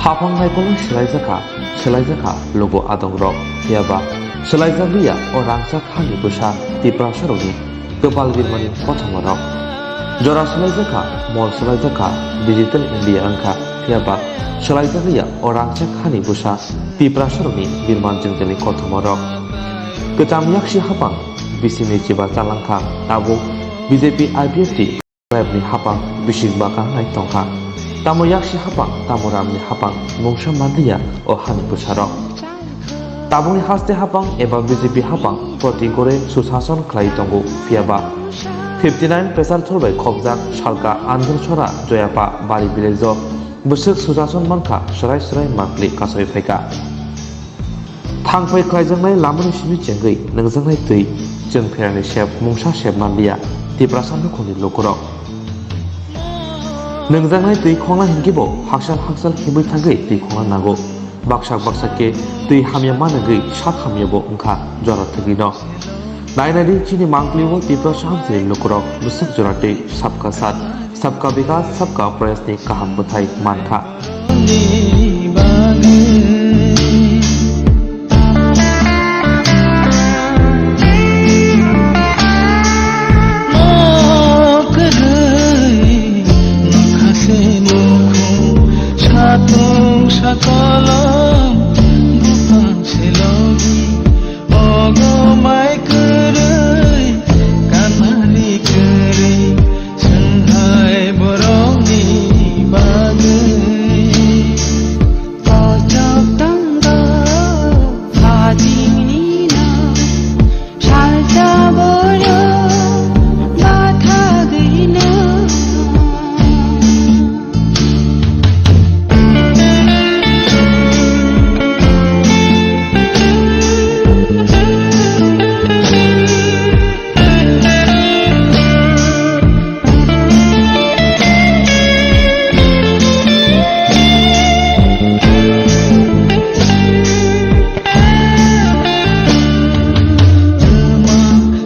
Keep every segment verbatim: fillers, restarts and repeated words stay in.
Haphang naikolno swlaijakha, swlaijakha lugo adongrok, phiyaba swlaijakliya o rangchak hani bwsa Tiprasarokni kwpal birmani kothomarok. Jora swlaijakha, mol swlaijakha, digital India wngkha, phiyaba swlaijakliya o rangchak hani bwsa Tiprasarokni birman jwngjwngni kothomarok. Kwcham yaksi haphang bisingni chiba chalangkha, tabuk B J P I P F T Ramni hapang bising bakang nai tongkha. Tamo yaksi hapang, tamo Ramni hapang, mungsa manliya o hani bwsarok. Tabukni haste hapang eba B J P hapang, proti gore susason khlai tongo, phiyaba fifty nine Pesarthor bai khopjak salka Andhra Sora Joyapa Bari village o bwswk susason mankha, swrai swrai mangpli kasoi phaikha. Thangphai khlaijaknai lamani simi chengwi nungjaknai twi chwng pherani sep mungsa sep manliya Tiprasa nukhungni lukurok. Nungjaknai twi khongna hinkhe bo haksal haksal himwi thangwi twi khongna nango. Baksak baksak khe twi hamya manwgwi sak hamya bo wngkha jora thwgwino. Nainadi chini mangpli o Tiprasa hamsini lukurok bwswk jora twi sabka sat Sabka Vikas, Sabka Prayas ni kaham bwthai mankha. Satung sakolom bupang selogi. Ogo mai kwrwi, kanani kwrwi, chwng hai borokni bagwi. Kochok tongo, phajingni no, salsa borok bathagwi no.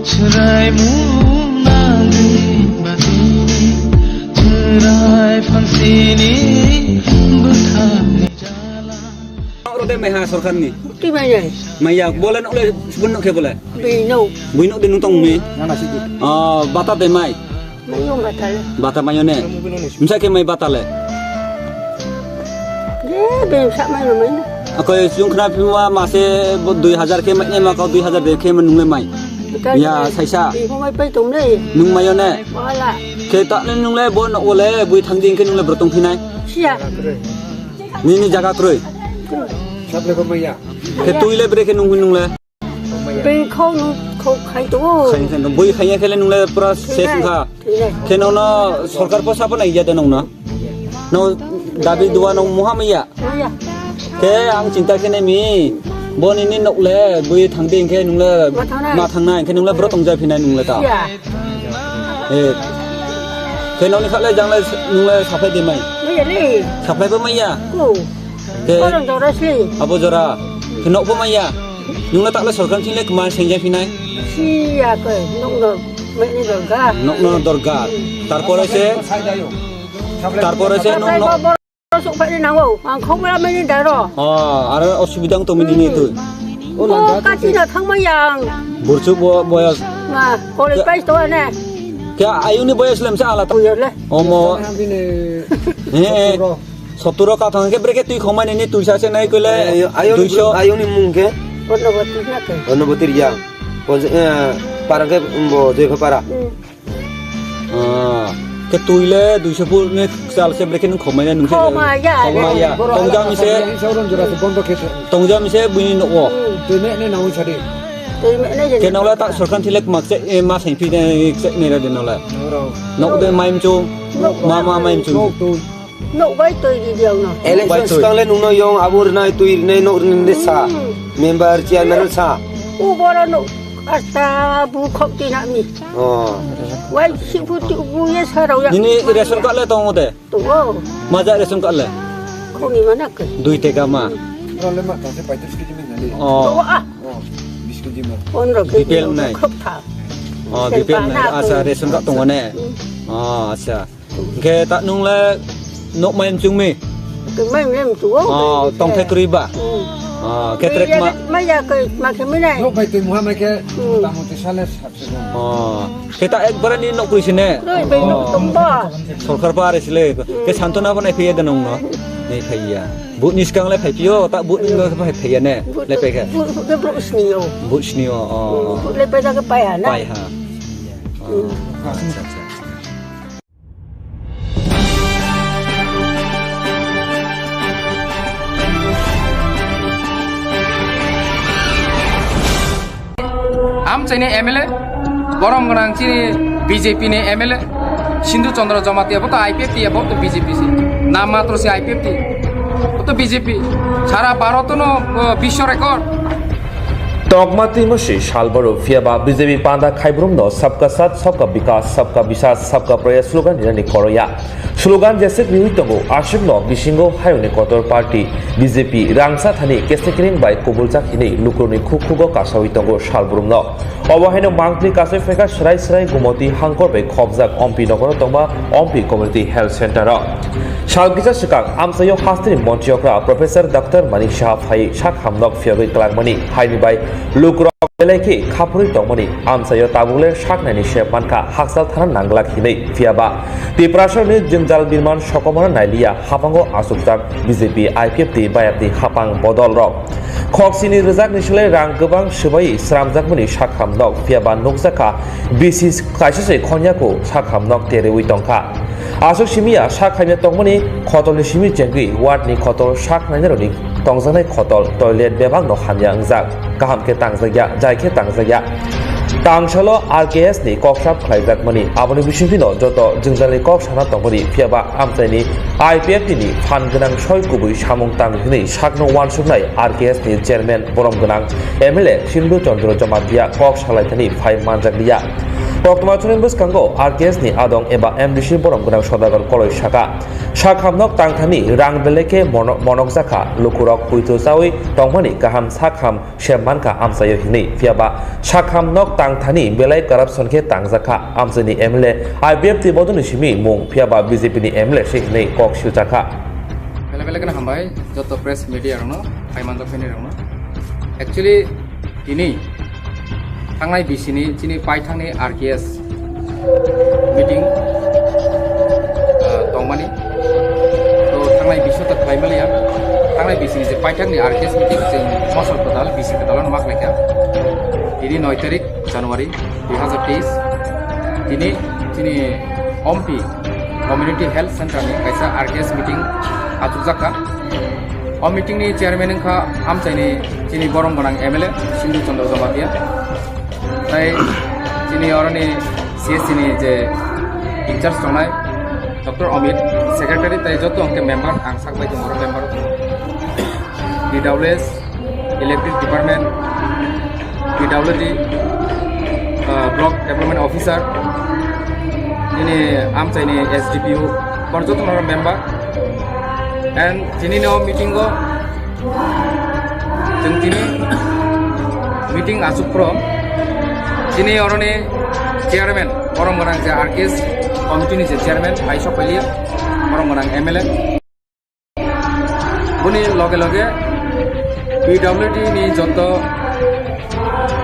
Swraimung nangwi batini, chwrai phansini bwthakni jala. Oro de maiha sorkarni? Twi mai nai. Maiya, bole nokle subun nokhe bole? Bino. Bino de nutong mi? Nana sidi. Oh, bata de mai? Mayo bata le. Bata mayo ne? Misa khe mai bata le? Je, be sa mai no mai na. Akoi sung khna phima mase bo dui hajar khe mai ne ma kau dui hajar de khe ma nungle mai. Bata Ya, le. Saisa. Bi ko mai pai tom le. Nung mayo ne? Wala. Khe ta ne nungle bo no ole bui thang ding khe nungle brotong phinai. Sia. Nini jaga kroi. Saple ko maiya. Khe tui le bre khe nung nungle. Tei khau nu khau khai tongo. Khai khai bui khai ya khe le nung le pura ses wngkha. Thwinai. Khe nong no sorkar posa bo nai ya de nong no. No dabi dua nong muha maiya. Maiya. Khe ang chinta khe nai mi. Bo nini nok le bui thang ding khe nung le Ma thangnai. Ma thangnai khe nung le bro tong ja phinai nung le ta. Ya. Eh. Khe nokni kha le jang le nung le saphai de mai. Maiya le. Saphai bo maiya. Ko. Khe Korang jora sli. Abo jora. Khe nok bo maiya. Nung le ta le sorkar thing le kma seng ja phinai. Siya ko nok no mai ni dorga. Nok no dorga. Tarpore se. Tarpore se nok no. Sok phai nango, ang khok mela mani daro. Oh, aro osubida wng tongmani ni tu. O kati na thangma yang. Burchuk bo boyas. Ma, college pai to ne. Kya ayuni boyas lem sa ala ta. Buyar le. Omo. Bini Eh, eh. Soturo. Soturo ka thang ke breke tui khomani ni tui sa se nai kule. Eh, ayuni duiso. Ayuni mung ke? Onoboti na ke. Onoboti ya. Parang ke bo joi para. Hmm. Ah, ke tui le duiso pur ne sal se breke nung khomai na nung se. Khomai ya. Khomai ya. Tongja mi se. Showroom jora se bondo khe. Tongja mi se bini no o. Hmm. Tui me ne nawi sadi. Tui me ne. Ke nong la ta sorkar thilek mak se, eh, ma sain phi ne se ne ra de nong la. Nong de maim chu. Ma ma maim chu. Nong tui. Nok bai twi di diang no. Election bai twi. Swkang le nung no yong abo rwnai twi rwnai nok rwnai de sa. Hmm. Member chairman sa. U boro no asta bu khok ti na mi. Oh. Wai si bu ti bu ye sa rau ya. Nini ration card le tongo de? Tongo. Maja ration card le? Khoni mana ke? Dui teka ma. Role ma tang se paitris kg min nali. Oh. Tongo ah. Oh, bis kg ma. Pondro kg. B P L nai. Khok tha. Oh, B P L nai. Asa ration card tongo ne. Hmm. Oh, asa. Hingke ta nung le nok mai mchung mi? Mai mem tu o. Oh, tongthai kwrwi ba? Hmm. Oh, ketrek ma. Mai ya kai ma khe mai nai. Nok bai twi muha mai khe Hmm. Motamoti sale satswrwng. Oh, khe ta ekbare ni nok kwrwi sine? Kwrwi bai nok Oh. tong ba. Sorkar ba are sile. Khe Hmm. Santona bo nai phaiya da nong no? Nai phaiya. Vote ni swkang le phai phio, ta vote ni swkang phai phaiya ne? Vote Nai phai khe. Vote, vote ke vote sini o. Vote sini o, oh. Hmm, vote le pai da ke pai ha na. Pai ha. Oh, Hmm. acha, acha, acha. Amchaini M L A, borom gwnang chini B J P ni M L A, Sindhu Chandra Jamatia, bo to I P F T, bo to B J P se. Nam matro se I P F T, bo to B J P. Sara Bharat no, uh, biswa record. Tokma twi mwswi sal boro phiya ba B J P panda khaibrumno Sabka Saath, Sabka Vikas, Sabka Vishwas, Sabka Prayas slogan rinani koroya. Slogan jeswk riwi tongo, aswkno bisingo hayungni kotor party B J P rangsa thani kesekring bai kubuljak hinwi lukurokni khuk khugo kasawi tongo salbrumno. Obo haino mangpli kasui phaikha swrai swrai Gumoti hangkor bai khobjak Ompi nogoro tongma Ompi Community Health Center o. Sal kisa swkang amchaio hasteni montri okra Professor Doctor Manik Saha phai sak hamnok phiyogwi kwlangmani haini bai lukurok belai khe khaphurwi tongmani amchaio tabukle saknaini se mankha hakchal thana nanglak hinwi. Phiyaba Tiprasani jwngjal birman sokomorno nailiya hapango achukjak B J P I P F T bayapni hapang bodolrok. Khoksini rwjakni slai rang kwbang swbai sramjakmani sak hamnok phiyaba nukjakha bisi kaisa se khonyaku sak hamnok teriwi tongkha. Aswk simi ya sak hamya tongmani khotolni simi chengwi ward ni khotol sak nainarokni tongjaknai khotol toilet bebakno hamya wngjak. Kaham khe tangjakya, jai khe tangjakya. Tangsalo R K S ni kok sap khlaijakmani aboni bisingtwino joto jwngjalni kok sana tongmani phiyaba amchaini I P F T ni phan gwnang soi kubui samung tang hinwi sakno uansuknai R K S ni chairman borom gwnang M L A Sindhu Chandra Jamatia kok salaithani phai manjakliya. Koktwma chwngni bwskango R K S ni adong eba M D C borom gwnang Sodagar Koloi saka, sak hamnok tangthani rang belai khe mono-, monokjakha, lukurok puitu chawi tongmani kaham sak ham se mankha amchaio hinwi, phiyaba sak hamnok tangthani belai corruption khe tangjakha, amchaini M L A I P F T bodolni simi mung, phiyaba B J P ni M L A se hinwi kok siljakha. Belai belai kheno hambai joto press media rokno, phai manjak phaini rokno. Actually, tini thangnai bisini chini paithakni R K S meeting, ah, tongmani. To thangnai biso ta khlai maliya. Thangnai bisini je paithakni R K S meeting chwng mosol kwtal, bisi kwtal ano mak laikha. Tini noi tarik January dui hazar teis. Tini chini Ompi Community Health Center ni kaisa R K S meeting achukjak kha. O meeting ni chairman wngkha amchaini chini borom gwnang M L A Sindhu Chandra Jamatia. Tai chini oroni C S C ni je in charge tongnai Doctor Amit, secretary tai joto hwnkhe member, ang sak bai tongo member. P W S, Electric Department, P W D, uh, Block Development Officer, nini amchaini S D P O, bor joto no member. And tini no meeting o, chwng tini meeting achuk pro, tini oroni chairman, borom gwnang je R K S committee ni je chairman, bai sok phailiya, borom gwnang M L A. Boni loge loge P W D ni joto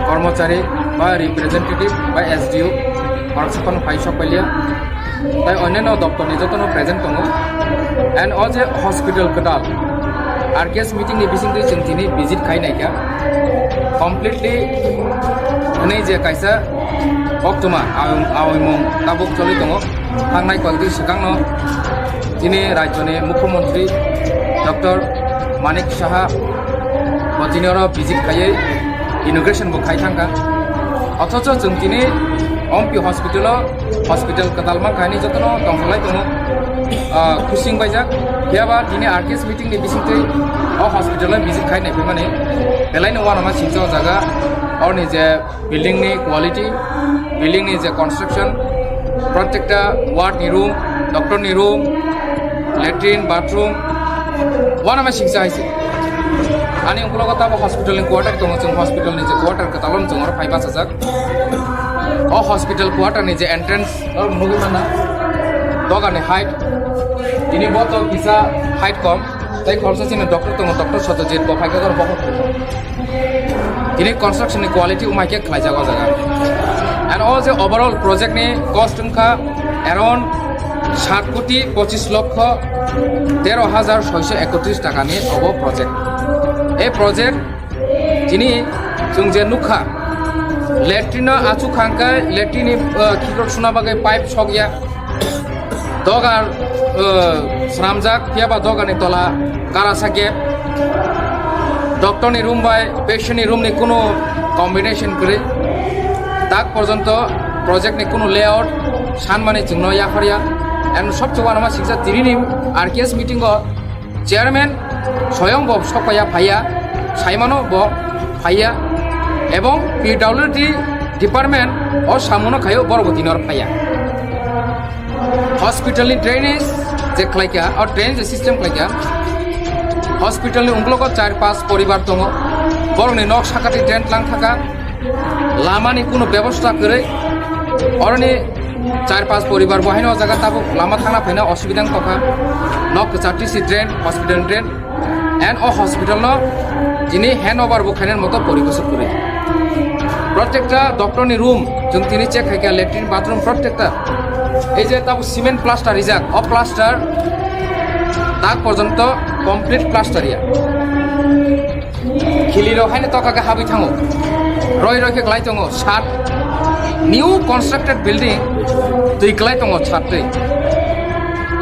kormochari ba representative ba S D O, borok se phano phai sok pailia. Tai onyaino doptor ni joto no present tongo. And o je hospital kwtal R K S meeting ni bisingtwi chwng tini visit khai naikha. Completely hwnwi je kaisa koktwma awi-, awimung tabuk choli tongo. Thangnai koyekdi swkangno chini rajyoni Mukhyamantri Doctor Manik Saha bo chini oro visit khaiwi inauguration bo khai thangkha. Othocho chwng tini Ompi hospital-o, hospital kwtal mankha hinwi jotono tongtholai tongo, ah, khusing baijak. Phiyaba tini R K S meeting ni bisingtwi o hospital-o visit khai naiphimani belaino uanama singcha o jaga oroni je building ni quality, building ni je construction, prottekta ward ni room, doctor ni room, latrine, bathroom, uanama singcha hai se. Ani ukologo tabo hospital ni quarter tongo, chwng hospital ni je quarter kwtal o chwng oro phai bachajak. O hospital quarter ni je entrance, o nugwi mana, doga ni height, tini bo to kisa height kom. Tai khoroksa chini doctor tongo, Doctor Satyajit, bo phaikha goro bokhok. Tini construction ni quality umai khe khlaijak o jaga. And o je overall project ni cost wngkha around sat koti pochis lokho tero hajar soiso ekotris taka ni obo project. E project tini chwng je nukha, latrine no achuk kha hwnkhe latrine ni, uh, khikrok suna bagwi pipe sokya. Dogar, uh, swnamjak, phiya ba dogar ni tola karasa gap. Doctor ni room bai patient ni room ni kunu combination kwrwi. Tak porjonto project ni kunu layout sanmani chwngno yapharya. And sobse uanama siksa tini ni R K S meeting o chairman soyong bo sokpaiya phaiya, saimano bo phaiya, ebong P W D department o samuno khaio borok bo tini oro phaiya. Hospital ni drainage je khlaikha, o drainage system khlaikha, hospital ni ungkulugo char pas poribar tongo, borokni nok sakati drain tlang thaka, lamani kunu bebosta kwrwi, oroni char pas poribar bo haino o jaga tabuk lama thangna phaina osubida wng tongkha, nok kwchar T C drain, hospital drain, and o hospital no tini handover bo khainani moto poribesh kwrwi. Protekta doctor ni room, chwng tini check khaikha, latrine, bathroom, protekta. Ei je tabuk cement plaster rijak, o plaster tak porjonto complete plaster ya. Khili rok haino toka khe habwi thango. Roi roi khe klai tongo. Sat new constructed building twi klai tongo sat twi.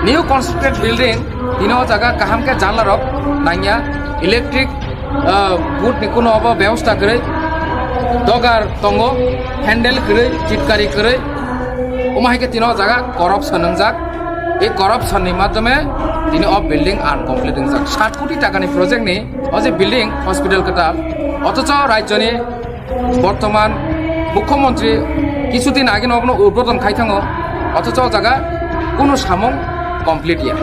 New constructed building tini o jaga kaham khe janla rok nangya, electric, ah, board ni kuno obo bebosta kwrwi, dogar tongo, handle kwrwi, chitkari kwrwi. Omo hai khe tini o jaga corruption wngjak. Ei corruption ni madhyome tini o building uncomplete wngjak. Sat koti taka ni project ni o je building hospital kwtal, othocho rajyoni bortoman mukhyamantri kisudin age no obono udbodon khai thango, othocho o jaga kunu samung complete ya.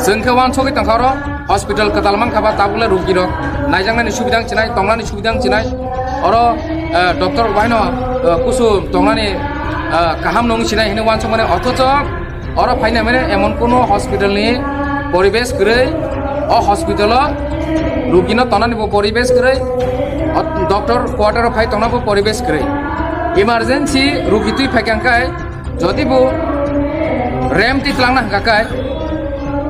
Chwng khe uansugwi tongkha oro hospital kwtal mankha ba tabukle rugirok naijaknani subida wng chinai, tongnani subida wng chinai. Oro, eh, doctor rok baino, eh, kusu tongnani, eh, kaham nung chinai hinwi uansukmani, othocho oro phaina mane emon kunu hospital ni poribesh kwrwi, o hospital o rugi no tonani bo poribesh kwrwi, o doctor quarter o phai tongna bo poribesh kwrwi. Emergency rugi twi phaikha hwnkhe jodi bo rem twi twlangna hwnkha khe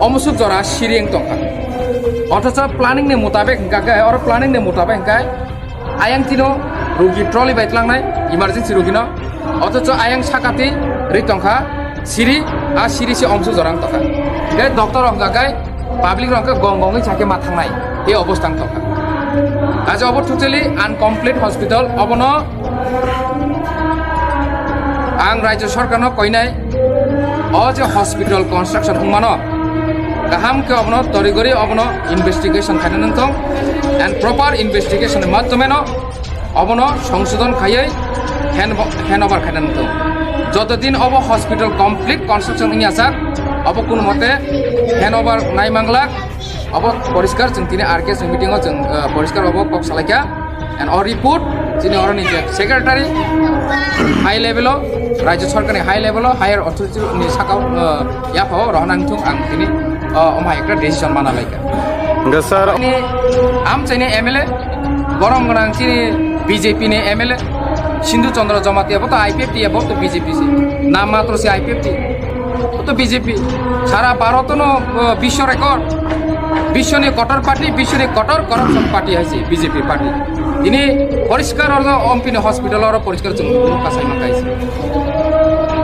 omusuk jora siri wng tongkha. Othocho planning ni mutabek hwnkha khe, oro planning ni mutabek hwnkhe ayang tino rugi trolley bai tlangnai, emergency rugi no. Othocho ayang sakati ri tongkha siri, a siri se omsu jorang tongkha. Tei doctor rok hwnkha khe public rok hwnkha gong gongwi sakhe ma thangnai, e obostha wng tongkha. Ajo obo totally uncomplete hospital, obono ang rajya sorkar no koinai, o je hospital construction wngmano, kaham khe obono torigori obono investigation khaina nangthong, and proper investigation ni madhyome no obono songsodon khaiwi hand, handover khaina nangthong. Joto din obo hospital complete construction wngya sak, obo kunu mote handover nai manglak, obo poriskar chwng tini R K S meeting o chwng, eh, poriskar obo kok salaikha. And o report chini oroni je secretary high level o, rajya sorkar ni high level o, higher authority ni saka o, eh, yapha o rohorna wngthung ang tini, eh, omo hai ekta decision mana laikha. Hwnkhe sir, ni amchaini M L A, borom gwnang chini B J P ni M L A, Sindhu Chandra Jamatia, bo to I P F T, bo to B J P se, nam matro se I P F T. O to B J P. Sara Bharat no, uh, bisho record. Bisho ni kotor party, bisho ni kotor corruption party hai se B J P party. Ini poriskar oro Ompini hospital oro poriskar chwng kasai ma kaisa.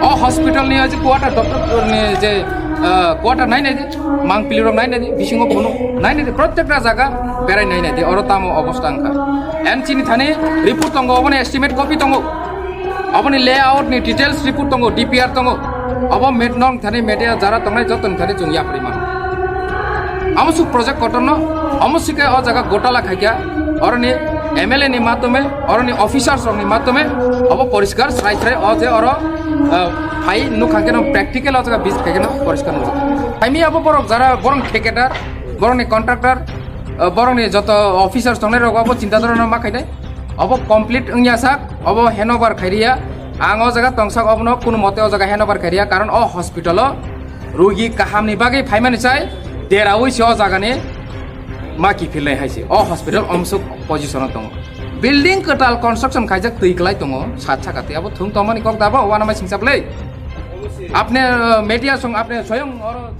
O hospital ni aji quarter doctor ni je, uh, quarter nai nai di, mangpili rok nai nai di, bisingo bono nai nai di, protekta jaga berai nai nai di, oro tamo obostha wngkha. Em chini thani report tongo, oboni estimate copy tongo. Aboni layout ni details report tongo, D P R tongo. Abo met nong thani media jara tongnai joto ni thani chwng yapri mano. Amo suk project kotor no, amo sike o jaga gotala khaikha, oroni M L A ni matome, oroni officers rok ni matome, abo poriskar srai srai o je oro, eh, phai nukha khe no practical o jaga bis khaikhe no poriskar nukjak. Phaimi abo borok jara borok thikadar, borok ni contractor, eh, borok ni joto officers tongnai rok abo chinta dhorona ma khainai. Obo complete wngya sak, obo handover khairiya. Ang o jaga tongsak obono kunu mote o jaga handover khairiya, karon o hospital o rugi kaham ni bagwi phaimani chai, Deraui se o jagani ma kiphilnai hai se. O hospital omsuk position o tongo. Building kwtal construction khaijak twi kwlai tongo, sat saka twi abo thung tongmani kok dabo, uanamai singsa bwlai. Apne, uh, media song apne soyong oro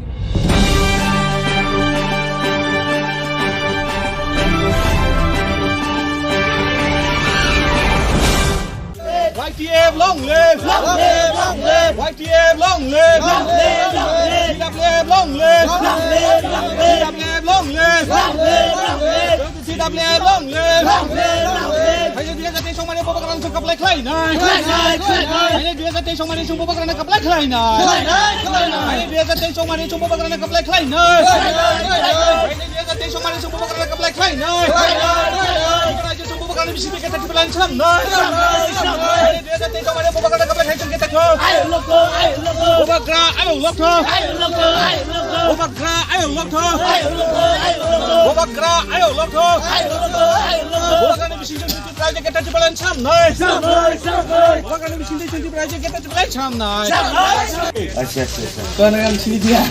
Y T F long live! Long live, long live! Y T F long live! Long live, long live! C W F long live! Long live, long live! C W F long live! Long live, long live! C W F long live! Long live, long live! Haino dui hajar teis songmani Bubagrano chwng kaplai khlainai! Khlainai, khlainai! Haino dui hajar teis songmani chwng Bubagrano kaplai khlainai! Khlainai, khlainai! Haino dui hajar teis songmani chwng Bubagrano kaplai khlainai! Khlainai, khlainai! Haino dui hajar teis songmani chwng Bubagrano kaplai khlainai! Khlainai, khlainai! Bubagrani bisingtwi keta kipilani samnai. Samnai, samnai. Dui hajar teis songmani Bubagrani kaplai khaisong keta kho. Ayuk lokho, ayuk lokho. Bubagra ayuk lokho. Ayuk lokho, ayuk lokho. Bubagra ayuk lokho. Ayuk lokho, ayuk lokho. Bubagra ayuk lokho. Ayuk lokho, ayuk lokho. Bubagrani bisingtwi keta kipilani samnai. Samnai, samnai. Bubagrani bisingtwi keta kipilani samnai. Samnai, samnai. Acha, acha, acha. Kau nak kami sini dia.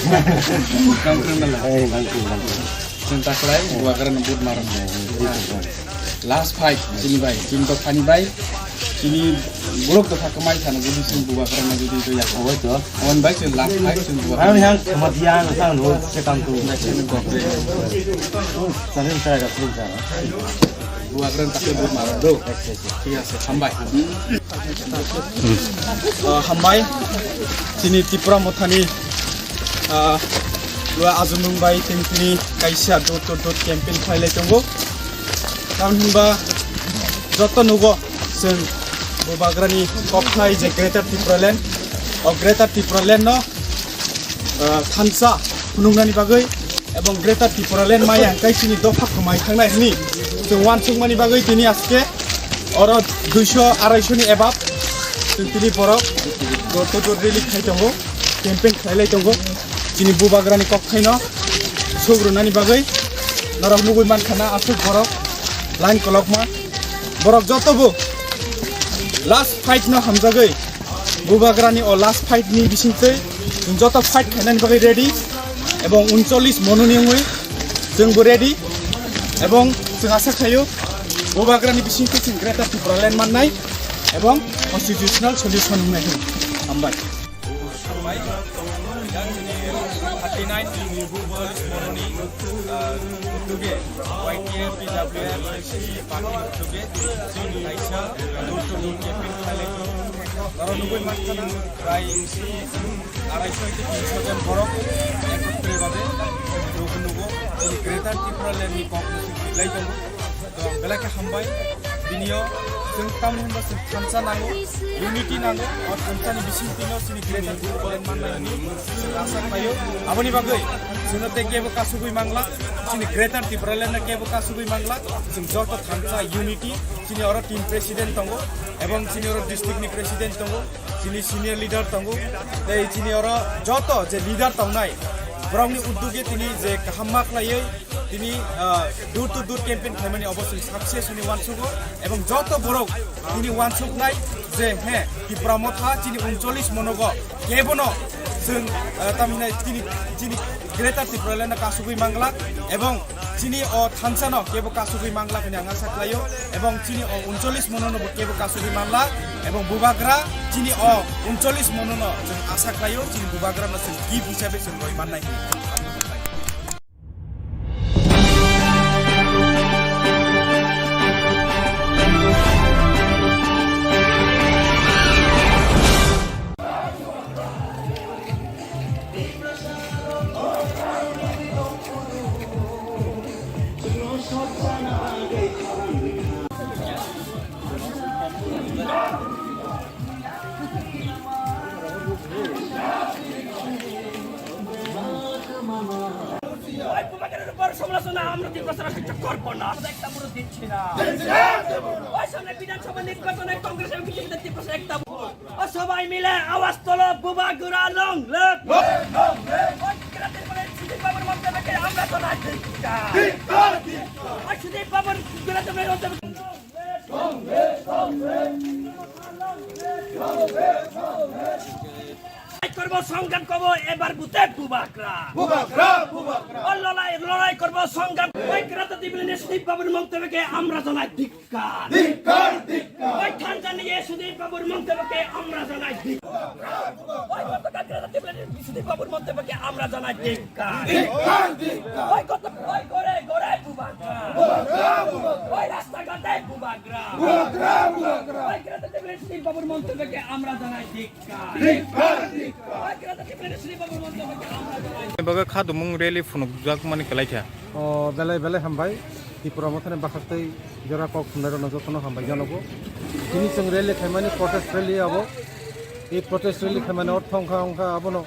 Kau kenal lah. Eh, bangku, bangku. Chwng ta khlai, Bubagrano vote marwng. Last fight, chini bai, chini dophani bai, chini borok dopha kwmai thani jodi chwng Bubagrano jodi to yak. Oi to. Hwn bai chwng last fight chwng Bubagrano. Ang yang khamat yang sang no chekam tu. Chini gokre. Chani chara ka chini chara. Bubagrano ta khlai vote marwng do. Thik ase, hambai. Ah, hambai, chini Tipra Mothani, ah, lua ajumung bai tini tini kaisa door to door campaign khlailai tongo. Tamoni hinba joto nugo chwng Bubagrani koktwmai je Greater Tipraland, o Greater Tipraland no ah, thansa phunuknani bagwi ebong Greater Tipraland maya hwnkhe chini dopha kwmai thangnai hwnwi chwng uansukmani bagwi tini aske oro duiso araisoni above chwng tini borok door to door rally khai tongo, campaign khlailai tongo. Chini Bubagrani kokthaino suk rwnani bagwi norok nugwi mankha na aswk borok line kolokma. Borok joto bo last fight no hamjagwi Bubagrani o last fight ni bisingtwi chwng joto fight khainani bagwi ready, ebong uncholish mononi wngwi chwngbo ready, ebong chwng asa khlaio Bubagrani bisingtwi chwng Greater Tipraland mannai ebong constitutional solution wngnai hwnwi. Hambai. Yang ini thirty nine mononi, uh, utuge Y T F, P W F, party utuge, chini kaisa door to door campaign khlailai tongo. Oro nugwi mankha na, prai arai soi tei tin soi jon borok ekhotre babe nugo nugo, chini Greater Tipraland ni kok lai tongo. To belai khe hambai, binio chwng tamni hwnba chwng thansa nango, unity nango, o thansani bisingtwino chini Greater Tipraland mannai hwnwi chwng asa khlaio. Aboni bagwi chwngno tei kebo kasugwi mangla, chini Greater Tipraland no kebo kasugwi mangla, chwng joto thansa unity, chini oro team president tongo, ebong chini oro district ni president tongo, chini senior leader tongo, tei chini oro joto je leader tongnai, borokni uddog tini je kaham ma khlaiwi, tini, ah, door to door campaign khlaimani obo chwng success hwnwi uansugo, ebong joto borok tini uansuknai je, he, Tipra Motha chini uncholish monogo kebono chwng, ah, tamhinai chini, chini Greater Tipraland no kasugwi manglak, ebong chini o thansa no kebo kasugwi manglak hwnwi ang asa khlaio, ebong chini o uncholish mono no bo kebo kasugwi manlak, ebong Bubagra chini o uncholish mono no chwng asa khlaio, chini Bubagra no chwng gift hisabe chwng roi mannai hwnwi. ওই বুবাগ্রানের উপর সমালোচনা আমরা তীব্র স্বরে সহ্য করব না। আমরা একটা ভোটও দিচ্ছি না। ওই সামনে বিধানসভা নির্বাচনে কংগ্রেস এবং বিজেপিতে তীব্র স্বরে একটা ভোট। ও সবাই মিলে আওয়াজ তোলো, বুবাগ্রা long live। ওই গুজরাটের মানে সুদীপ বাবুর মন্তব্যকে আমরা তো না ধিক্কার। ওই সুদীপ বাবুর গুজরাটের মানে মন্তব্য করব সংগ্রাম করব এবার বুতে বুবাকরা। বুবাকরা, বুবাকরা। ও লড়াই, লড়াই করব সংগ্রাম। ওই ক্রান্তিকারী সুদীপ বাবুর মন্তব্যকে আমরা জানাই ধিক্কার। ধিক্কার, ধিক্কার। ওই থানচা নিয়ে সুদীপ বাবুর মন্তব্যকে আমরা জানাই ধিক্কার। ওই গতকাল ক্রান্তিকারী সুদীপ বাবুর মন্তব্যকে আমরা জানাই ধিক্কার। ধিক্কার, ধিক্কার। ওই গত, ওই ঘরে ঘরে বুবাকরা। বুবাকরা, বুবাকরা। ওই রাস্তাঘাটে বুবাকরা। বুবাকরা, বুবাকরা। ওই ক্রান্তিকারী সুদীপ বাবুর মন্তব্যকে আমরা জানাই ধিক্কার। Baga khadumung rally phunukjakmani kwlaikha. O belai belai hambai. Tipra Mothani bwkhaktwi jora kok khumnairokno jotono hambai janogo. Tini chwng rally khaimani protest rally abo. Ei protest rally khaimani ortho wngkha, wngkha abono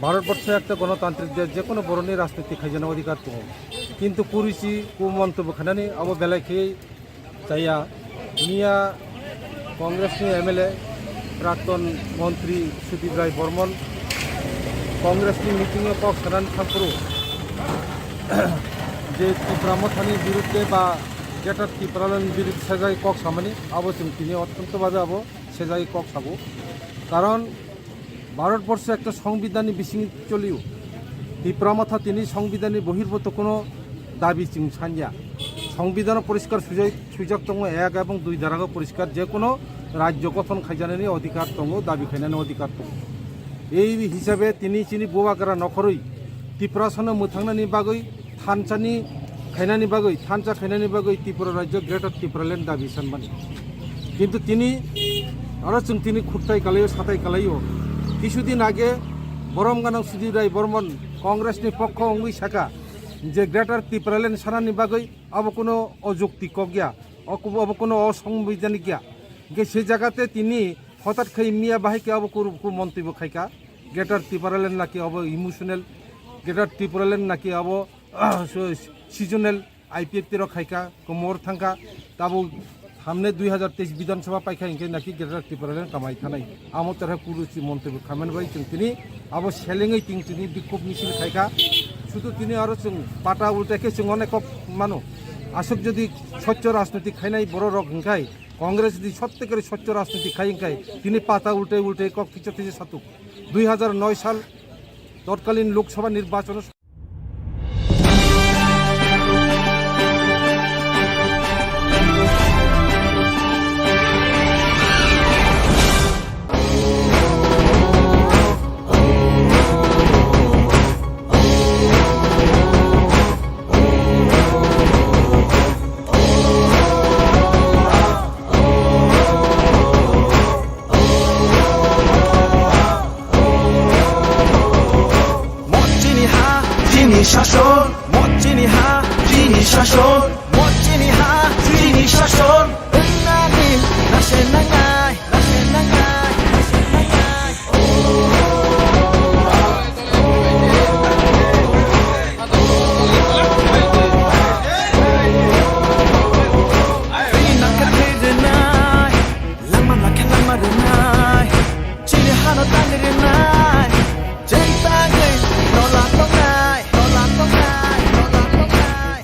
Bharatborsho ekta gonotantrik desh, jekono borokni rajniti khaijana odhikar tongo. Kintu porichi ku montobyo khainani abo belai khe chaya. Miya Congress ni M L A, Prakton Montri Sudip Rai Bormon Congress ni meeting o kok sanani thangphuru je Tipra Mothani birudde ba Greater Tipraland birudde sajai kok samani, abo chwng tini ottonto bhabe abo sejai kok sago. Karon Bharatborsho ekta songbidhanni bisingo cholio. Tipra Motha tini songbidhanni bohirboto kono dabi chwng sanya. Songbidhano poriskar sujai, sujak tongo, ek ebong dui darago poriskar, je kono rajyo gothon khaijanani odhikar tongo, dabi khainani odhikar tongo. Ei hisabe tini chini bubagra nokhorwi Tiprasano mwthangnani bagwi thanchani khainani bagwi, thancha khainani bagwi Tripura rajyo Greater Tipraland dabi sanmani. Kintu tini aro chwng tini khuktai kalaio, satai kalaio. Kisudin age borom ganang Sudip Rai Bormon Congress ni pokho wngwi saka je Greater Tipraland sanani bagwi abo kuno ojukti kok ya, abo kuno osongbidhanik ya. Hingke se jagate tini hotat khai miya bahai ke abo kuru ku montwi bo khaika. Greater Tipraland naki abo emotional, Greater Tipraland naki abo so seasonal I P F T rok khaika, komor thangka, tabo hamne dui hajar teis Bidhan Sabha paikha hingke naki Greater Tipraland kamai thanai. Amo terha kuruchi montwi bo khaimani bai chwng tini abo selengwi ting tini bikhop misil khaika. Sudu tini aro chwng pata ulta khe chwng onek kok mano. Aswk jodi soccho rajniti khainai borok rok hingkai, Congress di sotte kere soccho rajniti khai hingkai, tini pata ultai ultai kok thiksa thiksa satuk. Dui hajar noi sal totkalin Lok Sabha nirbachon Mot chini ha, chini shason. Mot chini ha, chini shason. Mot chini ha, chini shason. Wngnani nase nangnai, nase nangnai, nase nangnai. Wngnani nangkhe thai rwnai. Lama lakhe lama rwnai, chini hano tangwi rwnai, chwng tangwi nola tongnai, nola tongnai, nola tongnai.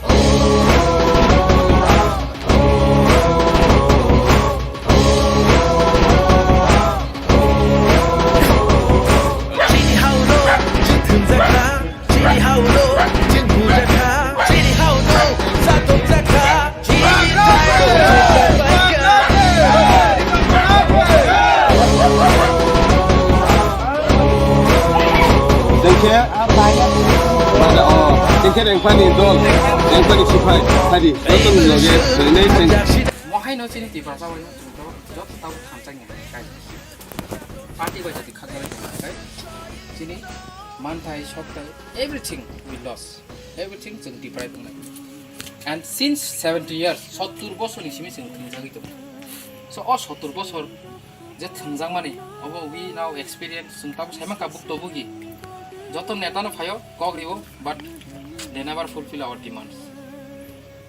Chini hao no, chini thumjakha. Chini hao no, chini bujakha, chini hao no, satokjakha, chini hao no. Tengkhe, mana, oh, tengkhe rengphani dol, rengphani siphai, hari, joto ni loge, rene, tengkhe. Mohai no chini Tiprasa bai no, joto tau thamchang ya, kai. Party bai jadi khakdalai tong kha, kai. Chini manthai, sokthai, everything we lost. Everything chwng deprive wngnai. And since seventy years, sottur bosor ni simi chwng thwngjagwi tongo. So, o sottur bosor je thwngjakmani, obo we now experience, chwng tabuk saimankha bukto bugi. Joto neta no phaio, kok rio, but they never fulfill our demands.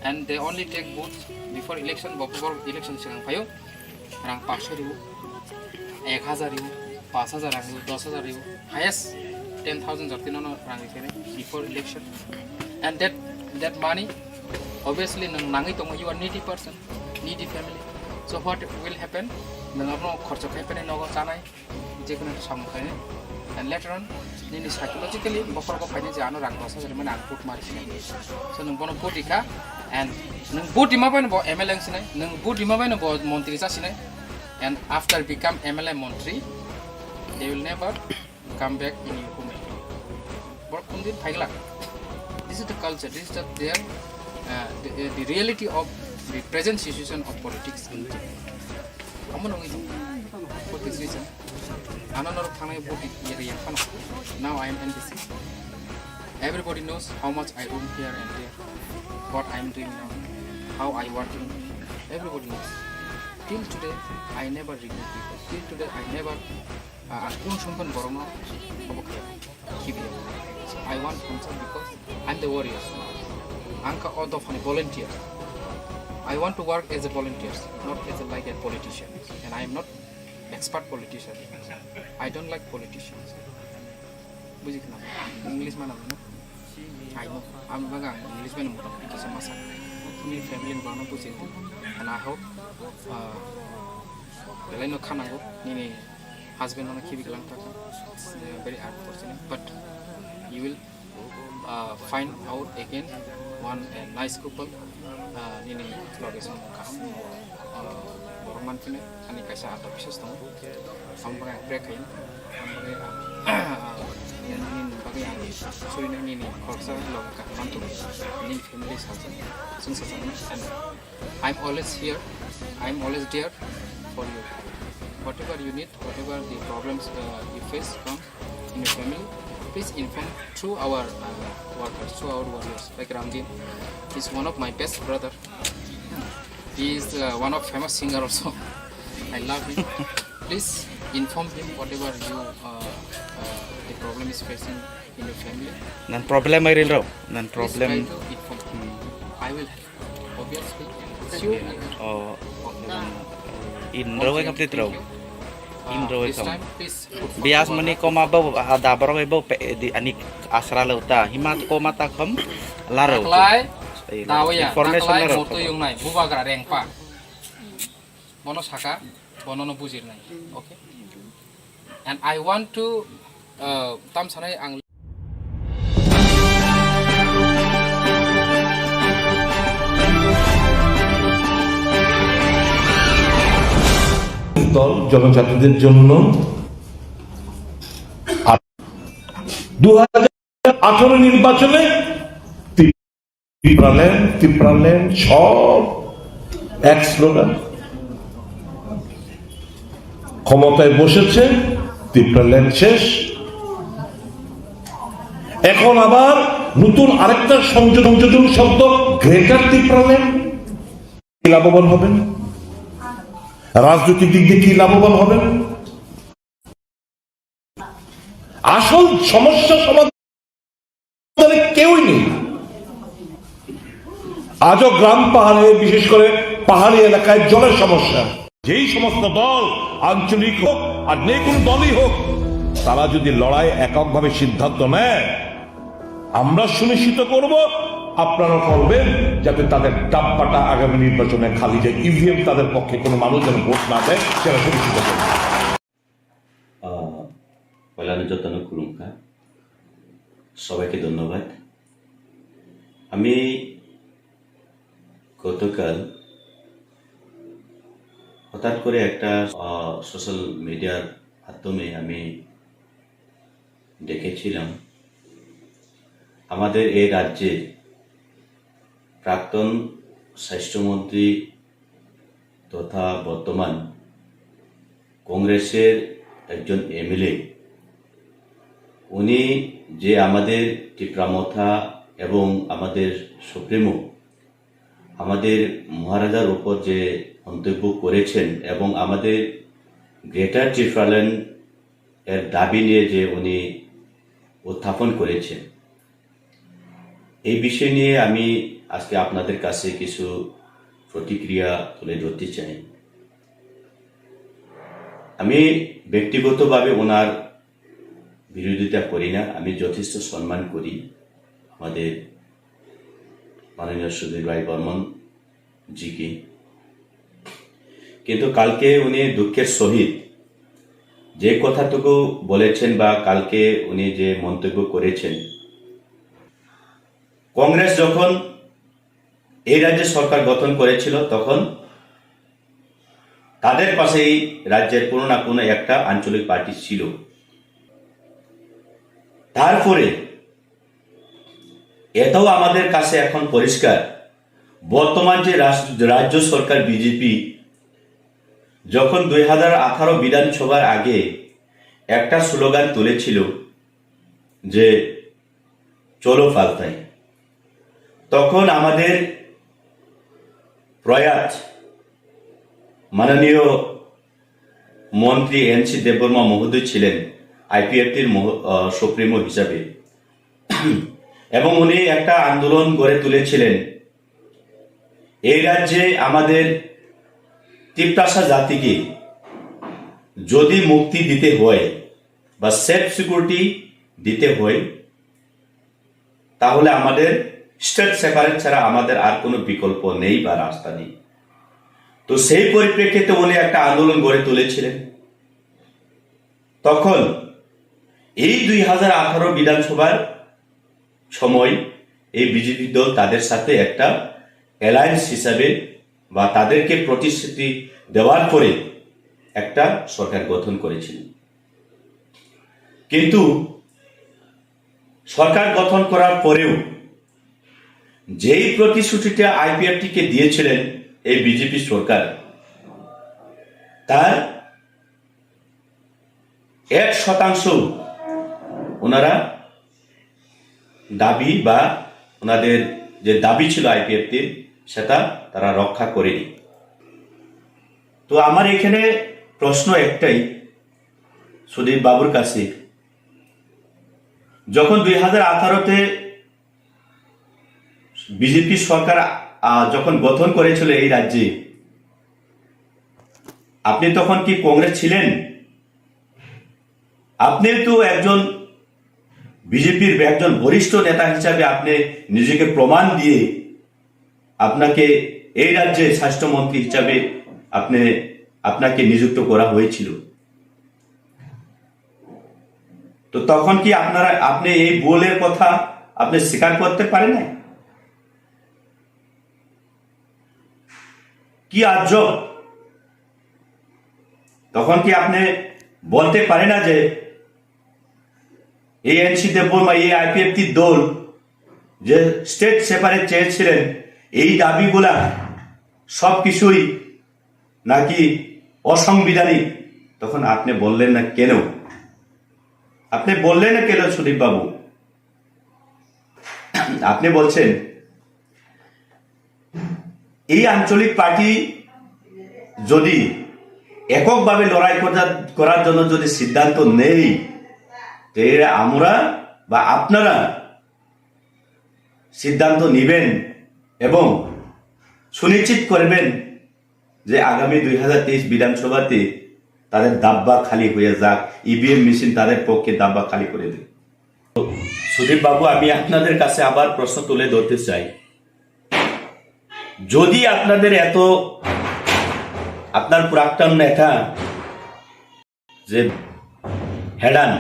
And they only take votes before election, bo, bo election swkang phaio. Rang paanch sho riu, ek hajar riu, paanch hajar rang riu, dos hajar riu, highest ten thousand jatino no rang riu before election. And that, that money, obviously, nwng nangwi tongo, you are needy person, needy family. So what will happen? Nwng abono khorcho khai phai nogo chanai, jekono samung khainai. And later on, nini psychologically bokhorogo phainai je ano rang dos hajar mani ang vote mari sinai. So nwng bono vote rikha, and nwng vote rima bai no bo M L A wng sinai, nwng vote rima bai no bo montri cha sinai. And after become M L A montri, they will never come back in your home again. Borok khum din phaiglak. This is the culture, this is the their, uh, the, uh, the reality of the present situation of politics in Tripura. Amo nungwi tong. For this reason, ano norok thangnai vote yeri yang phano. Now I am N P C. Everybody knows how much I roam here and there, what I am doing now, how I working. Everybody knows. Till today, I never regret people. Till today, I never, uh, ang kunu sumpan borokno obo khe khibiya. So I want answer because I'm the warrior. Ang kha o dophani volunteer. I want to work as a volunteer, not as a, like a politician. And I am not expert politician. I don't like politicians. Buji khna? English mana mana? I know. Ang baga English mana mota moti kisa masa. Ni family ni bana buji. And I hope, uh, belai no khana go. Nini husband mana khibi kelang taka. It's, uh, very unfortunate. But you will uh, find out again one, uh, nice couple, uh, nini location kaham, uh, borok manphino ani kaisa atma biswas tongo. Amo bagwi ang pray khaio. Amo bagwi ang, uh, nini bagwi ang surinai nini khoroksa loge kaham manthok, nini family sajak, chwng sajak, and I'm always here. I'm always there for you. Whatever you need, whatever the problems, uh, you face come in your family, please inform through our, uh, workers, through our warriors, like Ramdin. He's one of my best brother. He is, uh, one of famous singer also. I love him. Please inform him whatever you, uh, uh, the problem is facing in your family. Nan problem ai rin ro. Nan problem. Please try to inform him. I will help. Obviously, sure. Oh, in ro wai kam tit ro. In ro wai kam. Bias mani koma bo ada borok bo pe di ani asra lo ta hima koma tak bam laro. Taklai, tawiya, information taklai laro. Moto yung nai, bubagra rengpa. Bono saka, bono no bujir nai. Okay? And I want to, uh, tam sanai ang দল জনজাতিদের জন্য। আর দু হাজার আঠারো নির্বাচনে ত্রিপুরাল্যান্ড, ত্রিপুরাল্যান্ড সব এক স্লোগান। ক্ষমতায় বসেছে, ত্রিপুরাল্যান্ড শেষ। এখন আবার নতুন আরেকটা সংযোজন, সংযোজন শব্দ, গ্রেটার ত্রিপুরাল্যান্ড। কি লাভবান হবেন? রাজনৈতিক দিক দিয়ে কি লাভবান হবেন? আসল সমস্যা সমাধানে কেউই নেই। আজও গ্রাম পাহাড়ে, বিশেষ করে পাহাড়ি এলাকায় জলের সমস্যা। যেই সমস্ত দল আঞ্চলিক হোক আর যে কোনো দলই হোক, তারা যদি লড়াই এককভাবে সিদ্ধান্ত নেয়, আমরা সুনিশ্চিত করব, আপনারা করবেন, যাতে তাদের ডাব্বাটা আগামী নির্বাচনে খালি যায়, ইভিএম তাদের পক্ষে কোনো মানুষ যেন ভোট না দেয়, সেটা সুনিশ্চিত করব। আহ, পয়লানো যতন খুলুমখা, সবাইকে ধন্যবাদ। আমি গতকাল হঠাৎ করে একটা, আহ, সোশ্যাল মিডিয়ার মাধ্যমে আমি দেখেছিলাম, আমাদের এই রাজ্যে প্রাক্তন স্বাস্থ্যমন্ত্রী তথা বর্তমান কংগ্রেসের একজন এমএলএ, উনি যে আমাদের টিপ্রামথা এবং আমাদের সুপ্রিমো, আমাদের মহারাজার উপর যে মন্তব্য করেছেন এবং আমাদের গ্রেটার টিপ্রাল্যান্ড এর দাবি নিয়ে যে উনি উত্থাপন করেছেন, এই বিষয় নিয়ে আমি আজকে আপনাদের কাছে কিছু প্রতিক্রিয়া তুলে ধরতে চাই। আমি ব্যক্তিগতভাবে ওনার বিরোধিতা করি না, আমি যথেষ্ট সম্মান করি আমাদের মাননীয় সুধীর রায় বর্মন জিকে। কিন্তু কালকে উনি দুঃখের সহিত যে কথাটুকু বলেছেন বা কালকে উনি যে মন্তব্য করেছেন, কংগ্রেস যখন এই রাজ্যে সরকার গঠন করেছিল, তখন তাদের পাশেই রাজ্যের কোনো না কোনো একটা আঞ্চলিক পার্টি ছিল। তারপরে এটাও আমাদের কাছে এখন পরিষ্কার, বর্তমান যে রাস-, রাজ্য সরকার বিজেপি যখন দুই হাজার আঠারো বিধানসভার আগে একটা স্লোগান তুলেছিল যে "চলো পাল্টাই", তখন আমাদের প্রয়াত মাননীয় মন্ত্রী এন সি দেববর্মা মহোদয় ছিলেন আইপিএফটির মহ-, আহ, সুপ্রিমো হিসাবে, এবং উনি একটা আন্দোলন গড়ে তুলেছিলেন। এই রাজ্যে আমাদের তিপ্রাসা জাতিকে যদি মুক্তি দিতে হয় বা সেফ সিকিউরিটি দিতে হয়, তাহলে আমাদের স্টেট সেপারেট ছাড়া আমাদের আর কোনো বিকল্প নেই বা রাস্তা নেই। তো সেই পরিপ্রেক্ষিতে উনি একটা আন্দোলন গড়ে তুলেছিলেন। তখন এই দুই হাজার আঠারো বিধানসভার সময় এই বিজেপি দল তাদের সাথে একটা অ্যালায়েন্স হিসাবে বা তাদেরকে প্রতিশ্রুতি দেওয়ার পরে একটা সরকার গঠন করেছিলেন। কিন্তু সরকার গঠন করার পরেও যেই প্রতিশ্রুতিটা আইপিএফটিকে দিয়েছিলেন এই বিজেপি সরকার, তার এক শতাংশ ওনারা দাবি বা ওনাদের যে দাবি ছিল আইপিএফটির, সেটা তারা রক্ষা করেনি। তো আমার এখানে প্রশ্ন একটাই সুদীপ বাবুর কাছে, যখন দুই হাজার আঠারোতে বিজেপি সরকার, আহ, যখন গঠন করেছিল এই রাজ্যে, আপনি তখন কি কংগ্রেস ছিলেন? আপনি তো একজন বিজেপির একজন বরিষ্ঠ নেতা হিসাবে আপনি নিজেকে প্রমাণ দিয়ে আপনাকে এই রাজ্যে স্বাস্থ্যমন্ত্রী হিসাবে আপনি, আপনাকে নিযুক্ত করা হয়েছিল। তো তখন কি আপনারা, আপনি এই ভুলের কথা আপনি স্বীকার করতে পারেন না? কি আজব! তখন কি আপনি বলতে পারেন না যে এই এন সি দেববর্মা, এই আইপিএফটি দল যে স্টেট সেপারেট চেয়েছিলেন, এই দাবিগুলা সব কিছুই নাকি অসাংবিধানিক? তখন আপনি বললেন না কেন? আপনি বললেন না কেন, সুদীপ বাবু? আপনি বলছেন এই আঞ্চলিক পার্টি যদি এককভাবে লড়াই করা-, করার জন্য যদি সিদ্ধান্ত নেই, তাহলে আমরা বা আপনারা সিদ্ধান্ত নেবেন এবং সুনিশ্চিত করবেন যে আগামী দুই হাজার তেইশ বিধানসভাতে তাদের ডাব্বা খালি হয়ে যাক, ইভিএম মেশিন তাদের পক্ষে ডাব্বা খালি করে দিন। সুদীপ বাবু, আমি আপনাদের কাছে আবার প্রশ্ন তুলে ধরতে চাই, যদি আপনাদের এত, আপনার প্রাক্তন নেতা যে হেডান,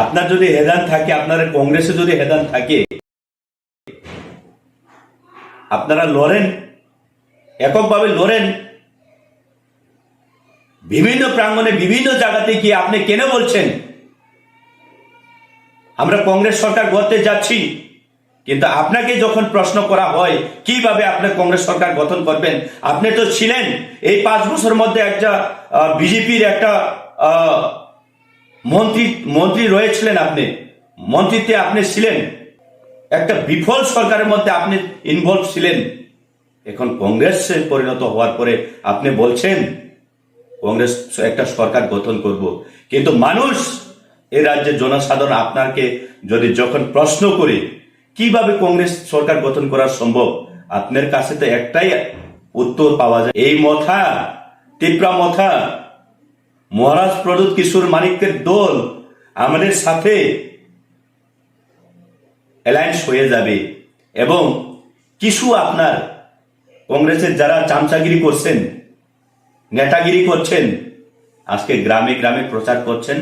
আপনার যদি হেডান থাকে, আপনার কংগ্রেসে যদি হেডান থাকে, আপনারা লড়েন, এককভাবে লড়েন, বিভিন্ন প্রাঙ্গণে বিভিন্ন জায়গাতে গিয়ে আপনি কেন বলছেন আমরা কংগ্রেস সরকার গড়তে যাচ্ছি? কিন্তু আপনাকে যখন প্রশ্ন করা হয় কিভাবে আপনি কংগ্রেস সরকার গঠন করবেন, আপনি তো ছিলেন এই পাঁচ বছর মধ্যে একটা, আহ, বিজেপির একটা, আহ, মন্ত্রী, মন্ত্রী রয়েছিলেন আপনি, মন্ত্রীতে আপনি ছিলেন, একটা বিফল সরকারের মধ্যে আপনি ইনভলভ ছিলেন। এখন কংগ্রেসে পরিণত হওয়ার পরে আপনি বলছেন কংগ্রেস একটা সরকার গঠন করব, কিন্তু মানুষ, এই রাজ্যের জনসাধারণ আপনাকে যদি যখন প্রশ্ন করে কিভাবে কংগ্রেস সরকার গঠন করা সম্ভব, আপনার কাছে তো একটাই উত্তর পাওয়া যায়, এই মথা, তিপ্রা মথা, মহারাজ প্রদ্যুৎ কিশোর মানিক্যের দল আমাদের সাথে অ্যালায়েন্স হয়ে যাবে এবং কিছু আপনার কংগ্রেসের যারা চামচাগিরি করছেন, নেতাগিরি করছেন, আজকে গ্রামে গ্রামে প্রচার করছেন,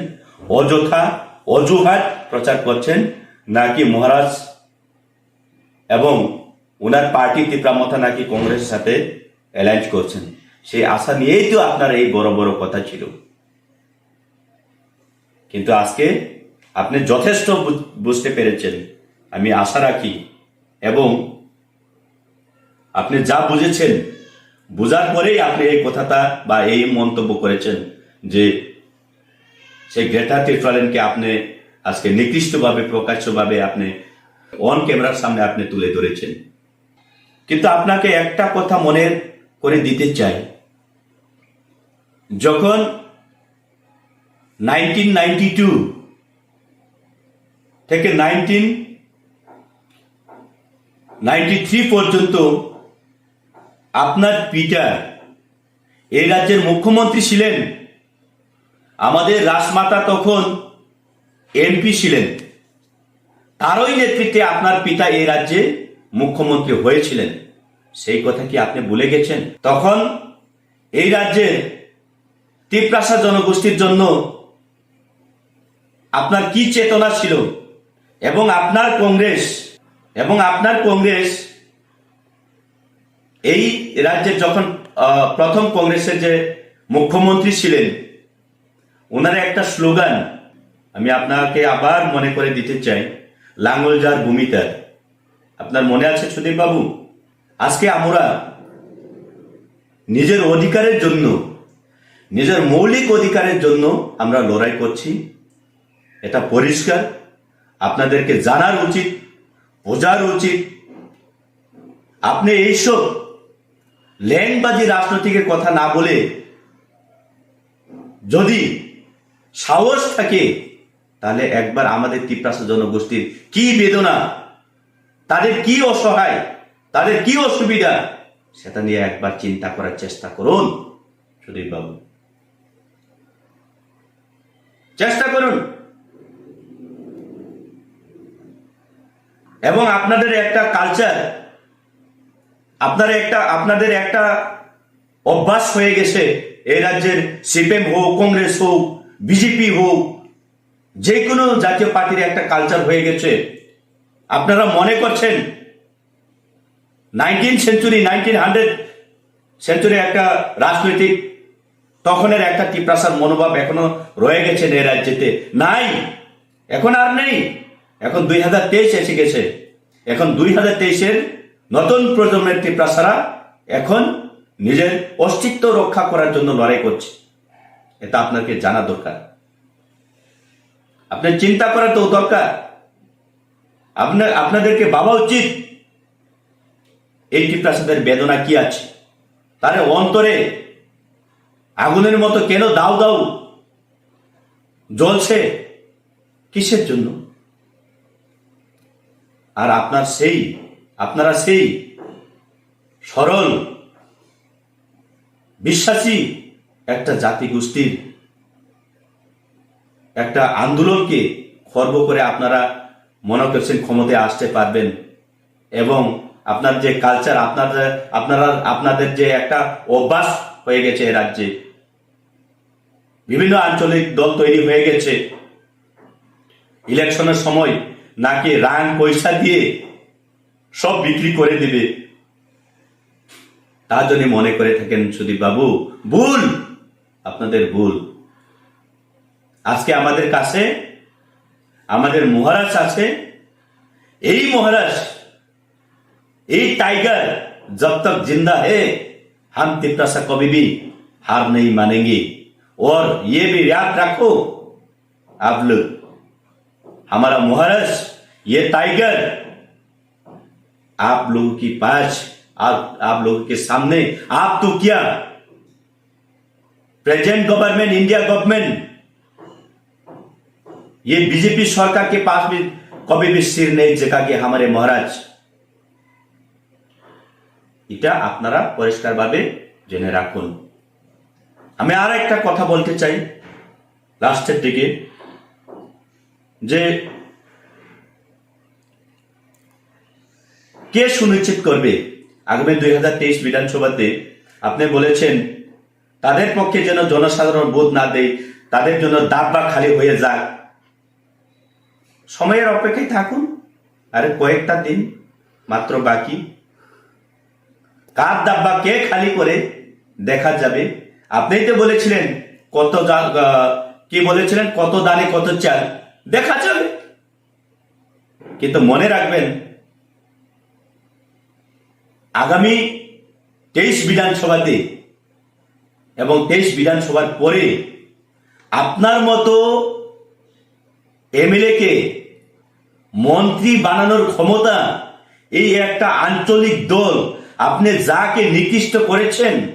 অযথা অজুহাত প্রচার করছেন, নাকি মহারাজ এবং ওনার পার্টি তিপ্রা মথা নাকি কংগ্রেসের সাথে অ্যালায়েন্স করছেন। সেই আশা নিয়েই তো আপনার এই বড় বড় কথা ছিল। কিন্তু আজকে আপনি যথেষ্ট বু-, বুঝতে পেরেছেন, আমি আশা রাখি। এবং আপনি যা বুঝেছেন, বুঝার পরেই আপনি এই কথাটা বা এই মন্তব্য করেছেন যে সেই গ্রেটার ত্রিপুরাল্যান্ডকে আপনি আজকে নিকৃষ্টভাবে, প্রকাশ্যভাবে আপনি অন ক্যামেরার সামনে আপনি তুলে ধরেছেন। কিন্তু আপনাকে একটা কথা মনে করে দিতে চাই, যখন নাইনটিন নাইনটি টু থেকে নাইনটিন নাইনটি থ্রি পর্যন্ত আপনার পিতা এই রাজ্যের মুখ্যমন্ত্রী ছিলেন, আমাদের রাজমাতা তখন এমপি ছিলেন, তারই নেতৃত্বে আপনার পিতা এই রাজ্যে মুখ্যমন্ত্রী হয়েছিলেন। সেই কথা কি আপনি ভুলে গেছেন? তখন এই রাজ্যের তিপ্রাসা জনগোষ্ঠীর জন্য আপনার কি চেতনা ছিল এবং আপনার কংগ্রেস, এবং আপনার কংগ্রেস এই রাজ্যের যখন, আহ, প্রথম কংগ্রেসের যে মুখ্যমন্ত্রী ছিলেন, ওনার একটা স্লোগান আমি আপনাকে আবার মনে করে দিতে চাই, "লাঙ্গল যার ভূমি তার।" আপনার মনে আছে সুদীপ বাবু? আজকে আমরা নিজের অধিকারের জন্য, নিজের মৌলিক অধিকারের জন্য আমরা লড়াই করছি, এটা পরিষ্কার। আপনাদেরকে জানার উচিত, বোঝার উচিত। আপনি এইসব ল্যাংবাজি রাজনৈতিকের কথা না বলে যদি সাহস থাকে, তাহলে একবার আমাদের তিপ্রাসা জনগোষ্ঠীর কি বেদনা, তাদের কি অসহায়, তাদের কি অসুবিধা, সেটা নিয়ে একবার চিন্তা করার চেষ্টা করুন সুদীপ বাবু, চেষ্টা করুন। এবং আপনাদের একটা কালচার, আপনারা একটা, আপনাদের একটা অভ্যাস হয়ে গেছে, এই রাজ্যের সিপিএম হোক, কংগ্রেস হোক, বিজেপি হোক, যে কোনো জাতীয় পার্টির একটা কালচার হয়ে গেছে। আপনারা মনে করছেন nineteen century, nineteen hundred century একটা রাজনৈতিক তখনের একটা তিপ্রাসার মনোভাব এখনো রয়ে গেছে এই রাজ্যেতে? নাই, এখন আর নেই। এখন দুই হাজার তেইশ এসে গেছে। এখন দুই হাজার তেইশের নতুন প্রজন্মের তিপ্রাসারা এখন নিজের অস্তিত্ব রক্ষা করার জন্য লড়াই করছে। এটা আপনাকে জানা দরকার, আপনার চিন্তা করা তো দরকার। আপনার, আপনাদেরকে ভাবা উচিত এই তিপ্রাসাদের বেদনা কি আছে, তার অন্তরে আগুনের মতো কেন দাউ দাউ জ্বলছে, কিসের জন্য? আর আপনার সেই, আপনারা সেই সরল বিশ্বাসী একটা জাতিগোষ্ঠীর একটা আন্দোলনকে খর্ব করে আপনারা মনে করছেন ক্ষমতায় আসতে পারবেন এবং আপনার যে কালচার, আপনাদের, আপনারা, আপনাদের যে একটা অভ্যাস হয়ে গেছে এ রাজ্যে, বিভিন্ন আঞ্চলিক দল তৈরি হয়ে গেছে, ইলেকশনের সময় নাকি রাং পয়সা দিয়ে সব বিক্রি করে দিবে, তা যদি মনে করে থাকেন সুদীপ বাবু, ভুল, আপনাদের ভুল। আজকে আমাদের কাছে আমাদের মহারাজ আছে। এই মহারাজ, এই টাইগার जब तक जिंदा है, हम तिपरासा कभी भी हार नहीं मानेंगे। और ये भी याद रखो आप लोग, हमारा महाराज, ये टाइगर आप लोगों के पास, आप, आप लोगों के सामने, आप तो क्या, प्रेजेंट गवर्नमेंट, इंडिया गवर्नमेंट, ये बीजेपी सरकार के पास भी कभी भी सिर नहीं झुकाएगी हमारे महाराज। এটা আপনারা পরিষ্কারভাবে জেনে রাখুন। আমি আর একটা কথা বলতে চাই লাস্টের দিকে, যে কে সুনিশ্চিত করবে আগামী দুই হাজার তেইশ বিধানসভাতে? আপনি বলেছেন তাদের পক্ষে যেন জনসাধারণ ভোট না দেয়, তাদের জন্য ডাব্বা খালি হয়ে যাক। সময়ের অপেক্ষায় থাকুন, আরে কয়েকটা দিন মাত্র বাকি। কার ডাব্বা কে খালি করে দেখা যাবে। আপনি তো বলেছিলেন কত দা-, আহ, কি বলেছিলেন, কত দানে কত চাল, দেখা যাবে। কিন্তু মনে রাখবেন, আগামী তেইশ বিধানসভাতে এবং তেইশ বিধানসভার পরে আপনার মতো এমএলএ কে মন্ত্রী বানানোর ক্ষমতা এই একটা আঞ্চলিক দল, আপনি যাকে নিকৃষ্ট করেছেন,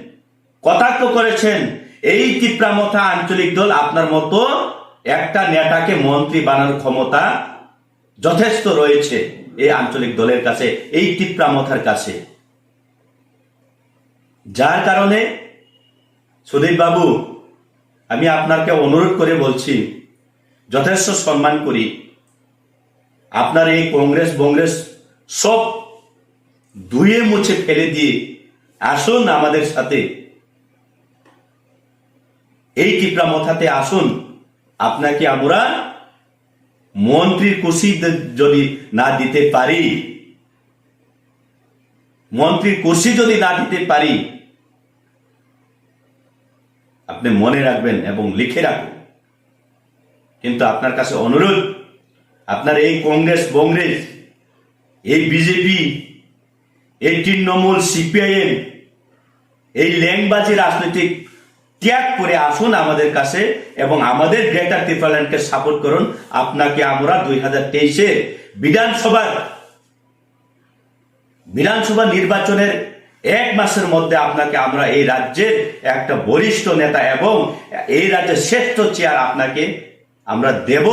কটাক্ষ করেছেন, এই তিপ্রা মথা আঞ্চলিক দল আপনার মতো একটা নেতাকে মন্ত্রী বানানোর ক্ষমতা যথেষ্ট রয়েছে এই আঞ্চলিক দলের কাছে, এই তিপ্রা মথার কাছে। যার কারণে সুদীপ বাবু, আমি আপনাকে অনুরোধ করে বলছি, যথেষ্ট সম্মান করি, আপনার এই কংগ্রেস বংগ্রেস সব ধুয়ে মুছে ফেলে দিয়ে আসুন আমাদের সাথে, এই তিপ্রা মথাতে আসুন। আপনাকে আমরা মন্ত্রীর কুর্সি দে-, যদি না দিতে পারি, মন্ত্রীর কুর্সি যদি না দিতে পারি, আপনি মনে রাখবেন এবং লিখে রাখুন। কিন্তু আপনার কাছে অনুরোধ, আপনার এই কংগ্রেস বংগ্রেস, এই বিজেপি, এই তৃণমূল, সিপিআইএম, এই ল্যাংবাজি রাজনৈতিক ত্যাগ করে আসুন আমাদের কাছে এবং আমাদের গ্রেটার ত্রিপুরাল্যান্ডকে সাপোর্ট করুন। আপনাকে আমরা দুই হাজার তেইশে বিধানসভার, বিধানসভা নির্বাচনের এক মাসের মধ্যে আপনাকে আমরা এই রাজ্যের একটা বরিষ্ঠ নেতা এবং এই রাজ্যের শ্রেষ্ঠ চেয়ার আপনাকে আমরা দেব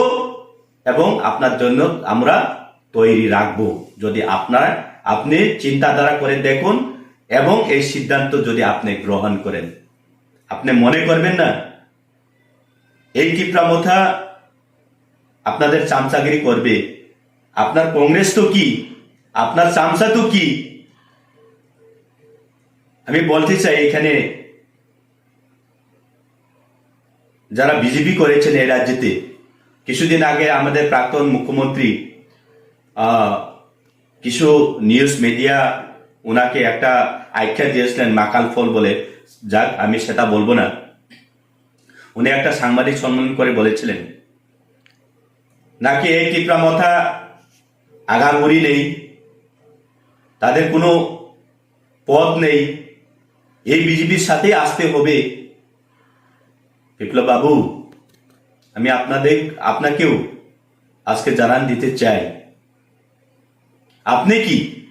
এবং আপনার জন্য আমরা তৈরি রাখবো, যদি আপনার, আপনি চিন্তাধারা করে দেখুন এবং এই সিদ্ধান্ত যদি আপনি গ্রহণ করেন। আপনি মনে করবেন না এই তিপ্রা মথা আপনাদের চামচাগিরি করবে। আপনার কংগ্রেস তো কি, আপনার চামচা তো কি? আমি বলতে চাই, এখানে যারা বিজেপি করেছেন এই রাজ্যেতে, কিছুদিন আগে আমাদের প্রাক্তন মুখ্যমন্ত্রী, আহ, কিছু নিউজ মিডিয়া ওনাকে একটা আখ্যা দিয়েছিলেন মাকাল ফল বলে। যাক, আমি সেটা বলবো না। উনি একটা সাংবাদিক সম্মেলন করে বলেছিলেন নাকি এই তিপ্রা মথা আগাগোড়ি নেই, তাদের কোনো পদ নেই, এই বিজেপির সাথেই আসতে হবে। বিপ্লব বাবু, আমি আপনাদের, আপনাকেও আজকে জানান দিতে চাই, আপনি কি,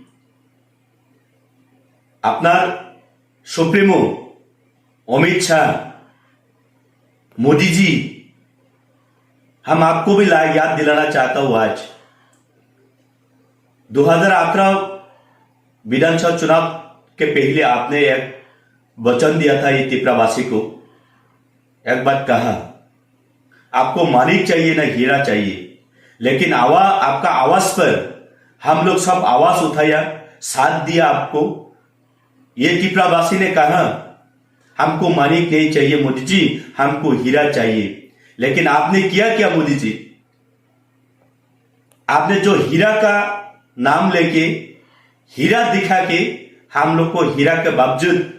আপনার সুপ্রিমো অমিত শাহ, মোদিজি, हम आपको भी ला-, याद दिलाना चाहता हूँ आज। दो हज़ार अठारह विधानसभा चुनाव के पहले आपने एक वचन दिया था ये तिपरावासी को, एक बात कहा, आपको माणिक चाहिए ना हीरा चाहिए, लेकिन आवा-, आपका आवाज पर हम लोग सब आवाज उठाया, साथ दिया आपको। ये तिपरावासी ने कहा, "हमको माणिक नहीं चाहिए मोदी जी, हमको हीरा चाहिए।" लेकिन आपने किया क्या मोदी जी? आपने जो हीरा का नाम लेके, हीरा दिखा के, हम लोग को हीरा के बावजूद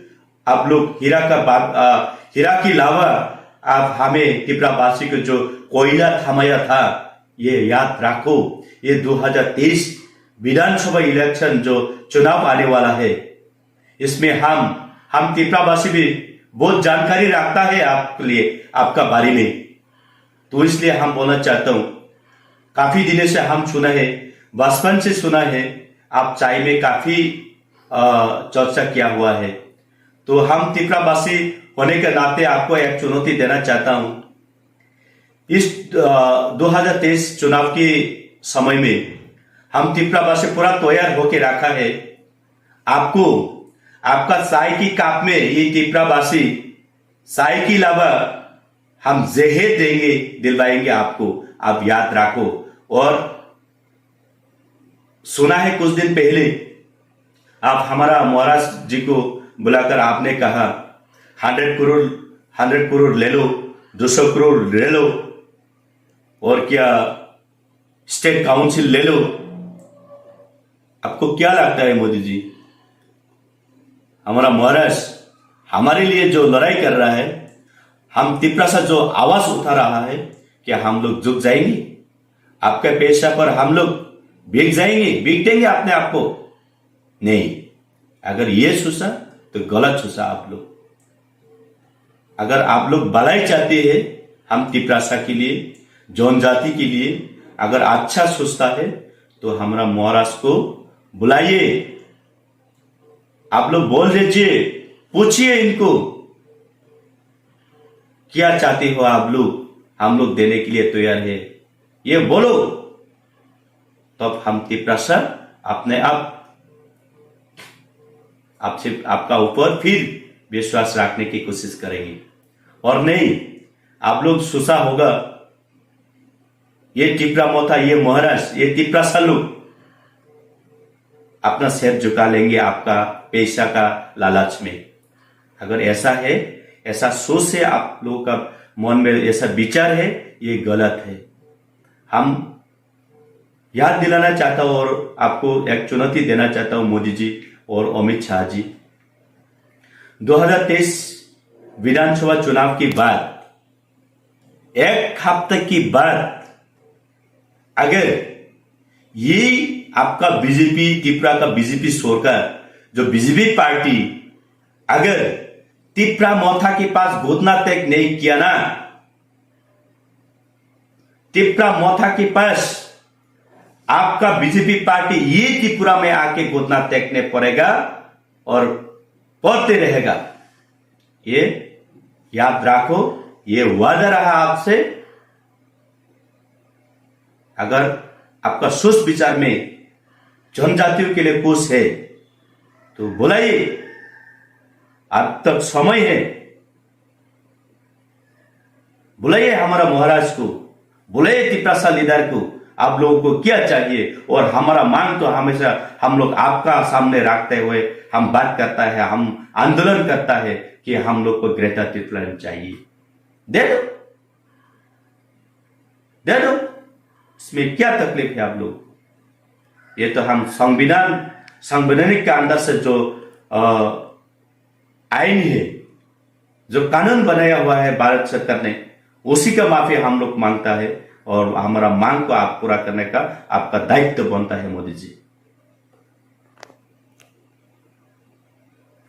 आप लोग हीरा का बा-, अ, हीरा के अलावा आप हमें तिपरावासी को जो कोयला थमाया था, ये याद रखो। ये दो हज़ार तेईस विधानसभा इलेक्शन जो चुनाव आने वाला है, इसमें हम, हम तिपरावासी भी बहुत जानकारी रखता है आपके लिए, आपका बारे में। तो इसलिए हम बोलना चाहता हूँ, काफी दिनों से हम सुना है, बचपन से सुना है, आप चाय में काफी, अ, चर्चा किया हुआ है। तो हम तिपरावासी होने के नाते आपको एक चुनौती देना चाहता हूँ। इस, अ, दो हज़ार तेईस चुनाव के समय में हम तिपरावासी पूरा तैयार होके रखा है। आपको, आपका चाय की कप में ये तिपरावासी चाय के अलावा हम जहर देंगे, दिलवाएंगे आपको, आप याद रखो। और सुना है कुछ दिन पहले आप हमारा महाराज जी को बुलाकर आपने कहा, हंड्रेड करोड़, हंड्रेड करोड़ ले लो, दो सौ करोड़ ले लो, और क्या स्टेट काउंसिल ले लो। आपको क्या लगता है मोदी जी, हमारा महाराज हमारे लिए जो लड़ाई कर रहा है, हम तिपरासा जो आवाज उठा रहा है, क्या हम लोग झुक जाएंगे? आपके पैसा पर हम लोग बिक जाएंगे, बिक देंगे अपने आप को? नहीं। अगर ये सोचा तो गलत सोचा आप लोग। अगर आप लोग भलाई चाहते हैं, हम तिपरासा के लिए, जनजाति के लिए अगर अच्छा सोचता है, तो हमारा महाराज को बुलाइए। आप लोग बोल दीजिए, पूछिए इनको, क्या चाहते हो आप लोग, हम लोग देने के लिए तैयार है, ये बोलो। तब हम तिपरासा अपने आप आपसे, आपका ऊपर फिर विश्वास रखने की कोशिश करेंगे। और नहीं, आप लोग सोचा होगा, ये टिपरा मोथा, ये महाराज, ये तिपरासा लोग अपना सिर झुका लेंगे आपका पैसा का लालच में। अगर ऐसा है, ऐसा सोच है आप लोगों का मन में, ऐसा विचार है, ये गलत है। हम याद दिलाना चाहता हूं और आपको एक चुनौती देना चाहता हूं मोदी जी और अमित शाह जी। दो हज़ार तेईस विधानसभा चुनाव के बाद, एक हफ्ते के बाद, अगर ये आपका बीजेपी, त्रिपुरा का बीजेपी सरकार, जो बीजेपी पार्टी अगर तिपरा मोथा के पास घुटना टेक नहीं किया ना, तिपरा मोथा के पास आपका बीजेपी पार्टी ये त्रिपुरा में आके घुटना टेकने पड़ेगा और पड़ते रहेगा। ये याद रखो, ये वादा रहा आपसे। अगर आपका सोच विचार में जनजातियों के लिए कुछ है, तो बुलाइए, अब तक समय है। बुलाइए हमारा महाराज को, बुलाइए तिपरासा लीडर को। आप लोगों को क्या चाहिए? और हमारा मांग तो हमेशा हम लोग आपका सामने रखते हुए हम बात करता है, हम आंदोलन करता है कि हम लोग को ग्रेटर तिपरालैंड चाहिए। दे दो, दे दो, इसमें क्या तकलीफ है आप लोग? ये तो हम संविधान, संवैधानिक के अंदर से जो, अ, आइन है, जो कानून बनाया हुआ है भारत सरकार ने, उसी का माफी हम लोग मांगता है और हमारा मांग को आप पूरा करने का आपका दायित्व बनता है मोदी जी।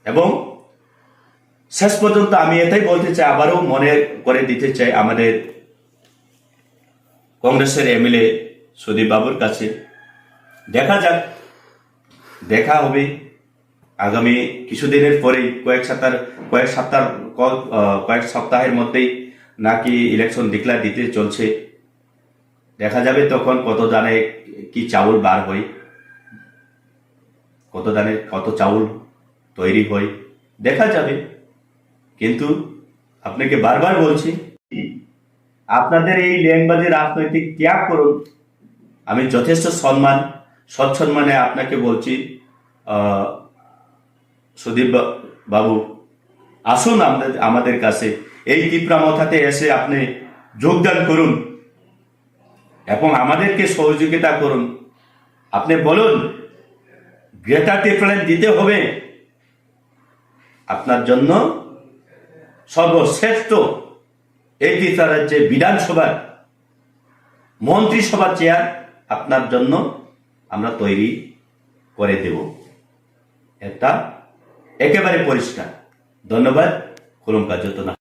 এবং শেষ পর্যন্ত আমি এটাই বলতে চাই, আবারও মনে করে দিতে চাই আমাদের কংগ্রেসের এমএলএ সুদীপ বাবুর কাছে, দেখা যাক, দেখা হবে আগামী কিছুদিনের পরেই, কয়েক সপ্তাহ, কয়েক সপ্তাহ, ক-, আহ, কয়েক সপ্তাহের মধ্যেই নাকি ইলেকশন ডিক্লেয়ার দিতে চলছে। দেখা যাবে তখন কত দানে কি চাউল বার হয়, কত দানে কত চাউল তৈরি হয়, দেখা যাবে। কিন্তু আপনাকে বারবার বলছি, আপনাদের এই লেংবাজি রাজনৈতিক ত্যাগ করুন। আমি যথেষ্ট সম্মান, সৎসম্মানে আপনাকে বলছি, আহ, সুদীপ বা-, বাবু, আসুন আমাদের, আমাদের কাছে, এই তিপ্রা মথাতে এসে আপনি যোগদান করুন এবং আমাদেরকে সহযোগিতা করুন। আপনি বলুন, গ্রেটার তিপ্রাল্যান্ড দিতে হবে। আপনার জন্য সর্বশ্রেষ্ঠ এই তিপ্রা রাজ্যে বিধানসভার মন্ত্রিসভার চেয়ার আপনার জন্য আমরা তৈরি করে দেব। এটা একেবারে পরিষ্কার। ধন্যবাদ। খুলুমকা যত না।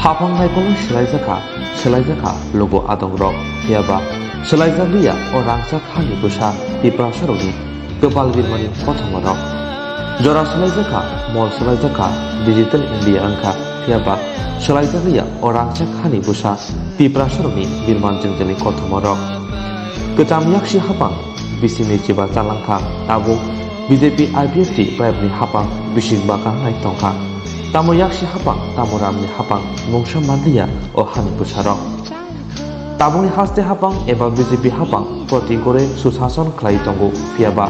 Hapang naikolwi swlaijakha, swlaijakha lugu adongrok, phiyaba swlaijakliya o rangchak hani bwsa Tiprasarokni kwpal birmani kothomarok. Jora swlaijakha, mol swlaijakha, digital India wngkha, phiyaba swlaijakliya o rangchak hani bwsa Tiprasarokni birman jwngjwlni kothomarok. Kwcham yaksi hapang bisingni chiba chalangkha, tabuk B J P I P F T bayapni hapang bising baka hai tongkha. Tamo yaksi hapang, tamo ramni hapang mungsa manliya o hani bwsarok. Tabukni haste hapang eba B J P hapang proti gore susason khlai tongo, phiyaba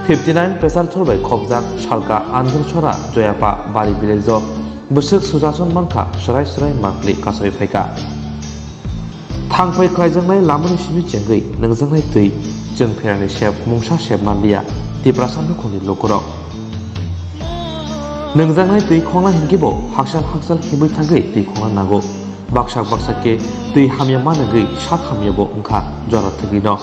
fifty nine Pesarthor bai khopjak Salka Anjolsora Joyapa Bari village o bwswk susason mankha, swrai swrai mangpli kasoi phaikha. Thangphai khlaijaknai lamani simi chengwi nungjaknai twi chwng pherani sep mungsa sep manliya Tiprasa nukhungni lukurok. Nungjaknai twi khongna hinkhe bo haksal haksal himwi thangwi twi khongna nango. Baksa baksa khe twi hamya manwgwi sak hamya bo wngkha jora thwgwino.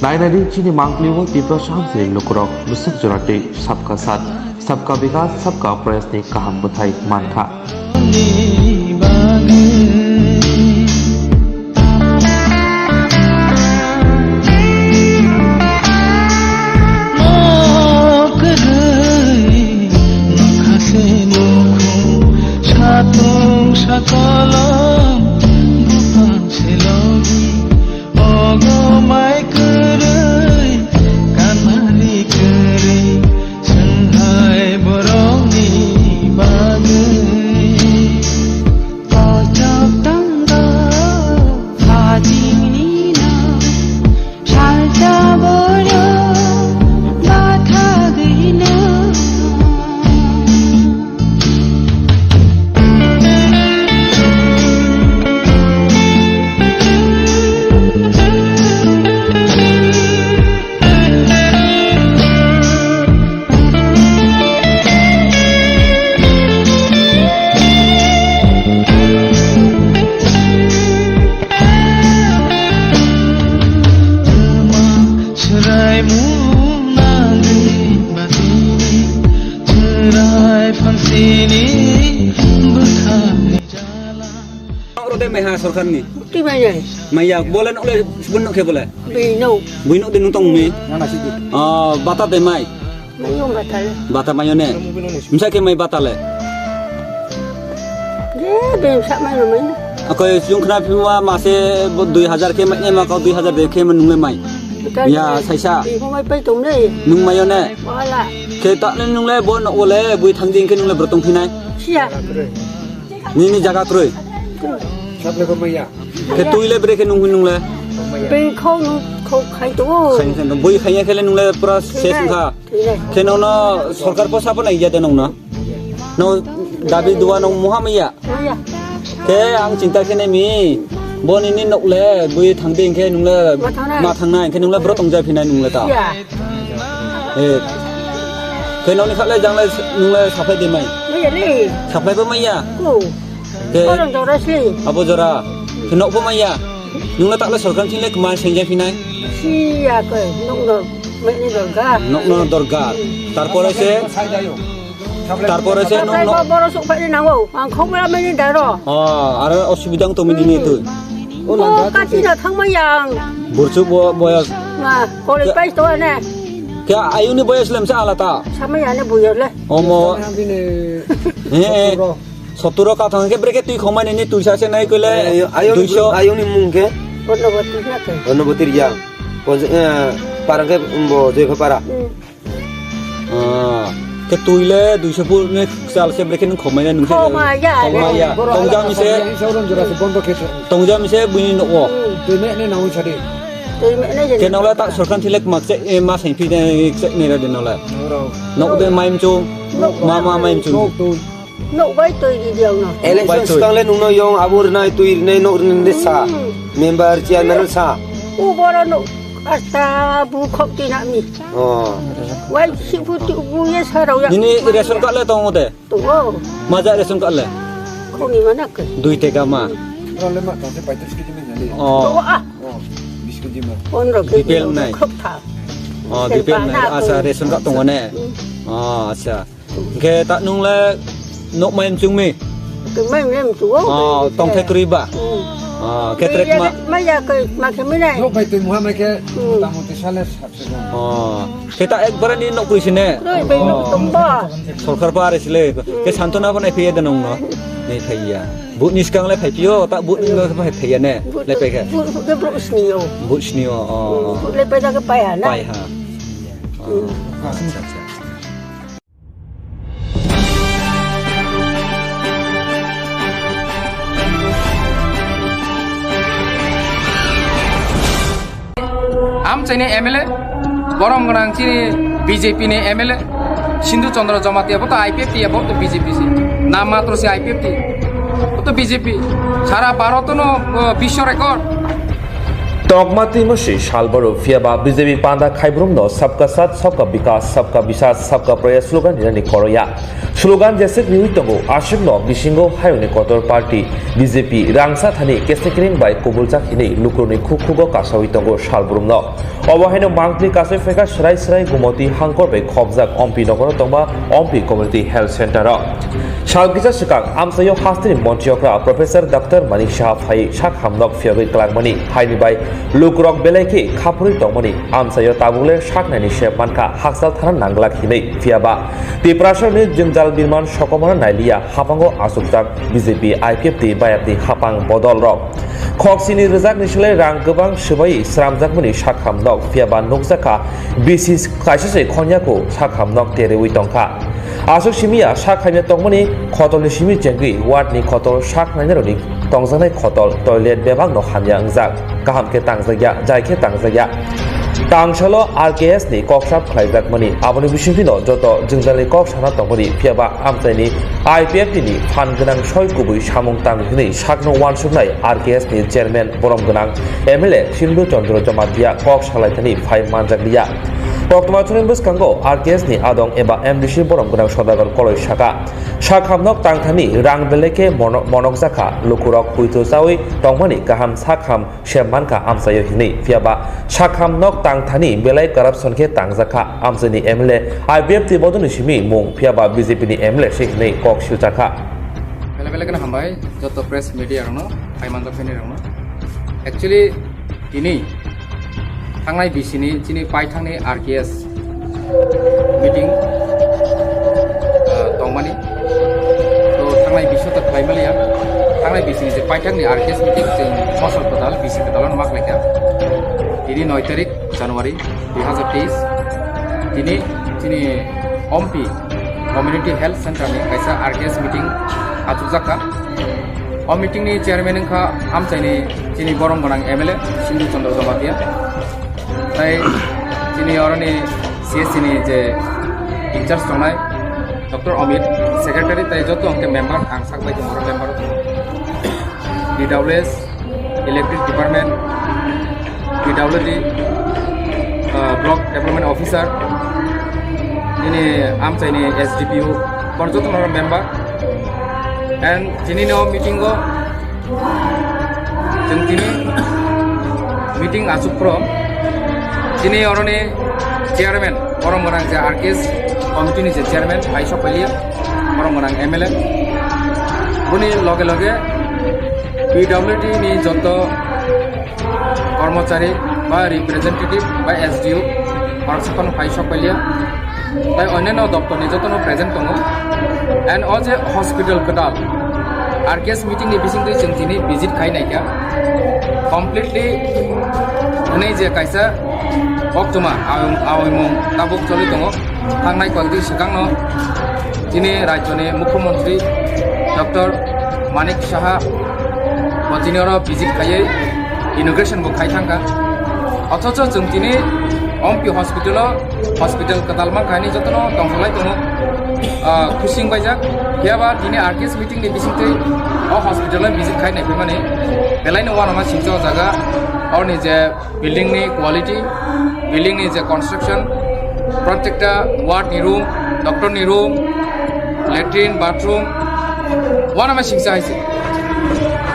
Nai nai di chini mangpli o Tiprasa hamsini lukurok bwswk jora twi sabka sat, sabka bikas, sabka prayas ni kaham bwthai mankha. Satung sakolom bupang selogi, ogo mai kwrwi, kanmani kwrwi, swnghai borokni bagwi. Kochok tongo, phajini no. Salsa boro bathagwino. Chwraimung nangwi batini, chwrai phansini bwkhakni jala. Oro de meha sorkarni. Twi mai nai. Maya, bole nokle subun nokhe bole. Bino. Bino de nutong mi. Nana sidi. Ah, bata de mai. Mayo bata le. Bata mayo ne. Misa khe mai bata le. Je, be sa mai no mai na. Akoi sung khna phima mase bo dui hajar khe mai ne ma ko dui hajar de khe nungle mai. Ya, saisa. Bini phone bai pai tong le. Nung mayo ne. Wala. Khe ta le nungle bo no ole bui thang ding khe nungle bro tong phinai. Sia. Nini jaga kroi. Saple ko maya. Khe tui le bre khe nung nungle. Bini khau nung khau khai to. Khai khai bui khai ya khe le nungle pura ses kha. Khe nono sorkar posa bo nai ya de nongno. No dabi duwa nong muha maya. Maya. Khe ang chinta khe nai mi. Bo nini nok le bui thang ding khe nungle ma thang nai. Ma thang nai khe nungle bro tong ja phinai nungle ta. Ya. Eh. Khe nokni khaklai janglai nunglai saplai de mai. Maya le. Saplai bo maya. Ko. Khe. Korang jora sli. Abo jora. Khe nok bo maya. Nunglai takle sorkar thile kma sengjak phinai. Siya ko. Nok no meni dorga. Nok no dorga. Tarpore se. Tarpore se nung no. Boro sok phai nango. Ang khobra meni daro. Oh, aro osubidang to mini ni tu. O kati na thang ma yang. Burchuk bo boyas. Na, college pai to ne. Kya ayuni boyas lem sa alata. Sama ya ne boyas le. Omo. He. Soturo ka thang ke breke tui khomai ni tui sa se nai kole. Ayuni duiso. Ayuni mung ke. Onoboti na ke. Onoboti ya. Parang ke bo joi para. Ah, ke tui le duiso pur ne sal se breke nung khomai ne nung se. Khomai ya. Khomai ya. Tongja mi se. Tongja mi se bini no. Tui me ne nang sadi. Tui me ne. Ke nang la ta sorkar thile mak se ma sai phi ne se ne ra de no la. No de mai mchu. Ma ma mai mchu. Nok bai twi di diang no. Election swkang le nungno yong abo rwnai twi rwnai nok rwnai de sa. Hmm. Member chairman sa. U boro no asta bu khok ti na mi. Oh. Wai si bu tu bu ye sa rau ya. Nini ration card le tongo de? Tongo. Maja ration card le? Khoni mana ke? Dui teka ma. Ro le ma tong se paitris kg min jani. Oh. Tongo ah. Oh, bis kg ma. Pondro kg. B P L nai. Khok tha. Oh, B P L nai. Asa ration card tongo ne? Hmm. Oh, acha. Hingke ta nung le nok mai mchung mi? Tong mai mle mchung o. Oh, tong the kroi ba? Hmm. Oh, khe trek ma. Ma ya koi ma khe mi nai. Nok bai twi muha mai khe, hmm, mota moti sale sabse. Oh, khe ta ekbare ni nok kroi sine? Kroi bai nok tong ba. Sorkar pa are sile. Khe santona bo nai phiya de nong no. Nai phiya. But ni skang le phai pio, ta but ni skang le phai phiya ne. Le pe khe. But, but, but sini yo. But sini yo. Oh. But le pe da ke pai ha na. Pai ha. Oh, acha, acha, acha. Chini M L A, borom gwnang chini B J P ni M L A, Sindhu Chandra Jamatia, bo to I P F T, bo to B J P si. Nam matro si I P F T, bo to B J P. Sara Bharat no, uh, biswa record. Tokma twi mwswi sal boro phiya ba B J P panda khaibrumno Sabka Saath, Sabka Vikas, Sabka Vishwas, Sabka Prayas slogan rinani koroya. Slogan jeswk riwi tongo, aswkno bisingo hayungni kotor party B J P rangsa thani kesekring bai kubuljak hinwi lukurokni khukhugo kasawi tongo salbrumno. Obo haino mangpli kasai phaikha Srai Srai Gumoti Hangkor bai khobjak Ompi nogoro tongma Ompi Community Health Center o. Sal kisa swkang amchaio hasteni montri okra Professor Doctor Manik Saha phai sak hamnok phiyogwi klangmani haini bai lukurok belai khe khaphurwi tongmani amchaio tabukle saknaini se mankha hakchal thana nanglak hinwi phiyaba Tiprasani jwngjal birman sokomorno nailiya hapango achukjak B J P I P F T bayapni hapang bodolrok. Khok sini rwjakni slai rang kwbang swbai sramjakmani sakham nok phiyaba nukjakha B C kaisa se khonyaku sakham nok teriwi tongkha. Aswk simiya sak khaina tongmani khotolni simi chengwi wardni khotol sak nainarokni tongjaknai khotol toilet bebakno hamya wngjak. Kaham khe tangjakya, jai khe tangjakya. Tangsalo R K S ni kok sap khlaijakmani, aboni bisingtwino joto jwngjalni kok sana tongmani, phiyaba amchaini I P F T ni phan gwnang soi kubui samung tang hwnwi sakno uansuknai R K S ni chairman borom gwnang M L A Sindhu Chandra Jamatia kok salaithani phai manjakliya. Koktwma chwngni bwskango R K S ni adong eba M D C borom gwnang Sodagar Koloi saka, sakhamnok tangthani rang belai khe mono-, monokjakha, lukurok puitu chawi tongmani kaham sakham se mankha amchaio hinwi, phiyaba sakham nok tangthani belai corruption khe tangjakha amchaini M L A I P F T bodolni simi mung, phiyaba B J P ni M L A se hinwi kok siljakha. Belai belai kheno hambai joto press media rokno, phai manjak phainai rokno. Actually, tini thangnai bisini chini paithakni R K S meeting, ah, tongmani. To thangnai bisino ta khlai maliya. Thangnai bisini je paithakni R K S meeting chwng Mosol Kwtal, B C Kwtal ano ma khlaikha. Tini noi tarik January dui hazar teis. Tini chini Ompi Community Health Center ni kaisa R K S meeting achukjakha. O meeting ni chairman wngkha amchaini chini borom gwnang M L A Sindhu Chandra Jamatia. Tai chini oroni C S C ni je in charge tongnai Doctor Amit, secretary tai joto hwnkhe member, ang sak bai tongo member. P W S, Electric Department, P W D, uh, Block Development Officer, nini amchaini S D P O, bor joto no member. And tini no meeting o Chwng tini meeting achuk phro, tini oroni chairman, borom gwnang je R K S committee ni je chairman, bai sok pailia, borom gwnang M L A. Boni loge loge P W D ni joto kormochari ba representative ba S D O, borok saphano pai sok pailia. Tai onyaino doptorni jotono present tongo. And o je hospital kwtal, R K S meeting ni bisingtwi chwng tini visit khai naikha. Completely hwnwi je kaisa koktwma awi-, awimung tabuk choli tongo. Thangnai koktwi swkangno chini rajyoni Mukhyamantri Doctor Manik Saha bo tini oro visit khaiwi inauguration bo khai thangkha. Othocho chwng tini Ompi hospital o hospital kwtal mankha hinwi jotono tongthoklai tongo, ah, khusing baijak. Phiyaba tini R K S meeting ni bisingtwi o hospital o visit khai naiphimani belaino uanama singcha o jaga, oroni je building ni quality, building ni je construction, protekta ward ni room, doctor ni room, latrine, bathroom, uanama singcha hai se.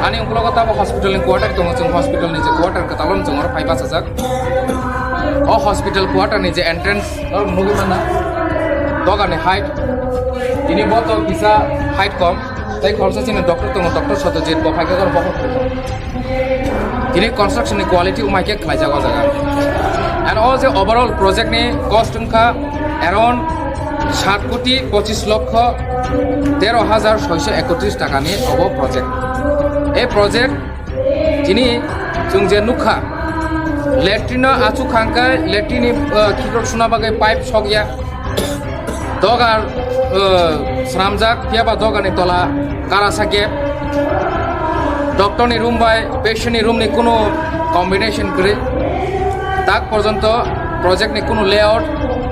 Ani ukologo tabo hospital ni quarter tongo, chwng hospital ni je quarter kwtal o chwng oro phai bachajak. O hospital quarter ni je entrance, norok nugwi manna, dogar ni height, tini bo to kisa height kom, tei khoroksa chini doctor tongo, Doctor Satyajit, bo phaikha oro bokhok. Tini construction ni quality umai khe khlaijak o jaga. And o je overall project ni cost wngkha around sat koti pochis lokho tero hajar soiso ekotris taka ni obo project. E project Tini chwng je nukha, latrine no achuk kha hwnkhe latrine ni, uh, khikrok suna bagwi pipe sokya. Dogar, uh, swnamjak, phiyaba dogar ni tola karasa gap. Doctor ni room bai patient ni room ni kunu combination kwrwi. Tak porjonto project ni kunu layout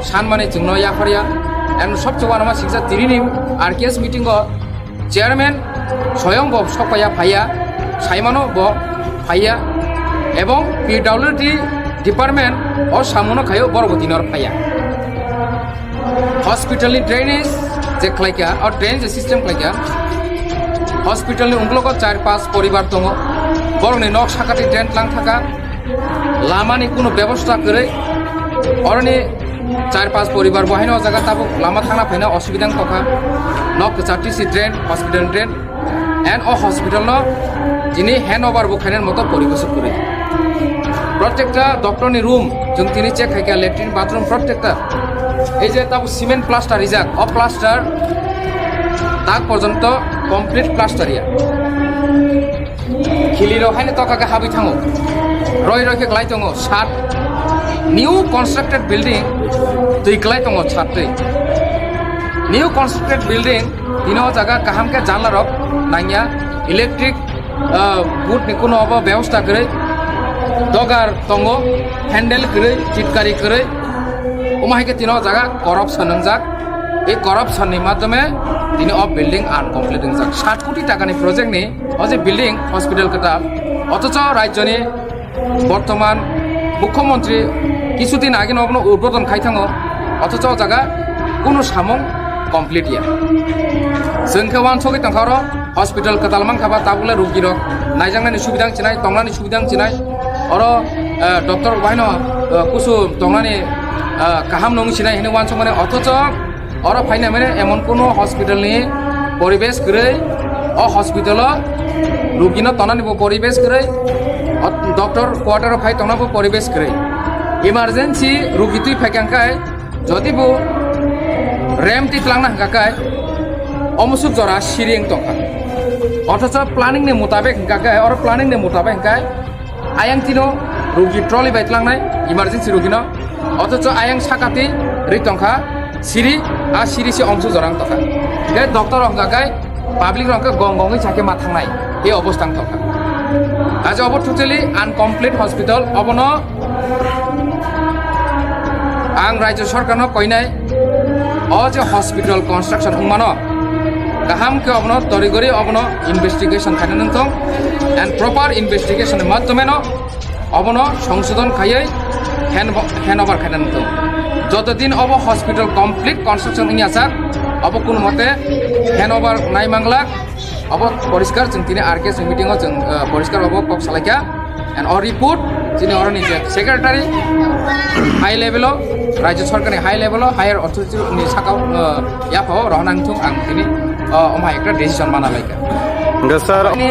sanmani chwngno yapharya. And sobse uanama singsa tini ni R K S meeting o chairman soyong bo sokpaiya phaiya, saimano bo phaiya, ebong P W D department o samuno khaio borok bo tini oro phaiya. Hospital ni drainage je khlaikha, o drainage system khlaikha, hospital ni ungkulugo char pas poribar tongo, borokni nok sakati drain tlang thaka, lamani kunu bebosta kwrwi, oroni char pas poribar bo haino o jaga tabuk lama thangna phaina osubida wngtokha, nok kwchar tisi drain, hospital drain. And o hospital no tini handover bo khainani moto poribesh kwrwi. Protecta doctor ni room, chwng tini check khaikha, latrine, bathroom, protecta. Ei je tabuk cement plaster rijak, o plaster tak porjonto complete plaster ya. Khili rok haino toka khe habwi thango. Roi roi khe klai tongo, sat new constructed building twi klai tongo, sat twi. New constructed building, tini o jaga kaham khe janla rok nangya, electric, ah, board ni kuno obo bebosta kwrwi, dogar tongo, handle kwrwi, chitkari kwrwi, omo hai khe tini o jaga corruption wngjak. Ei corruption ni madhyome tini o building uncomplete wngjak. Sat koti taka ni project ni o je building hospital kwtal, othocho rajyo ni bortoman mukhyamantri kisu din age no obono udbodon khai thango, othocho o jaga kunu samung complete ya. Chwng khe uansugwi tongkha oro hospital kwtal mankha ba tabukle rugi rok naijaknani subida wng chinai, tongnani subida wng chinai, oro, eh, doctor rok bahaino, eh, kusu tongnani, eh, kaham no wng chinai hinwi uansukmani, othocho oro phaina mane emon kuno hospital ni poribesh kwrwi, o hospital o rugi no tongnani bo poribesh kwrwi, o doctor quarter o phai tongna bo poribesh kwrwi. Emergency rugi twi phaikha hwnkhe, jodi bo rem twi twlangna hwnkha khe, omusuk jora siri wng tongkha. Othocho planning ni mutabek hwnkha khe, oro planning ni mutabek hwnkha khe, ayang tino rugi trolley bai tlangnai, emergency rugi no. Othocho ayang sakati ri tongkha siri, a siri se omsu jorang tongkha. Hingke doctor rok hingka kai public rok hingke gong gongwi sakhe ma thangnai, e obostha wng tongkha. Aja obo totally uncomplete hospital, obono ang Rajya Sarkar no koinai, o je hospital construction wngmano, kaham khe obono torigori obono investigation khaina nangthong, and proper investigation ni madhyome no obono songsodon khaiwi hand, handover khaina nangthong. Joto din obo hospital complete construction wngya sak, obo kunu mote handover nai manglak, obo poriskar chwng tini R K S meeting o chwng, eh, poriskar obo kok salaikha. And o report chini oroni je secretary high level o, Rajya Sarkar ni high level o, higher authority ni saka o, uh, yapha o rohorna wngthung ang tini, uh, omo hai ekta decision mana laikha. Hingke sir, chini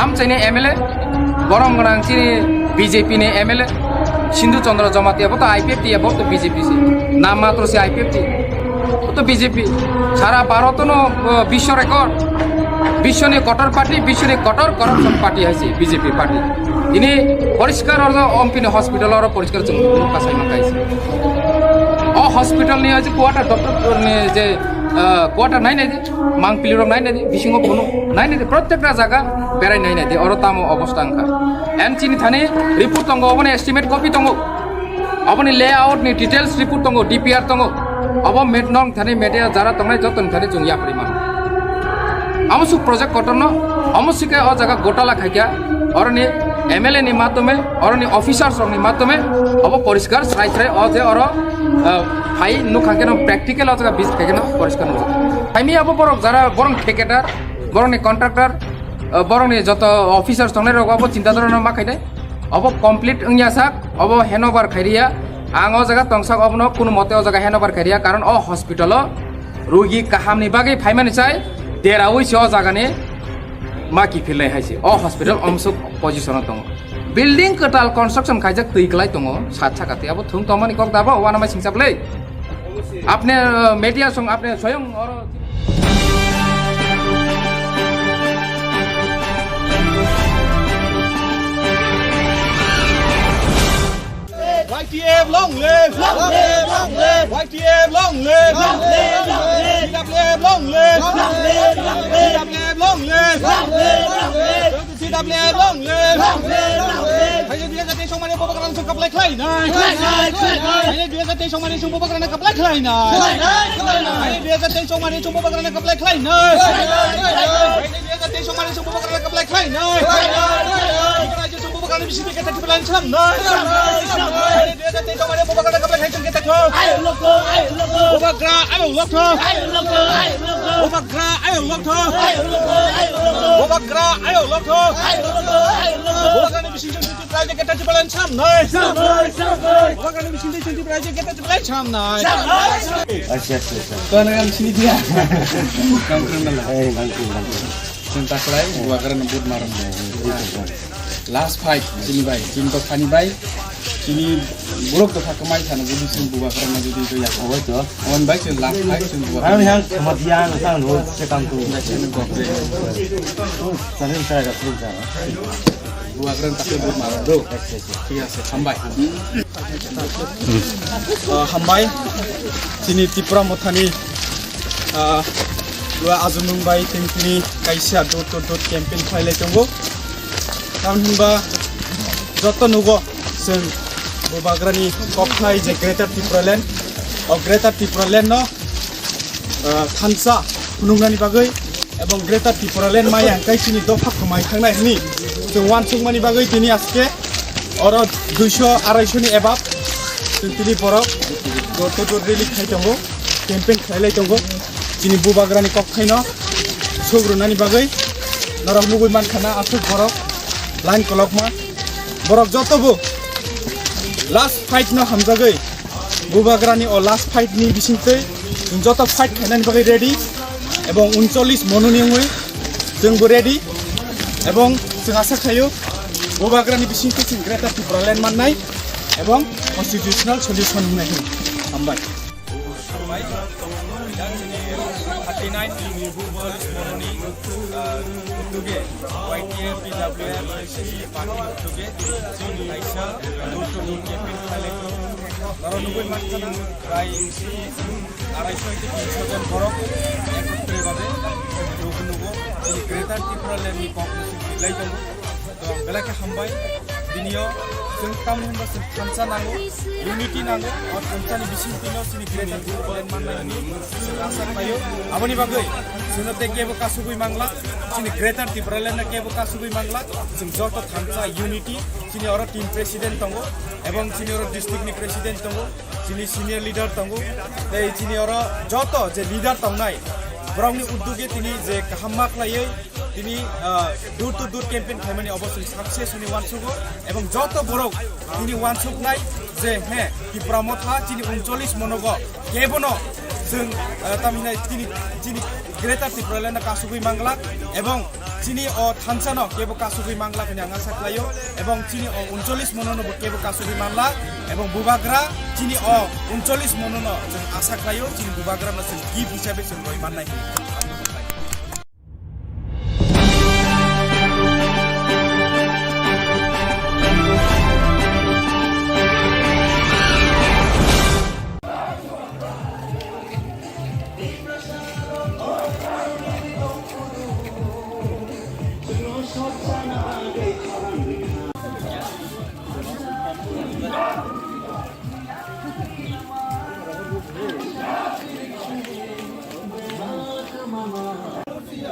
amchaini M L A, borom gwnang chini B J P ni M L A, Sindhu Chandra Jamatia, bo to I P F T ya, bo to B J P se, nam matro se I P F T. To B J P. Sara Bharat no, uh, bisho record. Bisho ni kotor party, bisho ni kotor corruption party hai se B J P party. Ini poriskar oro ompini hospital oro poriskar chwng nukha sai mankai se. O hospital ni aji quarter doctor ni je, uh, quarter nai nai di, mangpili rok nai nai di, bisingo bono nai nai di, protekta jaga berai nai nai di, oro tamo obostha wngkha. And chini thani report tongo, obono estimate copy tongo. Aboni layout ni details report tongo, D P R tongo. Abo met nong thani media jara tongnai joto ni thani chwng yapri mano. Amo suk project kotor no, amo sike o jaga gotala khaikha, oroni M L A ni matome, oroni officers rok ni matome, abo poriskar srai srai o je oro, ah, phai nukha khe no practical o jaga visit khaikhe no poriskar nukha. Phaimi abo borok jara borok thikadar, borok ni contractor, ah, borok ni joto officers tongnai rok abo chinta dhorona ma khainai. Obo complete wngya sak, obo handover khairiya. Ang o jaga tongsak obono kunu mote o jaga handover khairiya, karon o hospital o rugi kaham ni bagwi phaimani chai deraui se o jaga ni ma kiphilnai hai se. O hospital omsuk position o tongo. Building kwtal construction khaijak twi kwlai tongo, sat saka twi abo thung tongmani kok dabo, uanama singsa bwlai. Apne, uh, media song apne soyong oro Y T F long live! Long live, long live! Y T F long live! Long live, long live! C W F long live! Long live, long live! C W F long live! Long live, long live! C W F long live! Long live, long live! Haino dui hajar teis songmani bubagrano chwng kaplai khlainai. Khlainai, khlainai. Haino dui hajar teis songmani chwng bubagrano kaplai khlainai. Khlainai, khlainai. Haino dui hajar teis songmani chwng bubagrano kaplai khlainai. Khlainai, khlainai. Haino dui hajar teis songmani chwng bubagrano kaplai khlainai. Khlainai, khlainai. Bubagrano chwng bubagrano bisingtwi keta kibalan swnamnai. Swnamnai, swnamnai. Haino dui hajar teis songmani bubagrano kaplai khlainai chwng keta kho. Ayuk lokthok, ayuk lokthok. Bubagra ayuk lokthok. Ayuk lokthok, ayuk lokthok. Bubagra ayuk lokthok. Ayuk lokthok, ayuk lokthok. Ayuk lokthok, ayuk lokthok. Bubagrani bisingtwi Raja kita cepetan samnai. Samnai, samnai. Bubagrani bisingtwi singtwi raja kita cepetan samnai. Samnai. Acha, acha, acha. Kau nak sini dia. Nangkring nang. Eh, nangkring, nangkring. Sentak lai, bubagrano but maram. Last fight, sini bai, sini to khani bai. Sini buruk to khak mai khana jadi sini bubagrano jadi itu ya. Oh, itu. Awan baik sini last fight sini bubagrano. Ano yang kemudian kan lo sekam tu. Sini gokre. Sini saya dah sini saya. Bubagrano takhuk but maram bro. Thik ase, hambai. Ah, hambai. Chini Tipra Mothani, ah, lua ajunung bai tengtini kaisa door to door campaign khlailai tongo. Tamhinba joto nugo chwng bubagrani kokthai je Greater Tipraland, o Greater Tipraland no ah, thansa phunuknani bagwi ebong Greater Tipraland maya hwnkhe chini dopha kwmai thangnai hwnwi chwng uansukmani bagwi tini aske oro duiso araisoni ebap chwng tini borok door to door rally khai tongo, campaign khlailai tongo. Chini bubagrani kokthaino suk rwnani bagwi norok nugwi mankha na aswk borok line kolokma. Borok jotobo last fight no hamjagwi Bubagrani o last fight ni bisingtwi chwng joto fight khainani bagwi ready, ebong uncholish mononi wngwi chwngbo ready, ebong chwng asa khaio Bubagrani bisingtwi chwng Greater Tipraland mannai ebong constitutional solution wngnai hwnwi hambai. Thirty nine uncholish mononi, ah, utuge Y T F, P W F, I C C party utuge chini kaisa door to door campaign khlailai tongo. Oro nugwi mankha nang prai arai soi tei tin soi jon borok ekhotre babe nugo nugo chini Greater Tipraland ni kok ni simi lai tongo. To belai khe hambai. Bini o chwng tamni hwnba chwng thansa nango, unity nango. O thansa ni bisingtwi no chini Greater Tipraland mannai hwnwi chwng asa khlaio. Aboni bagwi chwngno tei kebo kasugwi mangla, chini Greater Tipraland no kebo kasugwi mangla. Chwng joto thansa unity, chini oro team president tongo, ebong chini oro district ni president tongo, chini senior leader tongo, tei chini oro joto je leader tongnai, borokni uddog e tini je kaham ma khlaiwi, tini, ah, door to door campaign khlaimani obo chwng success hwnwi uansugo, ebong joto borok tini uansuknai je, he, Tipra Motha chini uncholish monogo kebono chwng, ah, tamhinai chini, chini Greater Tipraland no kasugwi mangla, ebong chini o thansa no kebo kasugwi mangla hwnwi ang asa khlaio, ebong chini o uncholish mono no bo kebo kasugwi manla, ebong Bubagra chini o uncholish mono no chwng asa khlaio, chini Bubagra no chwng gift hisabe chwng rwi mannai hwnwi.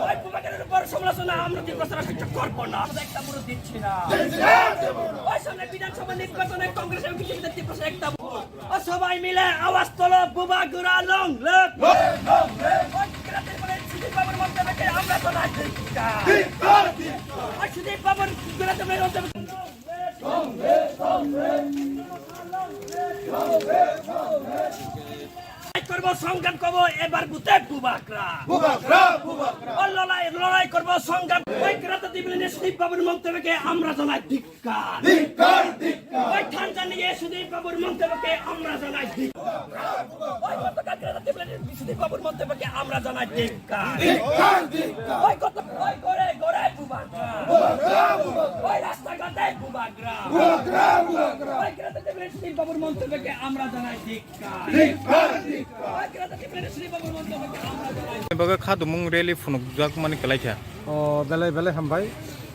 ওই প্রবাকের উপর সমালোচনা আমরা তীব্র সরা সহ্য করব না। শুধু একটা ভোটও দিচ্ছি না। ওই সামনে বিধানসভা নির্বাচনে কংগ্রেস এবং বিজেপিতে তীব্র সরা একটা ভোট। ও সবাই মিলে আওয়াজ তোলো, বুবাগুরা long live। ওই বিরাটের পরে সুদীপ বাবুর মন্তব্যকে আমরা জানাই ধিক্কার। ওই সুদীপ বাবুর বিরাটের মন্তব্য লড়াই করব, সংগ্রাম করব, এবার বুথে বুবাকরা। বুবাকরা, বুবাকরা। ও লড়াই, লড়াই করব, সংগ্রাম। ওই গ্রেটার টিপ্রাল্যান্ডের সুদীপ বাবুর মন্তব্যকে আমরা জানাই ধিক্কার। ধিক্কার, ধিক্কার। ওই থানচা নিয়ে সুদীপ বাবুর মন্তব্যকে আমরা জানাই ধিক্কার। ওই গতকাল গ্রেটার টিপ্রাল্যান্ডের সুদীপ বাবুর মন্তব্যকে আমরা জানাই ধিক্কার। ধিক্কার, ধিক্কার। ওই গত, ওই ঘরে ঘরে বুবাকরা। বুবাকরা, বুবাকরা। ওই রাস্তাঘাটে বুবাকরা। বুবাকরা, বুবাকরা। ওই গ্রেটার টিপ্রাল্যান্ডের সুদীপ বাবুর মন্তব্যকে আমরা জানাই ধিক্কার। Bagwi kha tumung rally phunukjakmani kwlaikha. O, belai belai hambai.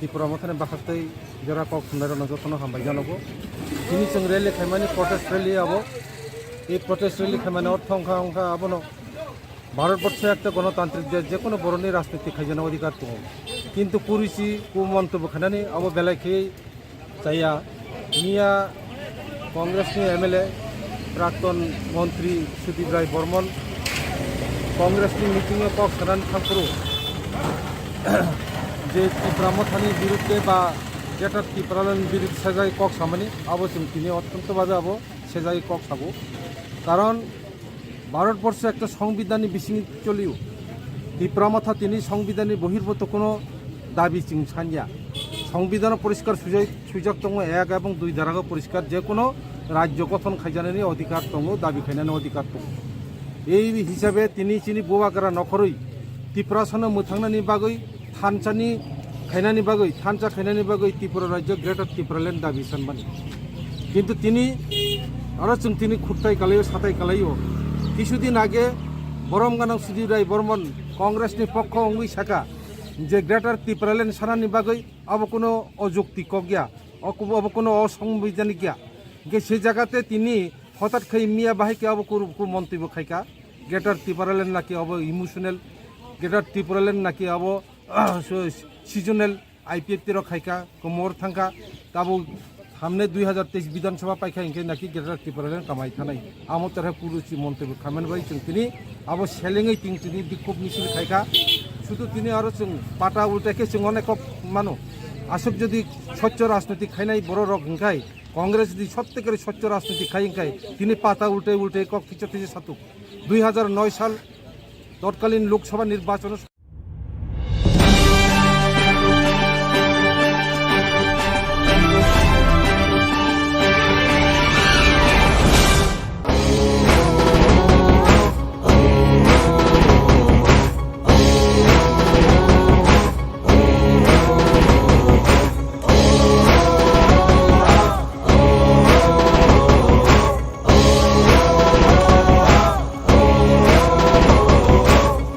Tipra Mothani bwkhaktwi jora kok thumnairokno jotono hambai janogo. Tini chwng rally khaimani protest rally abo. Ei protest rally khaimani ortho wngkha, wngkha abono Bharatborsho ekta gonotantrik desh, je kono boroni rajniti khaijana odhikar tongo. Kintu kurisi ku montobyo khainani abo belai khe chaya. Miya Congressni M L A, Prakton Montri Sudip Rai Bormon Congressni meeting-o kok sanani thangphuru je Tipra Mothani birudde ba Greater Tipraland birud sajai kok samani, abo chwng tini ottonto babe abo sejai kok sabo. Karon Bharatborsho ekta songbidhanni bisingo cholio. Tipra Motha tini songbidhanni bohirboto kono dabi chwng sanya. Songbidhano poriskar sujai-, swijak tongo, ek ebong dui darago poriskar, je kono rajyo gothon khaijanani odhikar tongo, dabi khainani odhikar tongo. Ei hisabe tini chini bubagra nokhorwi Tiprasano mwthangnani bagwi thanchani khainani bagwi, thansa khainani bagwi Tripura rajyo Greater Tipraland dabi sanmani. Kintu tini aro chwng tini khuktai kalaio, satai kalaio. Kisudin age borom ganang Sudip Rai Bormon Congressni pokho wngwi saka je Greater Tipraland sanani bagwi abo kono ojukti kok ya, abo kono osongbidhanik ya. Hingke se jagate tini hotat khai miya bahai ke abo kuru, kuru montwi bo khaika. Greater Tipraland naki abo emotional, Greater Tipraland naki abo so seasonal I P F T rok khaika, komor thangka, tabo hamne dui hazar teis Bidhan Sabha paikha hingke naki Greater Tipraland kamai thanai. Amo terha kuruchi montwi bo khamen bai chwng tini abo selengwi ting tini bikhub misil khaika. Sudu tini aro chwng pata ulta khe chwng onek kok mano. Aswk jodi soccho rajniti khainai borok rok hingkai, Congress di sottekere soccho rajniti khai hingkai, tini pata ultai ultai kok thiksa thiksa satuk. Dui hazar noi sal totkalin Lok Sabha nirbachon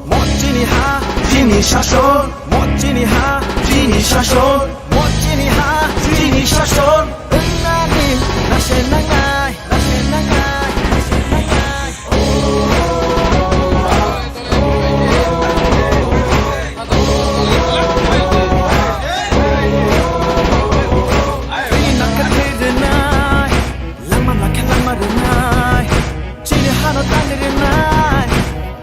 Mo chini ha, chini shason. Mo chini ha, chini shason. Mo chini ha, chini shason. Wngnani nase nangnai, nase nangnai, nase nangnai. Ri nang khe thwi rwnai, langma nang khe langma rwnai. Chini hano tang rwnai,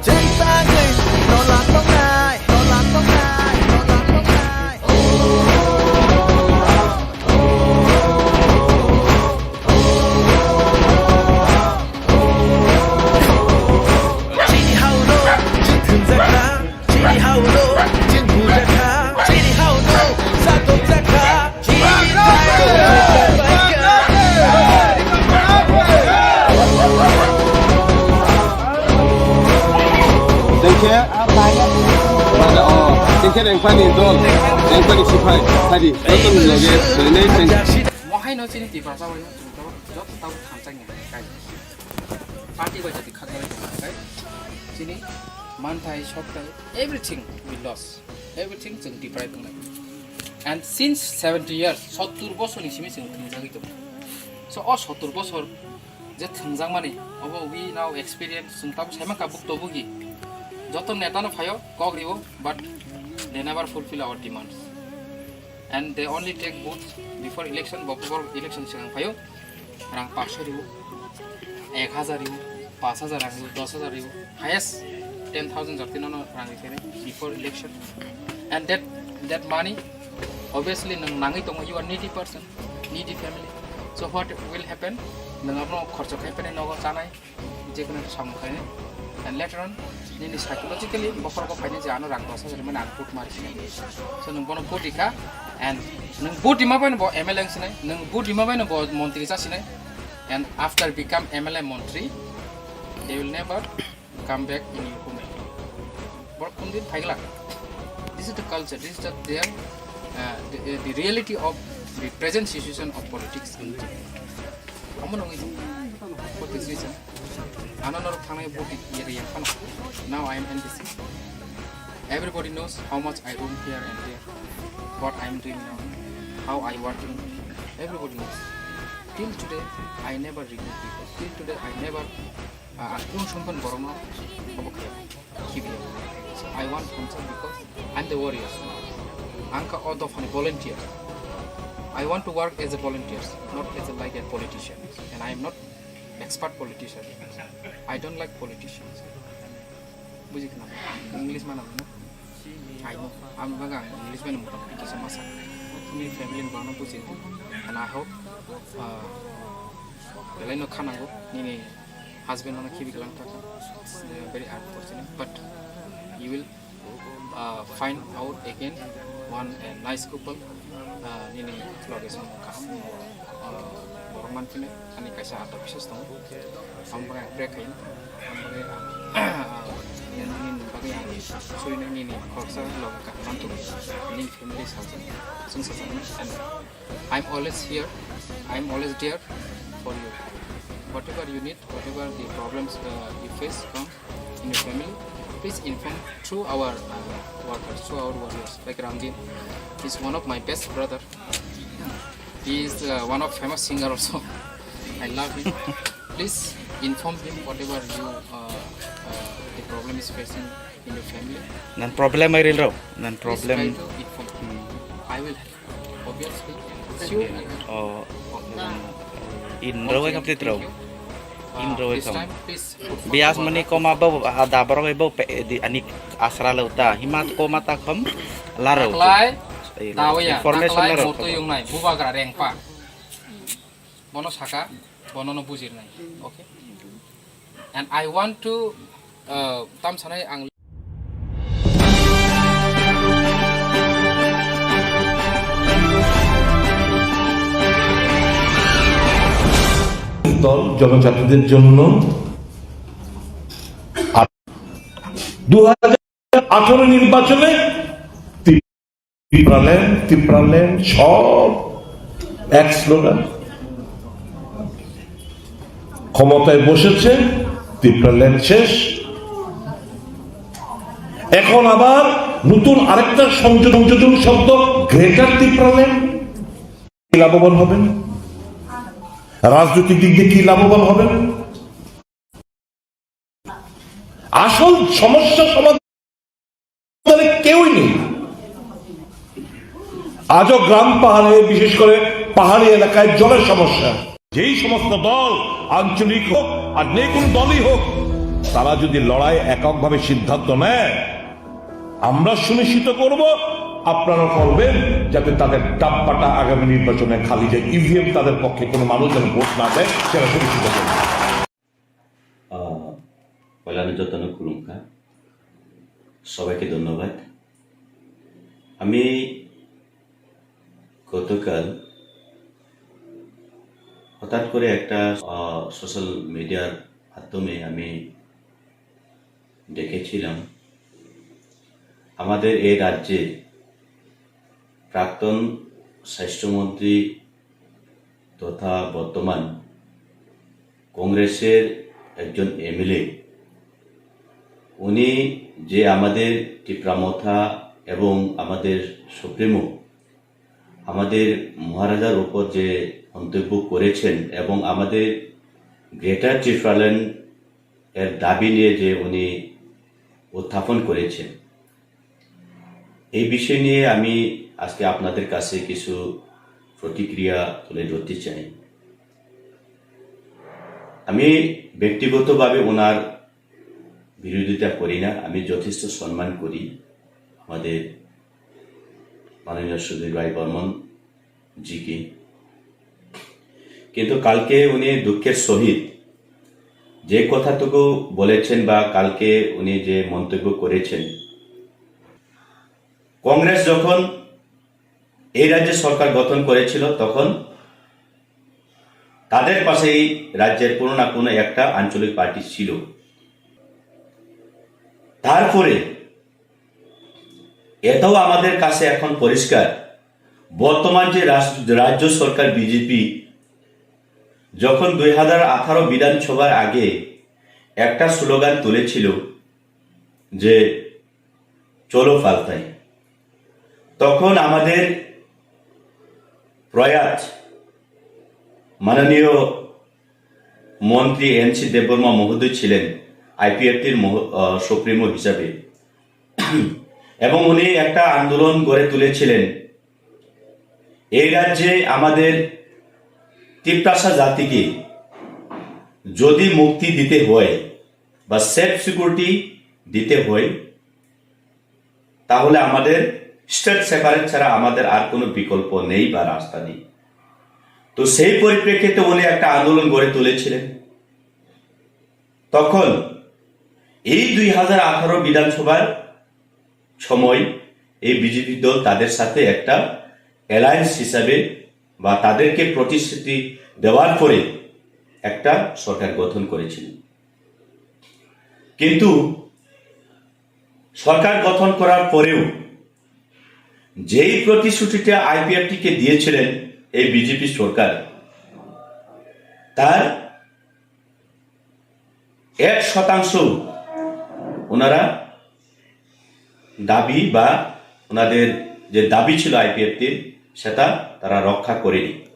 chwng tangwi tola tongnai, tola tongnai, tola tongnai. Chini ha-o no chwng thwngjak kha, chini ha-o no chwng bujakha, chini ha-o no satokjak kha, chini ha-o no. Tengkhe, oh, tengkhe rengphani dol, rengphani siphai, phadi, joto ni loge, soinai teng. Mohai no chini Tiprasa bai no chwng tabuk joto tabuk thansa ni hai kai. Party bai jadi khaknai tong hai kai. Chini manthai, sokthai, everything we lost. Everything chwng deprive wngnai. And since seventy years, sottur bosor ni simi chwng thwngjagwi tongo. So, o sottur bosor je thwngjakmani, obo we now experience, chwng tabuk saima ka buk tobugi. Joto neta no phaio, kok rio, but they never fulfill our demands. And they only take votes before election, bo bor election swkang phaio, rang paanch sho rio, ek hazar rio, paanch hazar rang rio, dos hazar rio, highest ten thousand jati no rang ri khe before election. And that, that money, obviously, nwng nangwi tongo, you are needy person, needy family. So what will happen? Nwng abono khorcho khai phai nogo chanai, je kono samung khainai. And later on, nini psychologically bokhorogo phainai je ano rang dos hazar mane ang vote mari sinai. So nwng bono vote rikha, and nwng vote rima bai no bo M L A wng sinai, nwng vote rima bai no bo montri cha sinai. And after become M L A montri, they will never come back in your home again. Borok kundin phaigla. This is the culture, this is the, their, uh, the, the reality of the present situation of politics in India. Amo nungwi jung. Politics reason. Ano norok thangnai vote yeri yang phano. Now I am N P C. Everybody knows how much I roam here and there, what I am doing now, how I working. Everybody knows. Till today, I never regret because till today I never, uh, ang kunu sompan borokno obo khe khibiya. So I want answer because I'm the warrior. Ang kha o dophani volunteer. I want to work as a volunteer, not as a, like, a politician. And I am not expert politician. I don't like politicians. Buji khna? English mana mano? I know. Ang baga English mana mano? Kisa masa. Ni family ni bana buji. And I hope, uh, belai no khanago. Nini husband mana khibi galang taka. It's, uh, very unfortunate. But you will, uh, find out again one, uh, nice couple. Uh, nini location kaham, uh, borok manpine ani kaisa atha bisas tongo. Ang bagwi ang pray khayo. Ang bagwi ang, ah, nini bagwi ang suri nini khoroksa loge kaham manthok. Nini family sajak, chwng sajak, and I'm always here. I'm always there for you. Whatever you need, whatever the problems, uh, you face, come in your family, please inform through our, uh, workers, through our warriors. Like Ramdin, he's one of my best brother. He is, uh, one of famous singer also. I love him. Please inform him whatever you, uh, uh, the problem is facing in your family. Nan problem ai ril rau. Nan problem. Please try to inform him. Hmm. I will help. Obviously, sure. Oh, in rau ai kapte trau. In rau ai kam. Bias mani koma bau ada borok ai bau pe di ani asra lau ta. Himat koma ta kham larau. Taklai, dawaya, information taklai larau. Moto yungnai, bubagra rengpa. Bono saka, bono no bujirnai. Okay? And I want to, uh, tam sanai ang দল জনজাতিদের জন্য। আর দু হাজার আঠারো নির্বাচনে তিপ্রাল্যান্ড, তিপ্রাল্যান্ড সব এক স্লোগান। ক্ষমতায় বসেছে, তিপ্রাল্যান্ড শেষ। এখন আবার নতুন আরেকটা সংযোজন, সংযোজন শব্দ, গ্রেটার তিপ্রাল্যান্ড। কি লাভবান হবেন? রাজনৈতিক দিক দিয়ে কি লাভবান হবেন? আসল সমস্যা সমাধানে কেউই নেই। আজও গ্রাম পাহাড়ে, বিশেষ করে পাহাড়ি এলাকায় জলের সমস্যা। যেই সমস্ত দল আঞ্চলিক হোক আর যে কোনো দলই হোক, তারা যদি লড়াই এককভাবে সিদ্ধান্ত নেয়, আমরা সুনিশ্চিত করব, আপনারা করবেন, যাতে তাদের ডাব্বাটা আগামী নির্বাচনে খালি যায়, ইভিএম তাদের পক্ষে কোনো মানুষ যেন ভোট না দেয়, সেটা সুনিশ্চিত করব। আহ, পয়লানো যতন খুলুমখা। সবাইকে ধন্যবাদ। আমি গতকাল হঠাৎ করে একটা, আহ, সোশ্যাল মিডিয়ার মাধ্যমে আমি দেখেছিলাম, আমাদের এই রাজ্যে প্রাক্তন স্বাস্থ্যমন্ত্রী তথা বর্তমান কংগ্রেসের একজন এমএলএ, উনি যে আমাদের টিপ্রামথা এবং আমাদের সুপ্রিমো, আমাদের মহারাজার উপর যে মন্তব্য করেছেন এবং আমাদের গ্রেটার টিপ্রাল্যান্ড এর দাবি নিয়ে যে উনি উত্থাপন করেছেন, এই বিষয় নিয়ে আমি আজকে আপনাদের কাছে কিছু প্রতিক্রিয়া তুলে ধরতে চাই। আমি ব্যক্তিগতভাবে ওনার বিরোধিতা করি না, আমি যথেষ্ট সম্মান করি আমাদের মাননীয় সুধীর ভাই বর্মন জি কি। কিন্তু কালকে উনি দুঃখের সহিত যে কথাটুকু বলেছেন বা কালকে উনি যে মন্তব্য করেছেন, কংগ্রেস যখন এই রাজ্যে সরকার গঠন করেছিল, তখন তাদের পাশেই রাজ্যের কোনো না কোনো একটা আঞ্চলিক পার্টি ছিল। তারপরে এটাও আমাদের কাছে এখন পরিষ্কার, বর্তমান যে রাস-, রাজ্য সরকার বিজেপি যখন দুই হাজার আঠারো বিধানসভার আগে একটা স্লোগান তুলেছিল যে চলো পাল্টাই। তখন আমাদের প্রয়াত মাননীয় মন্ত্রী এন সি দেববর্মা মহোদয় ছিলেন আইপিএফটির মহ- আহ, সুপ্রিমো হিসাবে, এবং উনি একটা আন্দোলন গড়ে তুলেছিলেন। এই রাজ্যে আমাদের তিপ্রাসা জাতিকে যদি মুক্তি দিতে হয় বা সেফ সিকিউরিটি দিতে হয়, তাহলে আমাদের স্টেট সেপারেট ছাড়া আমাদের আর কোনো বিকল্প নেই বা রাস্তা নেই। তো সেই পরিপ্রেক্ষিতে উনি একটা আন্দোলন গড়ে তুলেছিলেন। তখন এই দুই হাজার আঠারো বিধানসভার সময় এই বিজেপি দল তাদের সাথে একটা অ্যালায়েন্স হিসাবে বা তাদেরকে প্রতিশ্রুতি দেওয়ার পরে একটা সরকার গঠন করেছিলেন। কিন্তু সরকার গঠন করার পরেও যেই প্রতিশ্রুতিটা আইপিএফটিকে দিয়েছিলেন এই বিজেপি সরকার, তার এক শতাংশ ওনারা দাবি বা ওনাদের যে দাবি ছিল আইপিএফটির, সেটা তারা রক্ষা করেনি।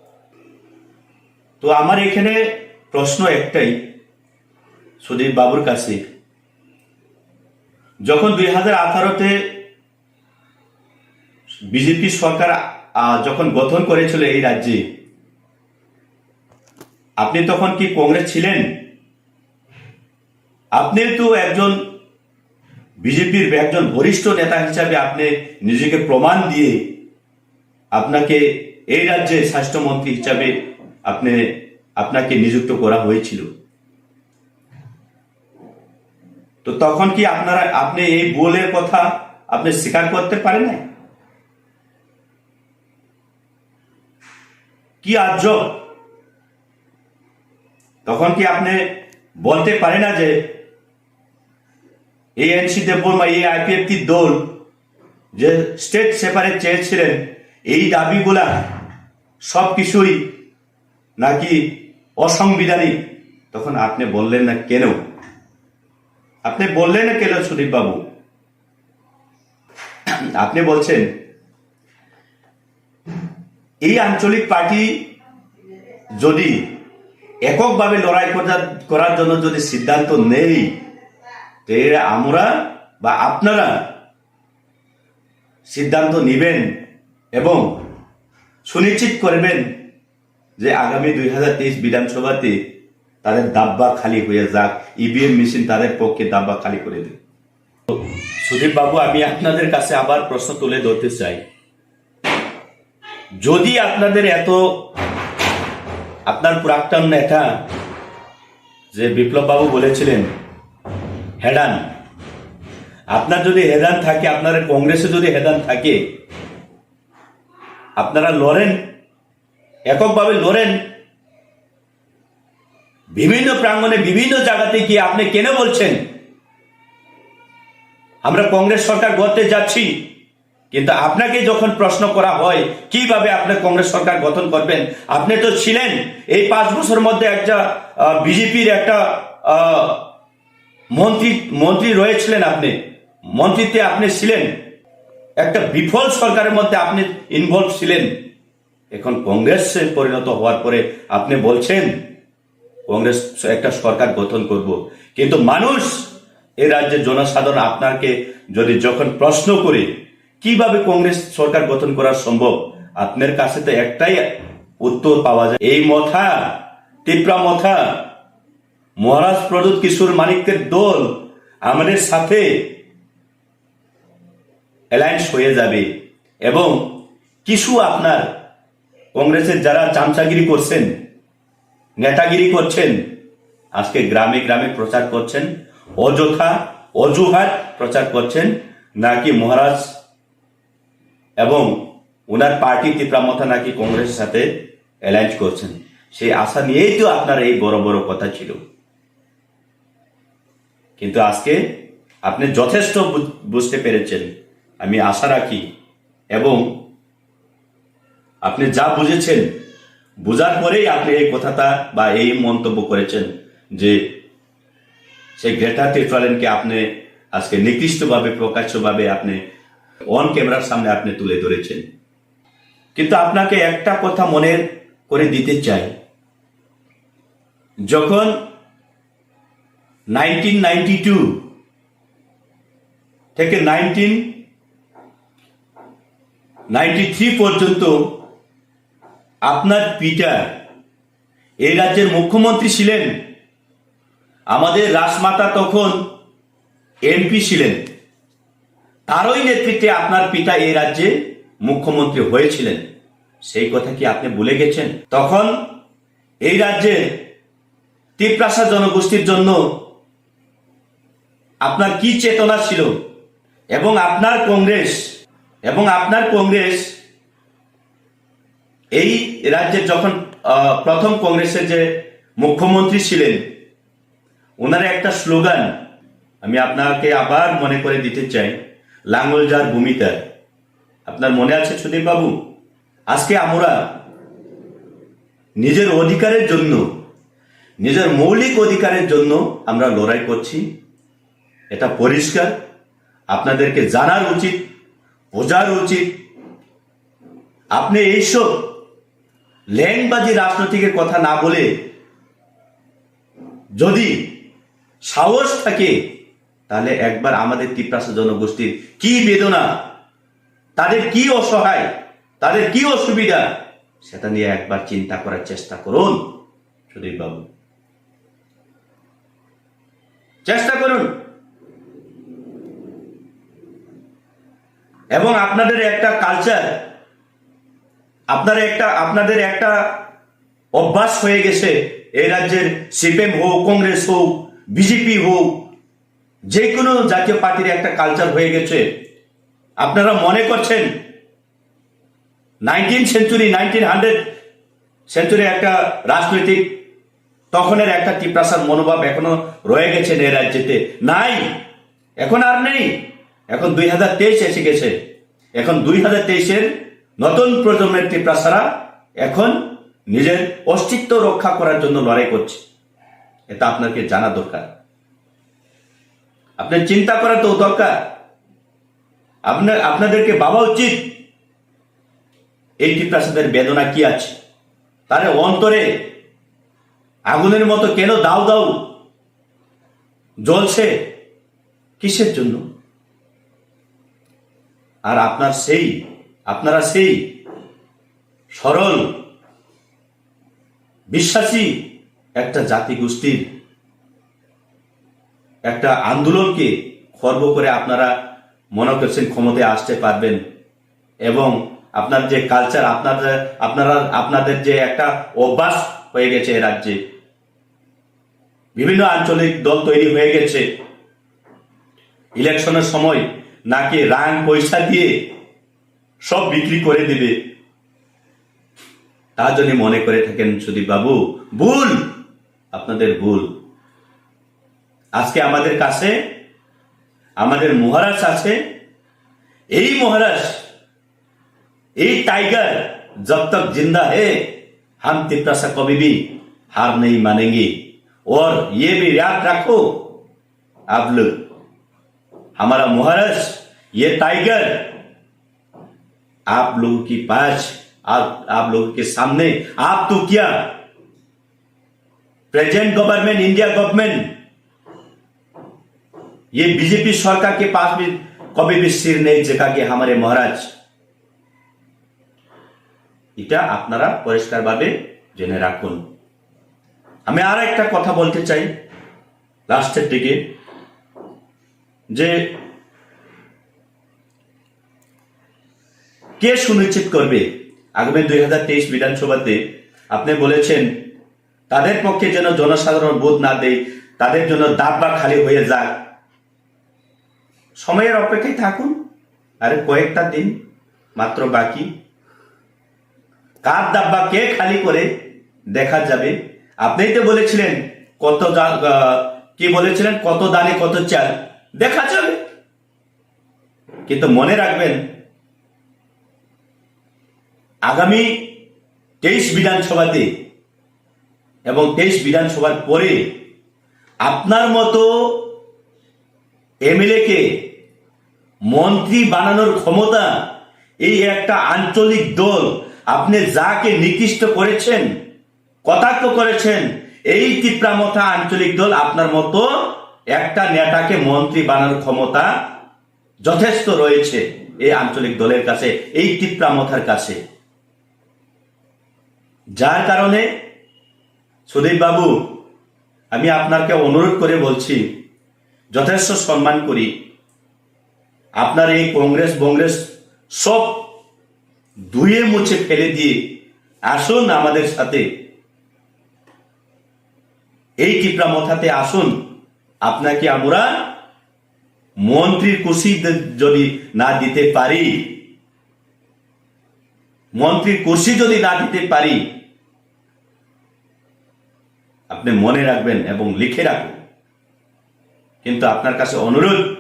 তো আমার এখানে প্রশ্ন একটাই সুদীপ বাবুর কাছে, যখন দুই হাজার আঠারোতে বিজেপি সরকার, আহ, যখন গঠন করেছিল এই রাজ্যে, আপনি তখন কি কংগ্রেস ছিলেন? আপনি তো একজন বিজেপির একজন বরিষ্ঠ নেতা হিসাবে আপনি নিজেকে প্রমাণ দিয়ে আপনাকে এই রাজ্যে স্বাস্থ্যমন্ত্রী হিসাবে আপনি, আপনাকে নিযুক্ত করা হয়েছিল। তো তখন কি আপনারা, আপনি এই ভুলের কথা আপনি স্বীকার করতে পারেন না? কি আজব! তখন কি আপনি বলতে পারে না যে এই এন সি দেববর্মা, এই আইপিএফটি দল যে স্টেট সেপারেট চেয়েছিলেন, এই দাবিগুলা সব কিছুই নাকি অসাংবিধানিক? তখন আপনি বললেন না কেন? আপনি বললেন না কেন, সুদীপ বাবু? আপনি বলছেন এই আঞ্চলিক পার্টি যদি এককভাবে লড়াই করার, করার জন্য যদি সিদ্ধান্ত নেই, তে আমরা বা আপনারা সিদ্ধান্ত নেবেন এবং সুনিশ্চিত করবেন যে আগামী দুই হাজার তেইশ বিধানসভাতে তাদের ডাব্বা খালি হয়ে যাক, ইভিএম মেশিন তাদের পক্ষে ডাব্বা খালি করে দিন। সুদীপ বাবু, আমি আপনাদের কাছে আবার প্রশ্ন তুলে ধরতে চাই, যদি আপনাদের এত, আপনার প্রাক্তন নেতা যে বিপ্লব বাবু বলেছিলেন হেডান, আপনার যদি হেডান থাকে, আপনার কংগ্রেসে যদি হেডান থাকে, আপনারা লড়েন, এককভাবে লড়েন, বিভিন্ন প্রাঙ্গণে বিভিন্ন জায়গাতে গিয়ে আপনি কেন বলছেন আমরা কংগ্রেস সরকার গড়তে যাচ্ছি? কিন্তু আপনাকে যখন প্রশ্ন করা হয় কিভাবে আপনি কংগ্রেস সরকার গঠন করবেন, আপনি তো ছিলেন এই পাঁচ বছর মধ্যে একটা, আহ, বিজেপির একটা, আহ, মন্ত্রী, মন্ত্রী রয়েছিলেন আপনি, মন্ত্রীতে আপনি ছিলেন, একটা বিফল সরকারের মধ্যে আপনি ইনভলভ ছিলেন। এখন কংগ্রেসে পরিণত হওয়ার পরে আপনি বলছেন কংগ্রেস একটা সরকার গঠন করব, কিন্তু মানুষ, এই রাজ্যের জনসাধারণ আপনাকে যদি যখন প্রশ্ন করে কিভাবে কংগ্রেস সরকার গঠন করা সম্ভব, আপনার কাছে তো একটাই উত্তর পাওয়া যায়, এই মথা, তিপ্রা মথা, মহারাজ প্রদ্যুৎ কিশোর মানিক্যের দল আমাদের সাথে অ্যালায়েন্স হয়ে যাবে এবং কিছু আপনার কংগ্রেসের যারা চামচাগিরি করছেন, নেতাগিরি করছেন, আজকে গ্রামে গ্রামে প্রচার করছেন, অযথা অজুহাত প্রচার করছেন, নাকি মহারাজ এবং ওনার পার্টি তিপ্রা মথা নাকি কংগ্রেসের সাথে অ্যালায়েন্স করছেন। সেই আশা নিয়েই তো আপনার এই বড় বড় কথা ছিল। কিন্তু আজকে আপনি যথেষ্ট বুঝ- বুঝতে পেরেছেন, আমি আশা রাখি, এবং আপনি যা বুঝেছেন, বুঝার পরেই আপনি এই কথাটা বা এই মন্তব্য করেছেন যে সেই গ্রেটার টিপ্রাল্যান্ডকে আপনি আজকে নিকৃষ্টভাবে, প্রকাশ্যভাবে আপনি অন ক্যামেরার সামনে আপনি তুলে ধরেছেন। কিন্তু আপনাকে একটা কথা মনে করে দিতে চাই, যখন নাইনটিন নাইনটি টু থেকে নাইনটিন নাইনটি থ্রি পর্যন্ত আপনার পিতা এই রাজ্যের মুখ্যমন্ত্রী ছিলেন, আমাদের রাজমাতা তখন এমপি ছিলেন, তারই নেতৃত্বে আপনার পিতা এই রাজ্যে মুখ্যমন্ত্রী হয়েছিলেন। সেই কথা কি আপনি ভুলে গেছেন? তখন এই রাজ্যে তিপ্রাসা জনগোষ্ঠীর জন্য আপনার কি চেতনা ছিল এবং আপনার কংগ্রেস, এবং আপনার কংগ্রেস এই রাজ্যে যখন, আহ, প্রথম কংগ্রেসের যে মুখ্যমন্ত্রী ছিলেন, ওনার একটা স্লোগান আমি আপনাকে আবার মনে করে দিতে চাই, "লাঙ্গল যার ভূমি তার।" আপনার মনে আছে সুদীপ বাবু? আজকে আমরা নিজের অধিকারের জন্য, নিজের মৌলিক অধিকারের জন্য আমরা লড়াই করছি, এটা পরিষ্কার। আপনাদেরকে জানার উচিত, বোঝার উচিত। আপনি এইসব ল্যাংবাজি রাজনীতিকের কথা না বলে যদি সাহস থাকে, তাহলে একবার আমাদের তিপ্রাসা জনগোষ্ঠীর কি বেদনা, তাদের কি অসহায়, তাদের কি অসুবিধা, সেটা নিয়ে একবার চিন্তা করার চেষ্টা করুন সুদীপ বাবু, চেষ্টা করুন। এবং আপনাদের একটা কালচার, আপনারা একটা, আপনাদের একটা অভ্যাস হয়ে গেছে, এই রাজ্যের সিপিএম হোক, কংগ্রেস হোক, বিজেপি হোক, যে কোনো জাতীয় পার্টির একটা কালচার হয়ে গেছে। আপনারা মনে করছেন nineteen century, nineteen hundred century একটা রাজনৈতিক, তখনের একটা তিপ্রাসার মনোভাব এখনো রয়ে গেছে এই রাজ্যেতে? নাই, এখন আর নেই। এখন দুই হাজার তেইশ এসে গেছে। এখন দুই হাজার তেইশের নতুন প্রজন্মের তিপ্রাসারা এখন নিজের অস্তিত্ব রক্ষা করার জন্য লড়াই করছে। এটা আপনাকে জানা দরকার, আপনার চিন্তা করা তো দরকার। আপনার, আপনাদেরকে ভাবা উচিত এই তিপ্রাসাদের বেদনা কি আছে, তাদের অন্তরে আগুনের মতো কেন দাউ দাউ জ্বলছে, কিসের জন্য? আর আপনার সেই, আপনারা সেই সরল বিশ্বাসী একটা জাতিগোষ্ঠীর একটা আন্দোলনকে খর্ব করে আপনারা মনে করছেন ক্ষমতায় আসতে পারবেন, এবং আপনার যে কালচার, আপনাদের, আপনারা, আপনাদের যে একটা অভ্যাস হয়ে গেছে এ রাজ্যে, বিভিন্ন আঞ্চলিক দল তৈরি হয়ে গেছে, ইলেকশনের সময় নাকি রাং পয়সা দিয়ে সব বিক্রি করে দিবে, তা যদি মনে করে থাকেন সুদীপ বাবু, ভুল, আপনাদের ভুল। আজকে আমাদের কাছে আমাদের মহারাজ আছে। এই মহারাজ, এই টাইগার जब तक जिंदा है, हम तिप्रासा कभी भी हार नहीं मानेंगे। और ये भी याद रखो आप लोग, हमारा महाराज, ये टाइगर आप लोगों के पास, आप, आप लोगों के सामने, आप तो क्या, प्रेजेंट गवर्नमेंट, इंडिया गवर्नमेंट, ये बीजेपी सरकार के पास भी कभी भी सिर नहीं झुकाएंगे हमारे महाराज। এটা আপনারা পরিষ্কারভাবে জেনে রাখুন। আমি আর একটা কথা বলতে চাই লাস্টের দিকে, যে কে সুনিশ্চিত করবে আগামী দুই হাজার তেইশ বিধানসভাতে? আপনি বলেছেন তাদের পক্ষে যেন জনসাধারণ ভোট না দেয়, তাদের জন্য ডাব্বা খালি হয়ে যাক। সময়ের অপেক্ষায় থাকুন, আরে কয়েকটা দিন মাত্র বাকি। কার ডাব্বা কে খালি করে দেখা যাবে। আপনি তো বলেছিলেন কত দা-, আহ, কি বলেছিলেন, কত দানে কত চাল, দেখা যাবে। কিন্তু মনে রাখবেন, আগামী তেইশ বিধানসভাতে এবং তেইশ বিধানসভার পরে আপনার মতো এমএলএ কে মন্ত্রী বানানোর ক্ষমতা এই একটা আঞ্চলিক দল, আপনি যাকে নিকৃষ্ট করেছেন, কটাক্ষ করেছেন, এই তিপ্রা মথা আঞ্চলিক দল আপনার মতো একটা নেতাকে মন্ত্রী বানানোর ক্ষমতা যথেষ্ট রয়েছে এই আঞ্চলিক দলের কাছে, এই তিপ্রা মথার কাছে। যার কারণে সুদীপ বাবু, আমি আপনাকে অনুরোধ করে বলছি, যথেষ্ট সম্মান করি, আপনার এই কংগ্রেস বংগ্রেস সব ধুয়ে মুছে ফেলে দিয়ে আসুন আমাদের সাথে, এই তিপ্রা মথাতে আসুন। আপনাকে আমরা মন্ত্রীর কুর্সি দে- যদি না দিতে পারি, মন্ত্রীর কুর্সি যদি না দিতে পারি, আপনি মনে রাখবেন এবং লিখে রাখুন। কিন্তু আপনার কাছে অনুরোধ,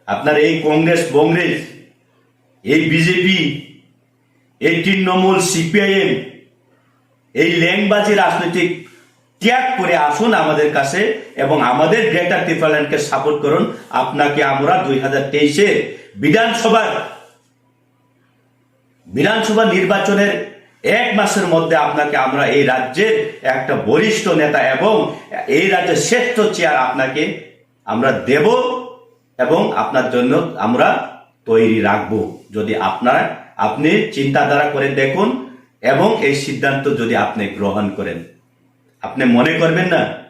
আপনার এই কংগ্রেস বংগ্রেস, এই বিজেপি, এই তৃণমূল, সিপিআইএম, এই ল্যাংবাজি রাজনৈতিক ত্যাগ করে আসুন আমাদের কাছে এবং আমাদের গ্রেটার ত্রিপুরাল্যান্ডকে সাপোর্ট করুন। আপনাকে আমরা দুই হাজার তেইশে বিধানসভার বিধানসভা নির্বাচনের এক মাসের মধ্যে আপনাকে আমরা এই রাজ্যের একটা বরিষ্ঠ নেতা এবং এই রাজ্যের শ্রেষ্ঠ চেয়ার আপনাকে আমরা দেব এবং আপনার জন্য আমরা তৈরি রাখব। যদি আপনারা, আপনি চিন্তাধারা করে দেখুন এবং এই সিদ্ধান্ত যদি আপনি গ্রহণ করেন, আপনি মনে করবেন না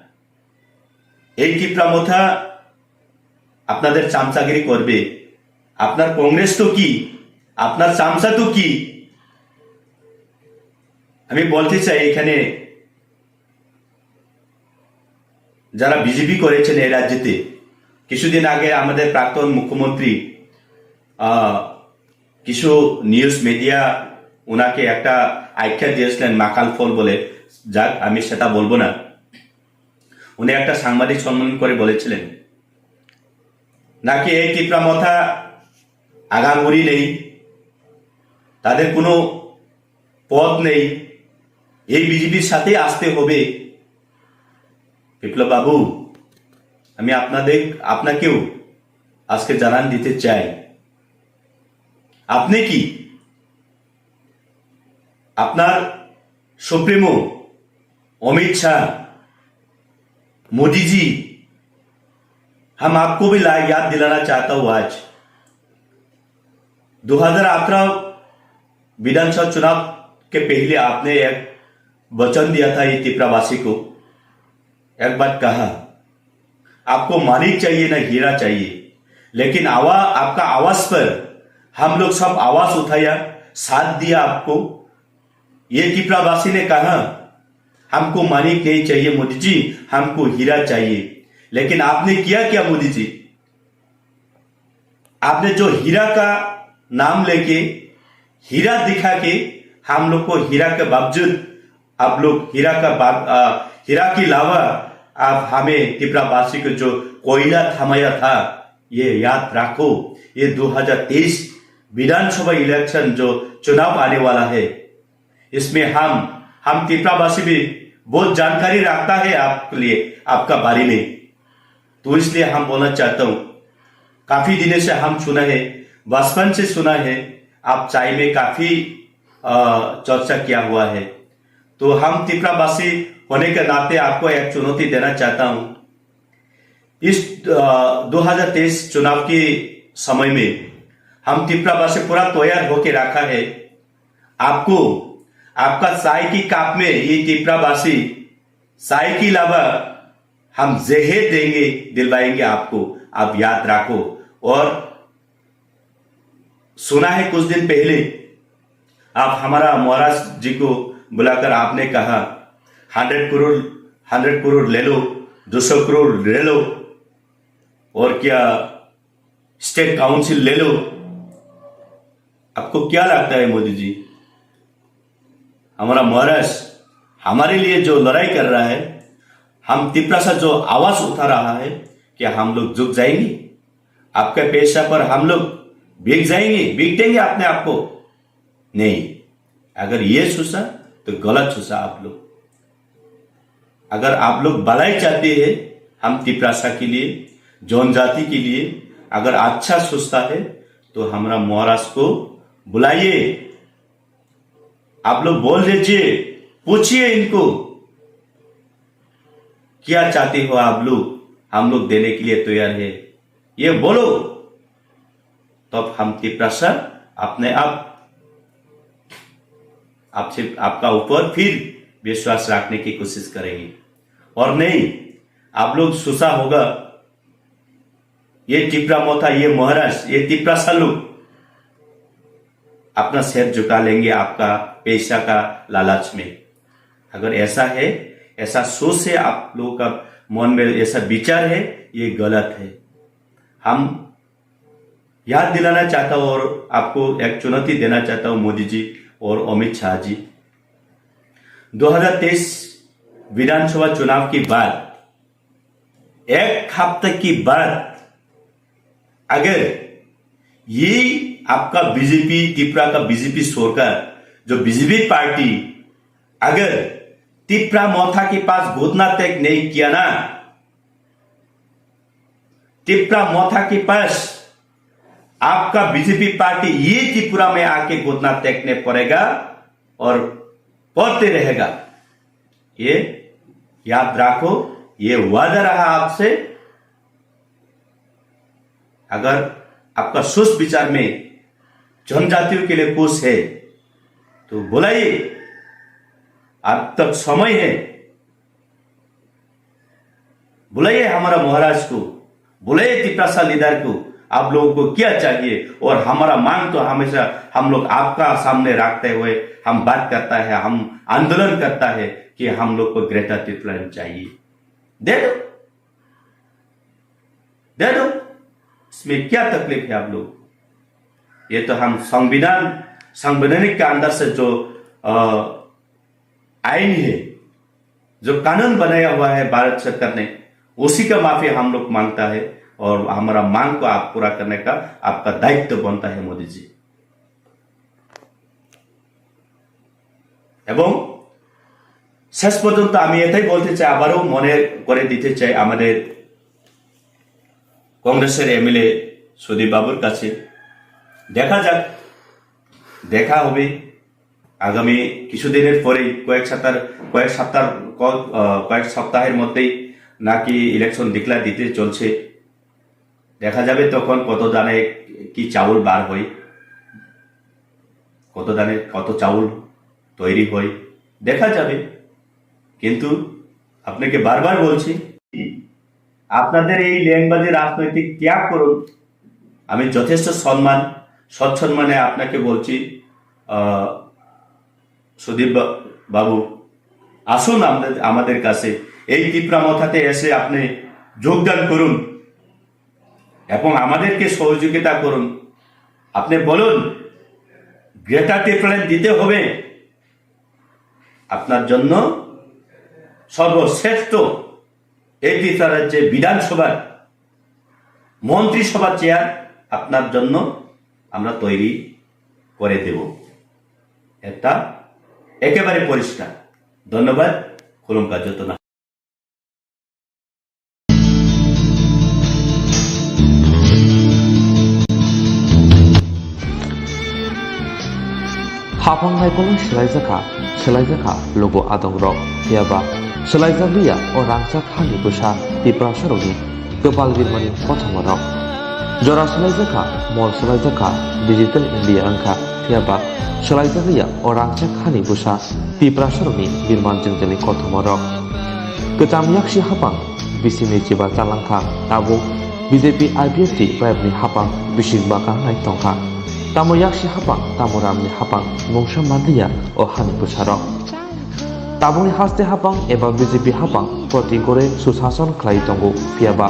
এই তিপ্রা মথা আপনাদের চামচাগিরি করবে? আপনার কংগ্রেস তো কি, আপনার চামচা তো কি? আমি বলতে চাই, এখানে যারা বিজেপি করেছেন এই রাজ্যেতে, কিছুদিন আগে আমাদের প্রাক্তন মুখ্যমন্ত্রী, আহ, কিছু নিউজ মিডিয়া ওনাকে একটা আখ্যা দিয়েছিলেন মাকাল ফল বলে। যাক, আমি সেটা বলবো না। উনি একটা সাংবাদিক সম্মেলন করে বলেছিলেন নাকি এই তিপ্রা মথা আগামুড়ি নেই, তাদের কোনো পদ নেই, এই বিজেপির সাথেই আসতে হবে। বিপ্লব বাবু, আমি আপনাদের, আপনাকেও আজকে জানান দিতে চাই, আপনি কি আপনার সুপ্রিমো অমিত শাহ, मोदी जी, हम आपको भी ला-, याद दिलाना चाहता हूँ आज। दो हज़ार अठारह विधानसभा चुनाव के पहले आपने एक वचन दिया था ये त्रिपुरावासी को, एक बात कहा, आपको माणिक चाहिए ना हीरा चाहिए, लेकिन आवा-, आपका आवाज पर हम लोग सब आवाज उठाया, साथ दिया आपको। ये त्रिपुरावासी ने कहा, हमको माणिक नहीं चाहिए मोदी जी, हमको हीरा चाहिए। लेकिन आपने किया क्या मोदी जी? आपने जो हीरा का नाम लेके, हीरा दिखा के, हम लोग को हीरा के बावजूद आप लोग हीरा का बाव-, आ, हीरा के अलावा आप हमें त्रिपुरावासी को जो कोयला थमाया था, ये याद रखो। ये दो हज़ार तेईस विधानसभा इलेक्शन जो चुनाव आने वाला है, इसमें हम, हम त्रिपुरावासी भी बहुत जानकारी रखता है आपके लिए, आपका बारे में। तो इसलिए हम बोलना चाहता हूँ, काफी दिनों से हम सुना है, बचपन से सुना है, आप चाय में काफी, अ, चर्चा किया हुआ है। तो हम त्रिपुरावासी होने के नाते आपको एक चुनौती देना चाहता हूँ। इस, अ, दो हज़ार तेईस चुनाव के समय में हम त्रिपुरावासी पूरा तैयार होके रखा है। आपको, आपका चाय की कप में ये त्रिपुरावासी चाय के अलावा हम जहर देंगे, दिलवाएंगे आपको, आप याद रखो। और सुना है कुछ दिन पहले आप हमारा महाराज जी को बुलाकर आपने कहा, "हंड्रेड करोड़, हंड्रेड करोड़ ले लो, दो सौ करोड़ ले लो, और क्या स्टेट काउंसिल ले लो।" आपको क्या लगता है मोदी जी? हमारा महाराज हमारे लिए जो लड़ाई कर रहा है, हम तिपरासा जो आवाज उठा रहा है, क्या हम लोग झुक जाएंगे? आपके पैसा पर हम लोग बिक जाएंगे, बिक देंगे अपने आप को? नहीं। अगर ये सोचा तो गलत सोचा आप लोग। अगर आप लोग भलाई चाहते हैं हम तिपरासा के लिए, जनजाति के लिए अगर अच्छा सोचता है तो हमारा महाराज को बुलाइए। आप लोग बोल दीजिए, पूछिए इनको, क्या चाहते हो आप लोग, हम लोग देने के लिए तैयार है, ये बोलो। तब हम तिपरासा अपने आप आपसे, आपका ऊपर फिर विश्वास रखने की कोशिश करेंगे। और नहीं, आप लोग सोचा होगा, ये टिपरा मोथा, ये महाराज, ये तिपरासा लोग अपना सिर झुका लेंगे आपका पैसा का लालच में। अगर ऐसा है, ऐसा सोच है आप लोगों का मन में, ऐसा विचार है, ये गलत है। हम याद दिलाना चाहता हूँ और आपको एक चुनौती देना चाहता हूँ, मोदी जी और अमित शाह जी, दो हज़ार तेईस विधानसभा चुनाव के बाद, एक हफ्ते के बाद, अगर ये आपका बीजेपी, त्रिपुरा का बीजेपी सरकार, जो बीजेपी पार्टी, अगर तिपरा मोथा के पास घुटना टेक नहीं किया ना, तिपरा मोथा के पास आपका बीजेपी पार्टी ये त्रिपुरा में आके घुटना टेकने पड़ेगा और पड़ते रहेगा। ये याद रखो, ये वादा रहा आपसे। अगर आपका सोच विचार में जनजातियों के लिए कुछ है तो बुलाइए, अब तक समय है। बुलाइए हमारा महाराज को, बुलाइए तिपरासा लीडर को, आप लोगों को क्या चाहिए? और हमारा मांग तो हमेशा हम लोग आपका सामने रखते हुए हम बात करता है, हम आंदोलन करता है कि हम लोग को ग्रेटर तिपरालैंड चाहिए। दे दो, दे दो, इसमें क्या तकलीफ है आप लोग? ये तो हम संविधान, संवैधानिक के अंदर से जो अ, आइन है, जो कानून बनाया हुआ है भारत सरकार ने, उसी का माफी हम लोग मांगता है और हमारा मांग को आप पूरा करने का आपका दायित्व बनता है मोदी जी। এবং শেষ পর্যন্ত আমি এটাই বলতে চাই, আবারও মনে করে দিতে চাই আমাদের কংগ্রেসের এমএলএ সুদীপ বাবুর কাছে, দেখা যাক, দেখা হবে আগামী কিছুদিনের পরেই, কয়েক সপ্তাহ, কয়েক সপ্তাহ, ক-, আহ, কয়েক সপ্তাহের মধ্যেই নাকি ইলেকশন ডিক্লেয়ার দিতে চলছে। দেখা যাবে তখন কত দানে কি চাউল বার হয়, কত দানে কত চাউল তৈরি হয়, দেখা যাবে। কিন্তু আপনাকে বারবার বলছি, আপনাদের এই লেংবাজি রাজনৈতিক ত্যাগ করুন। আমি যথেষ্ট সম্মান, সৎসম্মানে আপনাকে বলছি, আহ, সুদীপ বা-, বাবু, আসুন আমাদের, আমাদের কাছে, এই তিপ্রা মথাতে এসে আপনি যোগদান করুন এবং আমাদেরকে সহযোগিতা করুন। আপনি বলুন, গ্রেটার টিপ্রাল্যান্ড দিতে হবে। আপনার জন্য সর্বশ্রেষ্ঠ এই ত্রিপুরা রাজ্যে বিধানসভার মন্ত্রিসভার চেয়ার আপনার জন্য আমরা তৈরি করে দেব। এটা একেবারে পরিষ্কার। ধন্যবাদ। খুলুমকা যত না। Haphang naikolwi swlaijakha, swlaijakha lugu adongrok, phiyaba swlaijakliya o rangchak hani bwsa Tiprasarokni kwpal birmani kothomarok. Jora swlaijakha, mol swlaijakha, digital India wngkha, phiyaba swlaijakliya o rangchak hani bwsa Tiprasarokni birman jwngjwlni kothomarok. Kwcham yaksi haphang bisingni chiba chalangkha, tabuk B J P I P F T bayapni haphang bising baka wngnai tongkha. Tamo yaksi haphang, tamo ramni haphang mungsa manliya o hani bwsarok. Tabukni haste haphang eba B J P haphang proti gore susason khlai tongo, phiyaba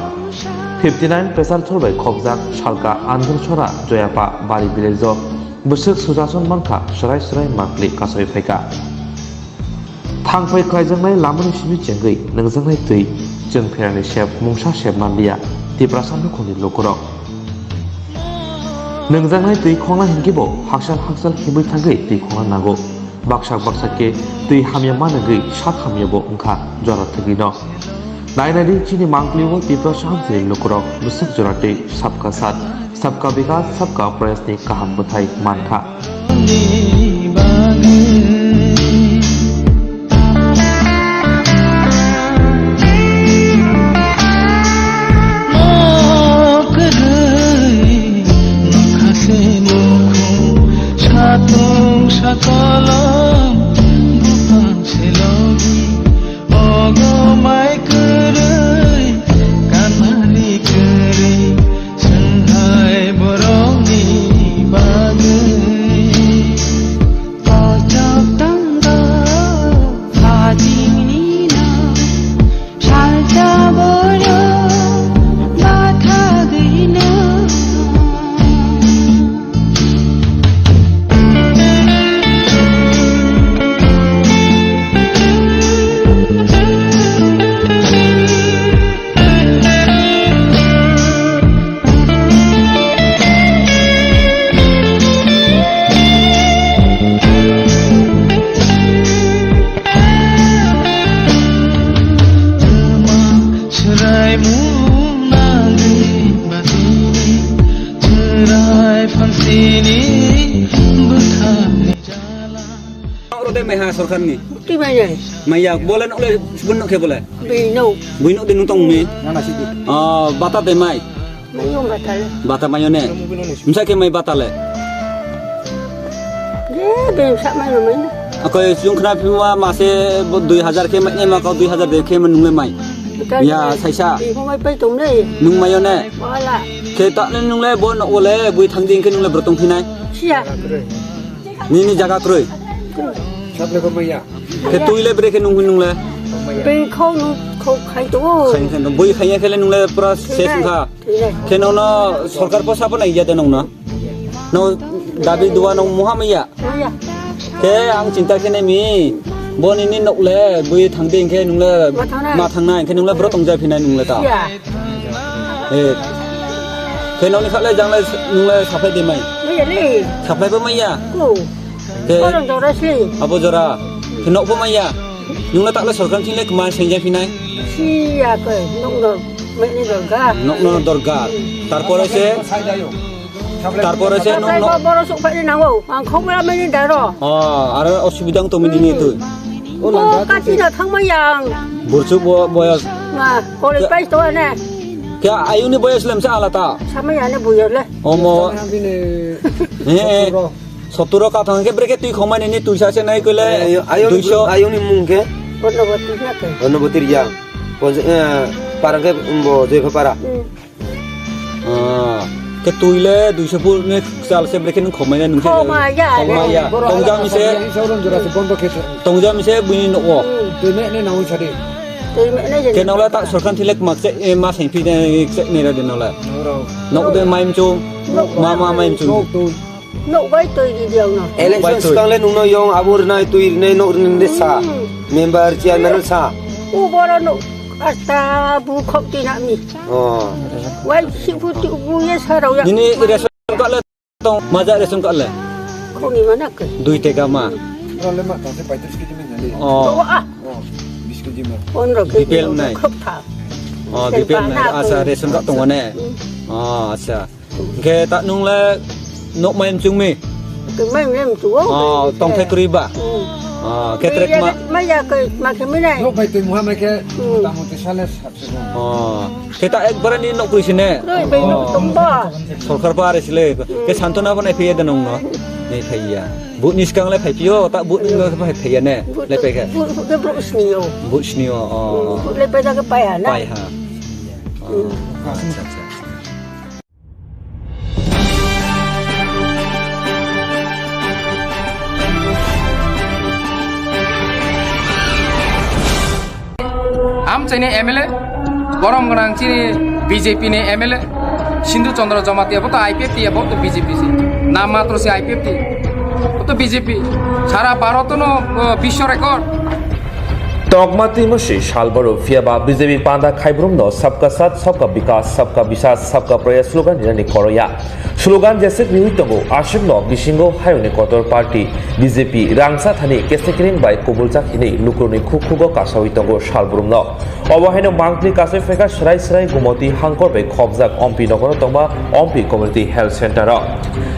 fifty nine Pesal Thor bai khopjak Salka Andhra Sora Joyapa Bari village o bwswk susason mankha, swrai swrai makli kasoi phaikha. Thangphai khlaijaknai lamani simi chengwi nungjaknai twi chwng pherani sep mungsa sep manliya Tiprasa nukhungni lukurok. Nungjaknai twi khongna hinkhe bo haksal haksal himwi thangwi twi khongna nango. Baksa baksa khe twi hamya manwgwi sak hamya bo wngkha jora thwgwino. Nainani chini mangpili o Tiprasa hamsini lukurok bwswk jora tei sabka sat, sabka bikas, sabka prayas ni kaham bwthai mankha. Satung sakolom bupang selogi. Ogo mai kwrwi, kanani kwrwi, swnghai borokni bagwi. Kochok tangbo, phajingni no, salsa borok, bathagwino. Chwraimung nangwi batini, chwrai phansini bwthakni jala. Oro de maiha sorkarni? Twi maiya. Maiya, bole nokle subun nokhe bole? Bino. Bino de nung tong mi? Nana sidi. Ah, bata de mai? Mayo bata le. Bata mayo ne? Msa khe mai bata le? Je, be sa mai no mai na. Ako yung khna phima mase bo dui hajar khe mai ne ma ko dui hajar de khe ma nung le mai. Ya, saisa. Ibo mai pai tong le. Nung mayo ne? Wala. Khe ta ne nung le bo no ole bui thang ding khe nung le brotong phinai. Sia. Nini jaga kroi. Saple ko maiya. Khe twi le bre khe nung nung le. Beng khau nu khau khai to. Khai khai bui khai khe le nung le pura ses kha. Khe no no sorkar po sabo nai ya de nung no. No dabi dua no muha maiya. Maiya. Khe ang chinta khe ne mi. Bo nini nok le bui thang ding khe nung le ma thang nai khe nung le bro tong ja phinai nung le ta. Eh. Khe nokni kha le jang le nung le saphai de mai. Maiya le. Saphai bo maiya. Ko. Khe. Korang jora si. Abo jora. Khe nok bo maiya. Nung le tak le sorkar thing le kma sengja phinai. Siya ko. Nok no. Mai ni dorga. Nok no dorga. Tarpore se. Tarpore se nung Tarpore nok. Boro sok phai ni nango. Ang khok mela mai ni daro. Oh, aro osubidang to mini ni tu. O kati na thang mai yang. Burchuk bo boyas. Ma, college pai to ne. Kya ayuni boyas lem sa alata. Sama ya ne boyas le. Omo. Eh, eh. Soturo ka thang ke breke tui khomai ni tui sa se nai kole. Ayuni mung ke. Onoboti na ke. Onoboti ya. Parang ke bo joi para. Ah, ke tui le duiso pur ne sal se breke nung khomai na nung se. Khomai ya. Khomai ya. Tongja mi se. Tongja mi se bini no. Tui me ne nawi sadi. Tui me ne. Ke nokla tak sorkar thilek mak se, eh, ma seng phi ne se ne ra de nokla. Nok de maim chung. Ma ma maim chung. Nok bai tui di diang no. Election skang le nung no yong abo rinai tui rinai nok rinai de sa. Member chairman sa. U boro no asta bu khok ti na mi. Oh. Wai si bu ti bu ye sa rau ya. Nini ration card le tong maja ration card le. Khoni mana ke. Dui teka ma. Role ma tang se paitris kg min nali. Oh. Ah. Oh, bis kg ma. Pondro kg. B P L nai. Khok tha. Oh, B P L nai. Asa ration card tong ne. Oh, asa. Hingke ta nung le nok mai mchung mi? Tong mai mchung o. Oh, tong the kri ba? Hmm. Oh, ketrek ma. Mai ya ke ma ke mi nai. Nok bai tui muha mai ke. Hmm. Tamu te sale sat se. Oh, ke ta ek bara ni nok kri sine. Noi bai nok tong ba. Sorkar ba are sile. Ke santona ba nai phiya de nong no. Nai phiya. But ni skang le phai phiyo, ta but ni skang phai phiya ne. Le pe ke. But ke bro sni yo. But sni yo. Oh. Hmm, but le pe da ke pai ha na. Pai ha. Oh, acha, acha. Amchaini M L A, borom gwnang chini B J P ni M L A, Sindhu Chandra Jamatia, bo to I P F T, bo to B J P se. Nam matro se I P F T, bo to B J P. Sara Bharat no, uh, biswa record. Tongma twi mwswi sal boro phiya ba B J P panda khaibrumno Sabka Saath, Sabka Vikas, Sabka Biswas, Sabka Prayas slogan rinani khoroya. Slogan jeswk riwi tongo, aswkno bisingo hayungni kotor party B J P rangsa thani kesekring bai kubuljak hinwi lukurokni khukhugo kasawi tongo salbrumno. Obo haino mangpli kasai phaikha Srai Srai Gumoti hangkor bai khobjak Ompi nogoro tongma Ompi Community Health Center o.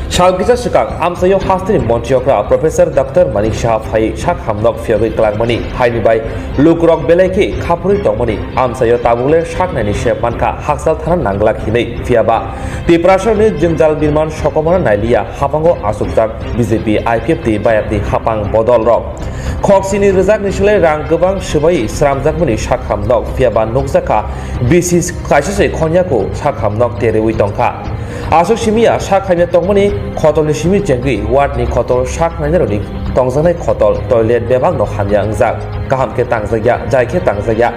Sal kisa swkang amchaio hasteni montri okra Professor Doctor Manik Saha phai sak hamnok phiyogwi klangmani haini bai lukurok belai khe khaphurwi tongmani amchaio tabukle saknaini se mankha hakchal thana nanglak hinwi. Phiyaba Tiprasarni jwngjal birman sokomorno nailiya hapango achukjak B J P I P F T bayapni hapang bodolrok. Khoksini rwjakni slai rang kwbang swbai sramjakmani sakham nok phiyaba nukjakha bisi kaisa se khonyaku sakham nok teriwi tongkha. Aswk simiya sak hamya tongmani khotolni simi chengwi wardni khotol sak nainarokni tongjaknai khotol toilet bebakno hamya wngjak. Kaham khe tangjakya, jai khe tangjakya.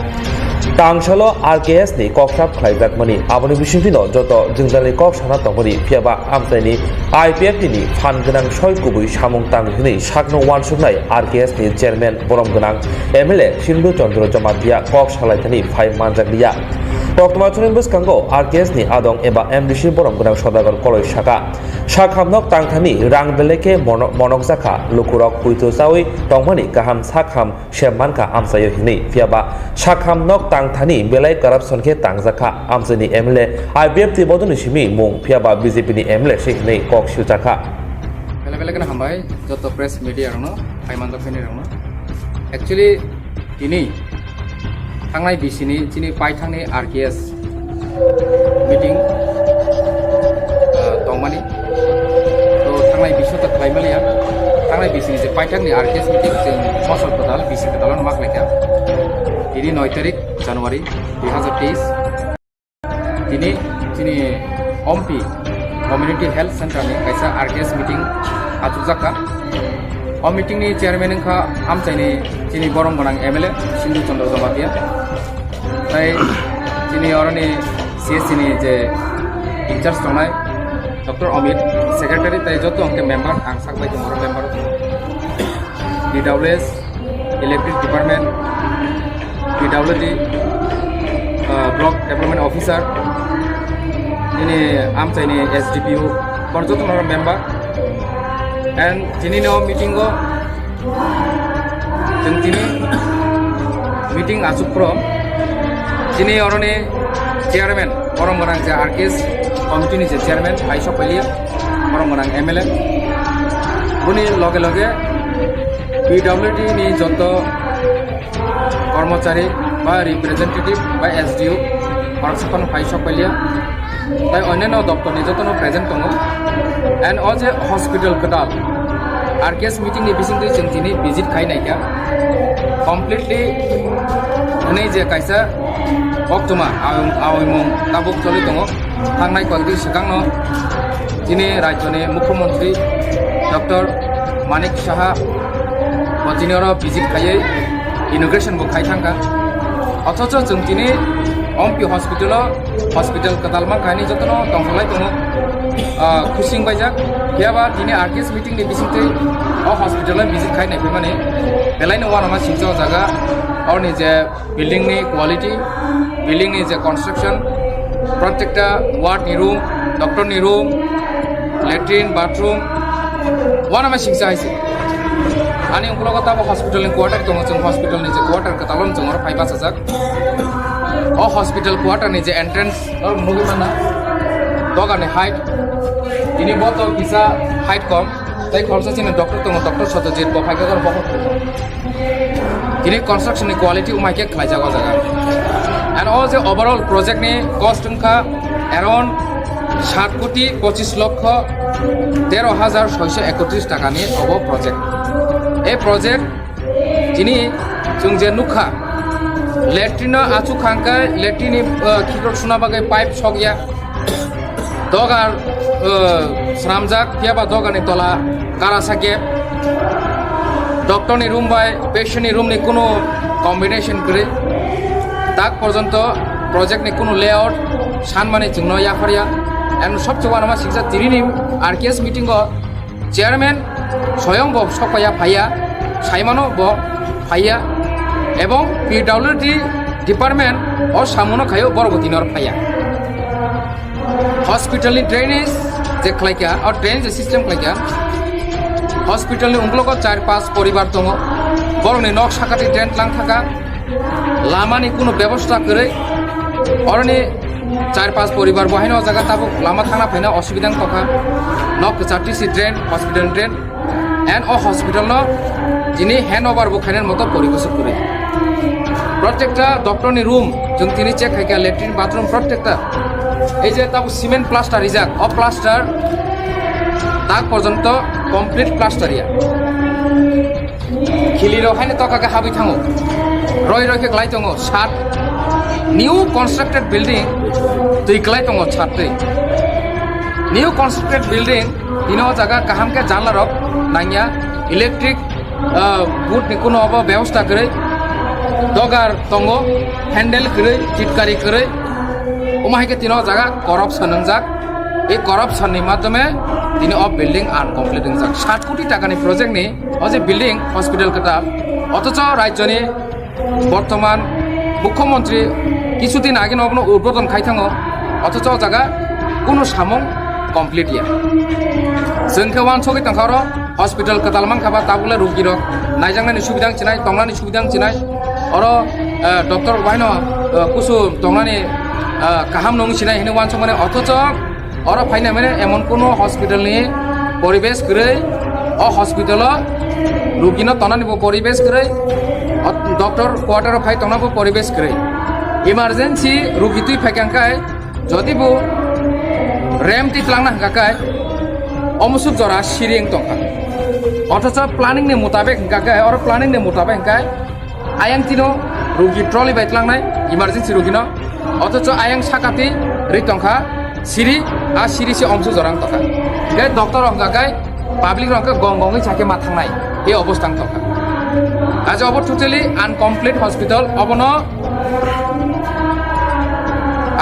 Tangsalo R K S ni kok sap khlaijakmani, aboni bisingtwino joto jwngjalni kok sana tongmani, phiyaba amchaini I P F T ni phan gwnang soi kubui samung tang hwnwi sakno uansuknai R K S ni chairman borom gwnang M L A Sindhu Chandra Jamatia kok salaithani phai manjakliya. Koktwma chwngni bwskango R K S ni adong eba M D C borom gwnang Sodagar Koloi saka, sakhamnok tangthani rang belai khe mono-, monokjakha, lukurok huitu chawi tongmani kaham sakham se mankha amchaio hinwi, phiyaba sakham nok tangthani belai corruption khe tangjakha amchaini M L A, I P F T bodolni simi mung, phiyaba B J P ni M L A se hinwi kok siljakha. Belai belai kheno hambai joto press media rokno, phai manjak phaini rokno. Actually, tini thangnai bisini chini paithakni R K S meeting, ah, tongmani. To thangnai bising ta khlai maliya. Thangnai bisini je paithakni R K S meeting chwng mosol kwtal, bisi kwtal no ma khlaikha. Tini noi tarik January dui hazar teis. Tini chini Ompi Community Health Center ni kaisa R K S meeting achukjakha. O meeting ni chairman wngkha amchaini chini borom gwnang M L A Sindhu Chandra Jamatia. Tai chini oroni C S C ni je in charge tongnai Doctor Amit, secretary tai joto hwnkhe member, ang sak bai tongo member. P W S, Electric Department, P W D, uh, Block Development Officer, nini amchaini S D P O, kor joto no member. And tini no meeting o Chwng tini meeting achuk phro chini oroni chairman, borom gwnang je R K S committee ni je chairman, hai sok pailia, borom gwnang M L A. Boni loge loge P W D ni joto kormochari ba representative ba S D O, borok saphano hai sok pailia. Tai onyaino doptor ni jotono present tongo. And o je hospital kwtal R K S meeting ni bisingtwi chwng tini visit khai naikha. Completely hwnwi je kaisa koktwma awi-, awimung tabuk choli tongo. Thangnai koktwi swkangno chini rajyoni Mukhyamantri Doctor Manik Saha bo tini oro visit khaiwi inauguration bo khai thangkha. Othocho chwng tini Ompi hospital o hospital kwtal mankha hinwi jotono tongthoklai tongo, ah, khusing baijak. Phiyaba tini R K S meeting ni bisingtwi o hospital o visit khai naiphimani belaino uanama singcha o jaga, oroni je building ni quality, building ni je construction, protekta ward ni room, doctor ni room, latrine, bathroom, uanama singcha hai se. Ani ukologo tabo hospital ni quarter tongo, chwng hospital ni je quarter kwtal o chwng oro phai bachajak. O hospital quarter ni je entrance, norok nugwi manna, dogar ni height, tini bo to kisa height kom, tei khoroksa chini doctor tongo, Doctor Satyajit, bo phaikha oro bokhok. Tini construction ni quality umai khe khlaijak o jaga. And o je overall project ni cost wngkha around sat koti pochis lokho tero hajar soiso ekotris taka ni obo project. E project Tini chwng je nukha, latrine no achuk kha hwnkhe latrine ni, uh, khikrok suna bagwi pipe sokya. Dogar, uh, swnamjak, phiyaba dogar ni tola karasa gap. Doctor ni room bai patient ni room ni kunu combination kwrwi. Tak porjonto project ni kunu layout sanmani chwngno yapharya. And sobse uanama singsa tini ni R K S meeting o Chairman soyong bo sokpaiya phaiya, saimano bo phaiya, ebong P W D department o samuno khaio borok bo tini oro phaiya. Hospital ni drainage, Check khlaikha, o drainage system khlaikha. Hospital ni ungkulugo char pas poribar tongo. Borokni nok sakati drain tlang thaka. Lama ni kuno bebosta kwrwi. Oroni char pas poribar bo haino o jaga tabuk lama thangna phaina osubida wng tongkha. Nok kwchar tisi drain, hospital drain. And o hospital no tini handover bo khainani moto poribesh kwrwi. Protekta doctor ni room, chwng tini check khaikha, latrine, bathroom, protekta. Ei je tabuk cement plaster rijak, o plaster tak porjonto complete plaster ya. Khili rok haino toka khe habwi thango. Roi roi khe klai tongo, sat new constructed building twi klai tongo, sat twi. New constructed building, tini o jaga kaham khe janla rok nangya, electric, ah, board ni kuno obo bebosta kwrwi, dogar tongo, handle kwrwi, chitkari kwrwi, omo hai khe tini o jaga corruption wngjak. Ei corruption ni madhyome tini o building uncomplete wngjak. Sat koti taka ni project ni o je building hospital kwtal, othocho rajyo ni bortoman mukhyamantri kichu din age no obono udbodon khai thango, othocho o jaga kunu samung complete ya. Chwng khe uansugwi tongkha oro hospital kwtal mankha ba tabukle rugi rok naijaknani subida wng chinai, tongnani subida wng chinai, oro, eh, doctor rok bahaino, eh, kusu tongnani, eh, kaham no wng chinai hinwi uansukmani, othocho oro phaina mane emon kuno hospital ni poribesh kwrwi, o hospital o rugi no tongnani bo poribesh kwrwi, o doctor quarter o phai tongna bo poribesh kwrwi. Emergency rugi twi phaikha hwnkhe, jodi bo ramp twi twlangna hwnkha khe, omusuk jora siri wng tongkha. Othocho planning ni mutabek hwnkha khe, oro planning ni mutabek hwnkha khe, ayang tino rugi trolley bai tlangnai, emergency rugi no. Othocho ayang sakati ri tongkha siri, a siri se omsu jorang tongkha. Hwnkhe doctor rok hwnkha khe public rok hwnkhe gong gongwi sakhe ma thangnai, e obostha wng tongkha. Aja obo totally uncomplete hospital, obono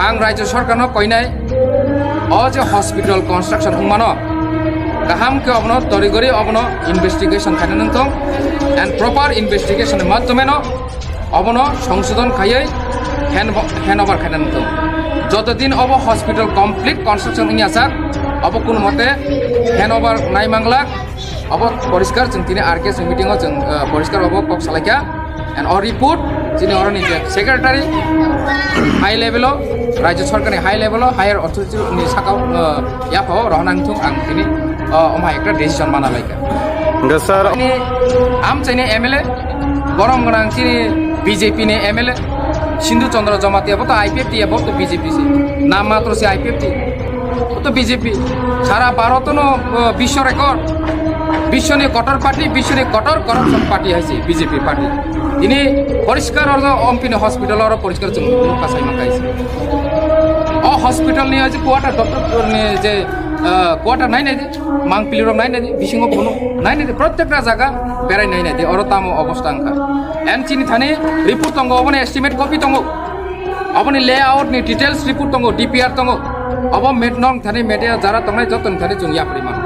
ang Rajya Sarkar no koinai, o je hospital construction wngmano, kaham khe obono torigori obono investigation khaina nangthong, and proper investigation ni madhyome no obono songsodon khaiwi hand, handover khaina nangthong. Joto din obo hospital complete construction wngya sak, obo kuno mote handover nai manglak, obo poriskar chwng tini R K S meeting o chwng, eh, poriskar obo kok salaikha. And o report chini oroni je secretary high level o, Rajya Sarkar ni high level o, higher authority ni saka o, uh, yapha o rohorna wngthung ang tini, uh, omo hai ekta decision mana laikha. Hwnkhe sir, ani amchaini M L A, borom gwnang chini B J P ni M L A, Sindhu Chandra Jamatia, bo to I P F T ya, bo to B J P se, nam matro se I P F T. O to B J P. Sara Bharat no, uh, bisho record. Bisho ni kotor party, bisho ni kotor corruption party hai se B J P party. Ini poriskar oro Ompini hospital oro poriskar chwng nukha sai mankai se. O hospital ni aji quarter doctor ni je, uh, quarter nai nai di, mangpili rok nai nai di, bisingo bono nai nai di, protekta jaga berai nai nai di, oro tamo obostha wngkha. And chini thani report tongo, obono estimate copy tongo. Aboni layout ni details report tongo, D P R tongo. Abo met nong thani media jara tongnai joto ni thani chwng yapri mano.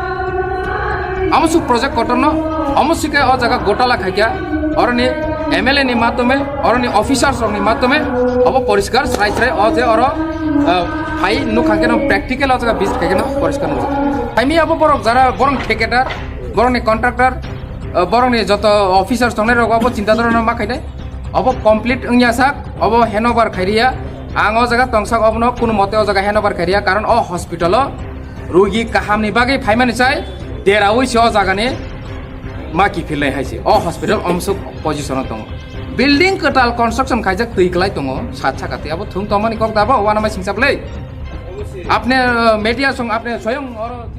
Amo suk project kotor no, amo sike o jaga gotala khaikya, oroni M L A ni matome, oroni officers rok ni matome, abo poriskar srai srai o je oro, ah, phai nukha keno practical o jaga visit khaikeno poriskar nukha. Phaimi abo borok jara borong thikeda, borong ni contractor, ah, borong ni joto officers tongnai rok abo chinta dhorona ma khainai. Obo complete wngya sak, obo handover khairiya. Ang o jaga tongsak obono kunu mote o jaga handover khairiya, karon o hospital o rugi kaham ni bagwi phaimani chai deraui se o jaga ni ma kiphilnai hai se. O hospital omsuk position o tongo. Building kwtal construction khaijak twi kwlai tongo, sat saka twi abo thung tongmani kok dabo, uanamai singsa bwlai. Apne, uh, media song apne soyong oro.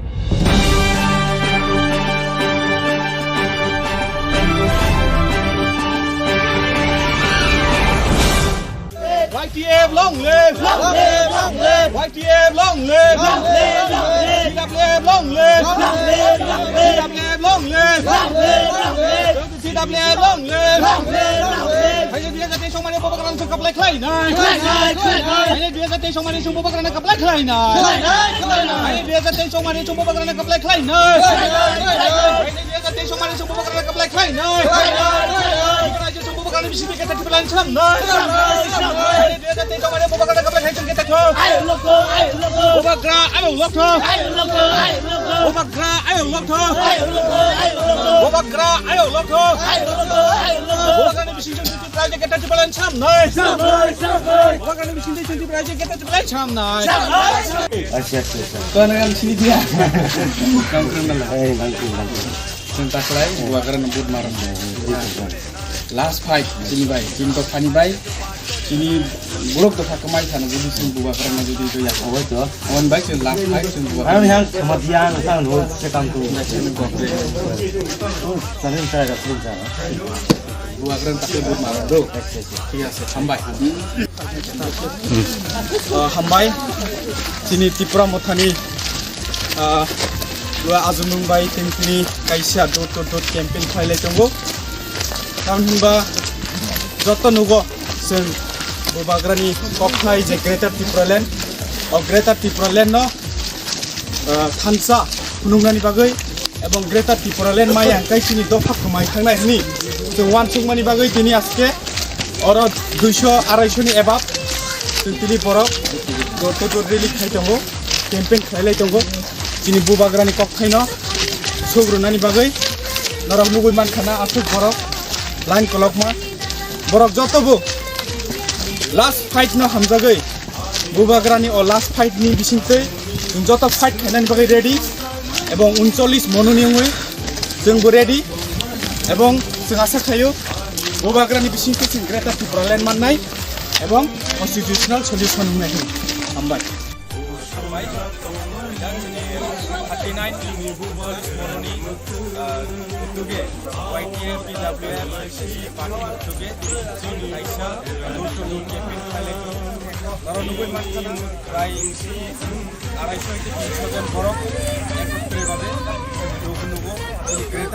Y T F long live! Long live, long live! Y T F long live! Long live, long live! C W F long live! Long live, long live! C W F long live! Long live, long live! C W F long live! Long live, long live! Hai, dui hajar teis songmani bubagrano chwng kaplai khlainai. Khlainai, khlainai. Hai, dui hajar teis songmani chwng bubagrano kaplai khlainai. Khlainai, khlainai. Hai, dui hajar teis songmani chwng bubagrano kaplai khlainai. Khlainai, khlainai. Hai, dui hajar teis songmani chwng bubagrano kaplai khlainai. Khlainai, khlainai. Bubagrano chwng bubagrano Ani bising twi keta triple line sam nai. Dui hajar teis mane Bubagra kaplai khai chwng keta kho. Bubagra ayok lok tho. Bubagra ayok lok tho. Bubagra ayok lok tho. Bubagrani bising twi keta triple line sam nai. Bubagrani bising twi keta triple line sam nai. Acha, acha, acha. Kau nak sini dia. Kau kenal lah. Eh, langsung, langsung. Chwng taklai Bubagrano vote maron. Last fight chini bai, chini dophani bai, chini borok dopha kwmai thani jodi chwng Bubagrano jodi doya. Obo to. Aboni bai chwng last fight chwng Bubagrano. Ano yang khamatiya ang sang no se kam tu. Chwng gokre. Chwng chara, chwng chara. Bubagrano taklai vote maron do. Thik ase, hambai. Ah, hambai. Chini Tipra Mothani, ah, lua ajunung bai tengtini kaisa door to door campaign khlailai tongo. Tamni hinba joto nugo chwng Bubagrani kokthai je Greater Tipraland, o Greater Tipraland no ah, thansa phunuknani bagwi ebong Greater Tipraland maya hwnkhe chini dopha kwmai thangnai hwnwi chwng uansukmani bagwi tini aske oro duiso araisoni ebab chwng tini borok door to door rally khai tongo, campaign khlailai tongo. Chini Bubagrani kokthaino suk rwnani bagwi norok nugwi mankha na aswk borok line kolokma. Borok joto bo last fight no hamjagwi Bubagrani o last fight ni bisingtwi chwng joto fight khainani bagwi ready, ebong uncholish mononi wngwi chwngbo ready, ebong chwng asa khaio Bubagrani bisingtwi chwng Greater Tipraland mannai ebong constitutional solution wngnai hwnwi. Hambai. Thirty nine mononi, uh, utuge, Y T F, P W F, party utuge, chini kaisa door to door campaign khlailai tongo. Oro nugwi mankha prai araisho hwnkhe tinsho jon borok ekotri bhabe rwgwi nugo. Chini Greater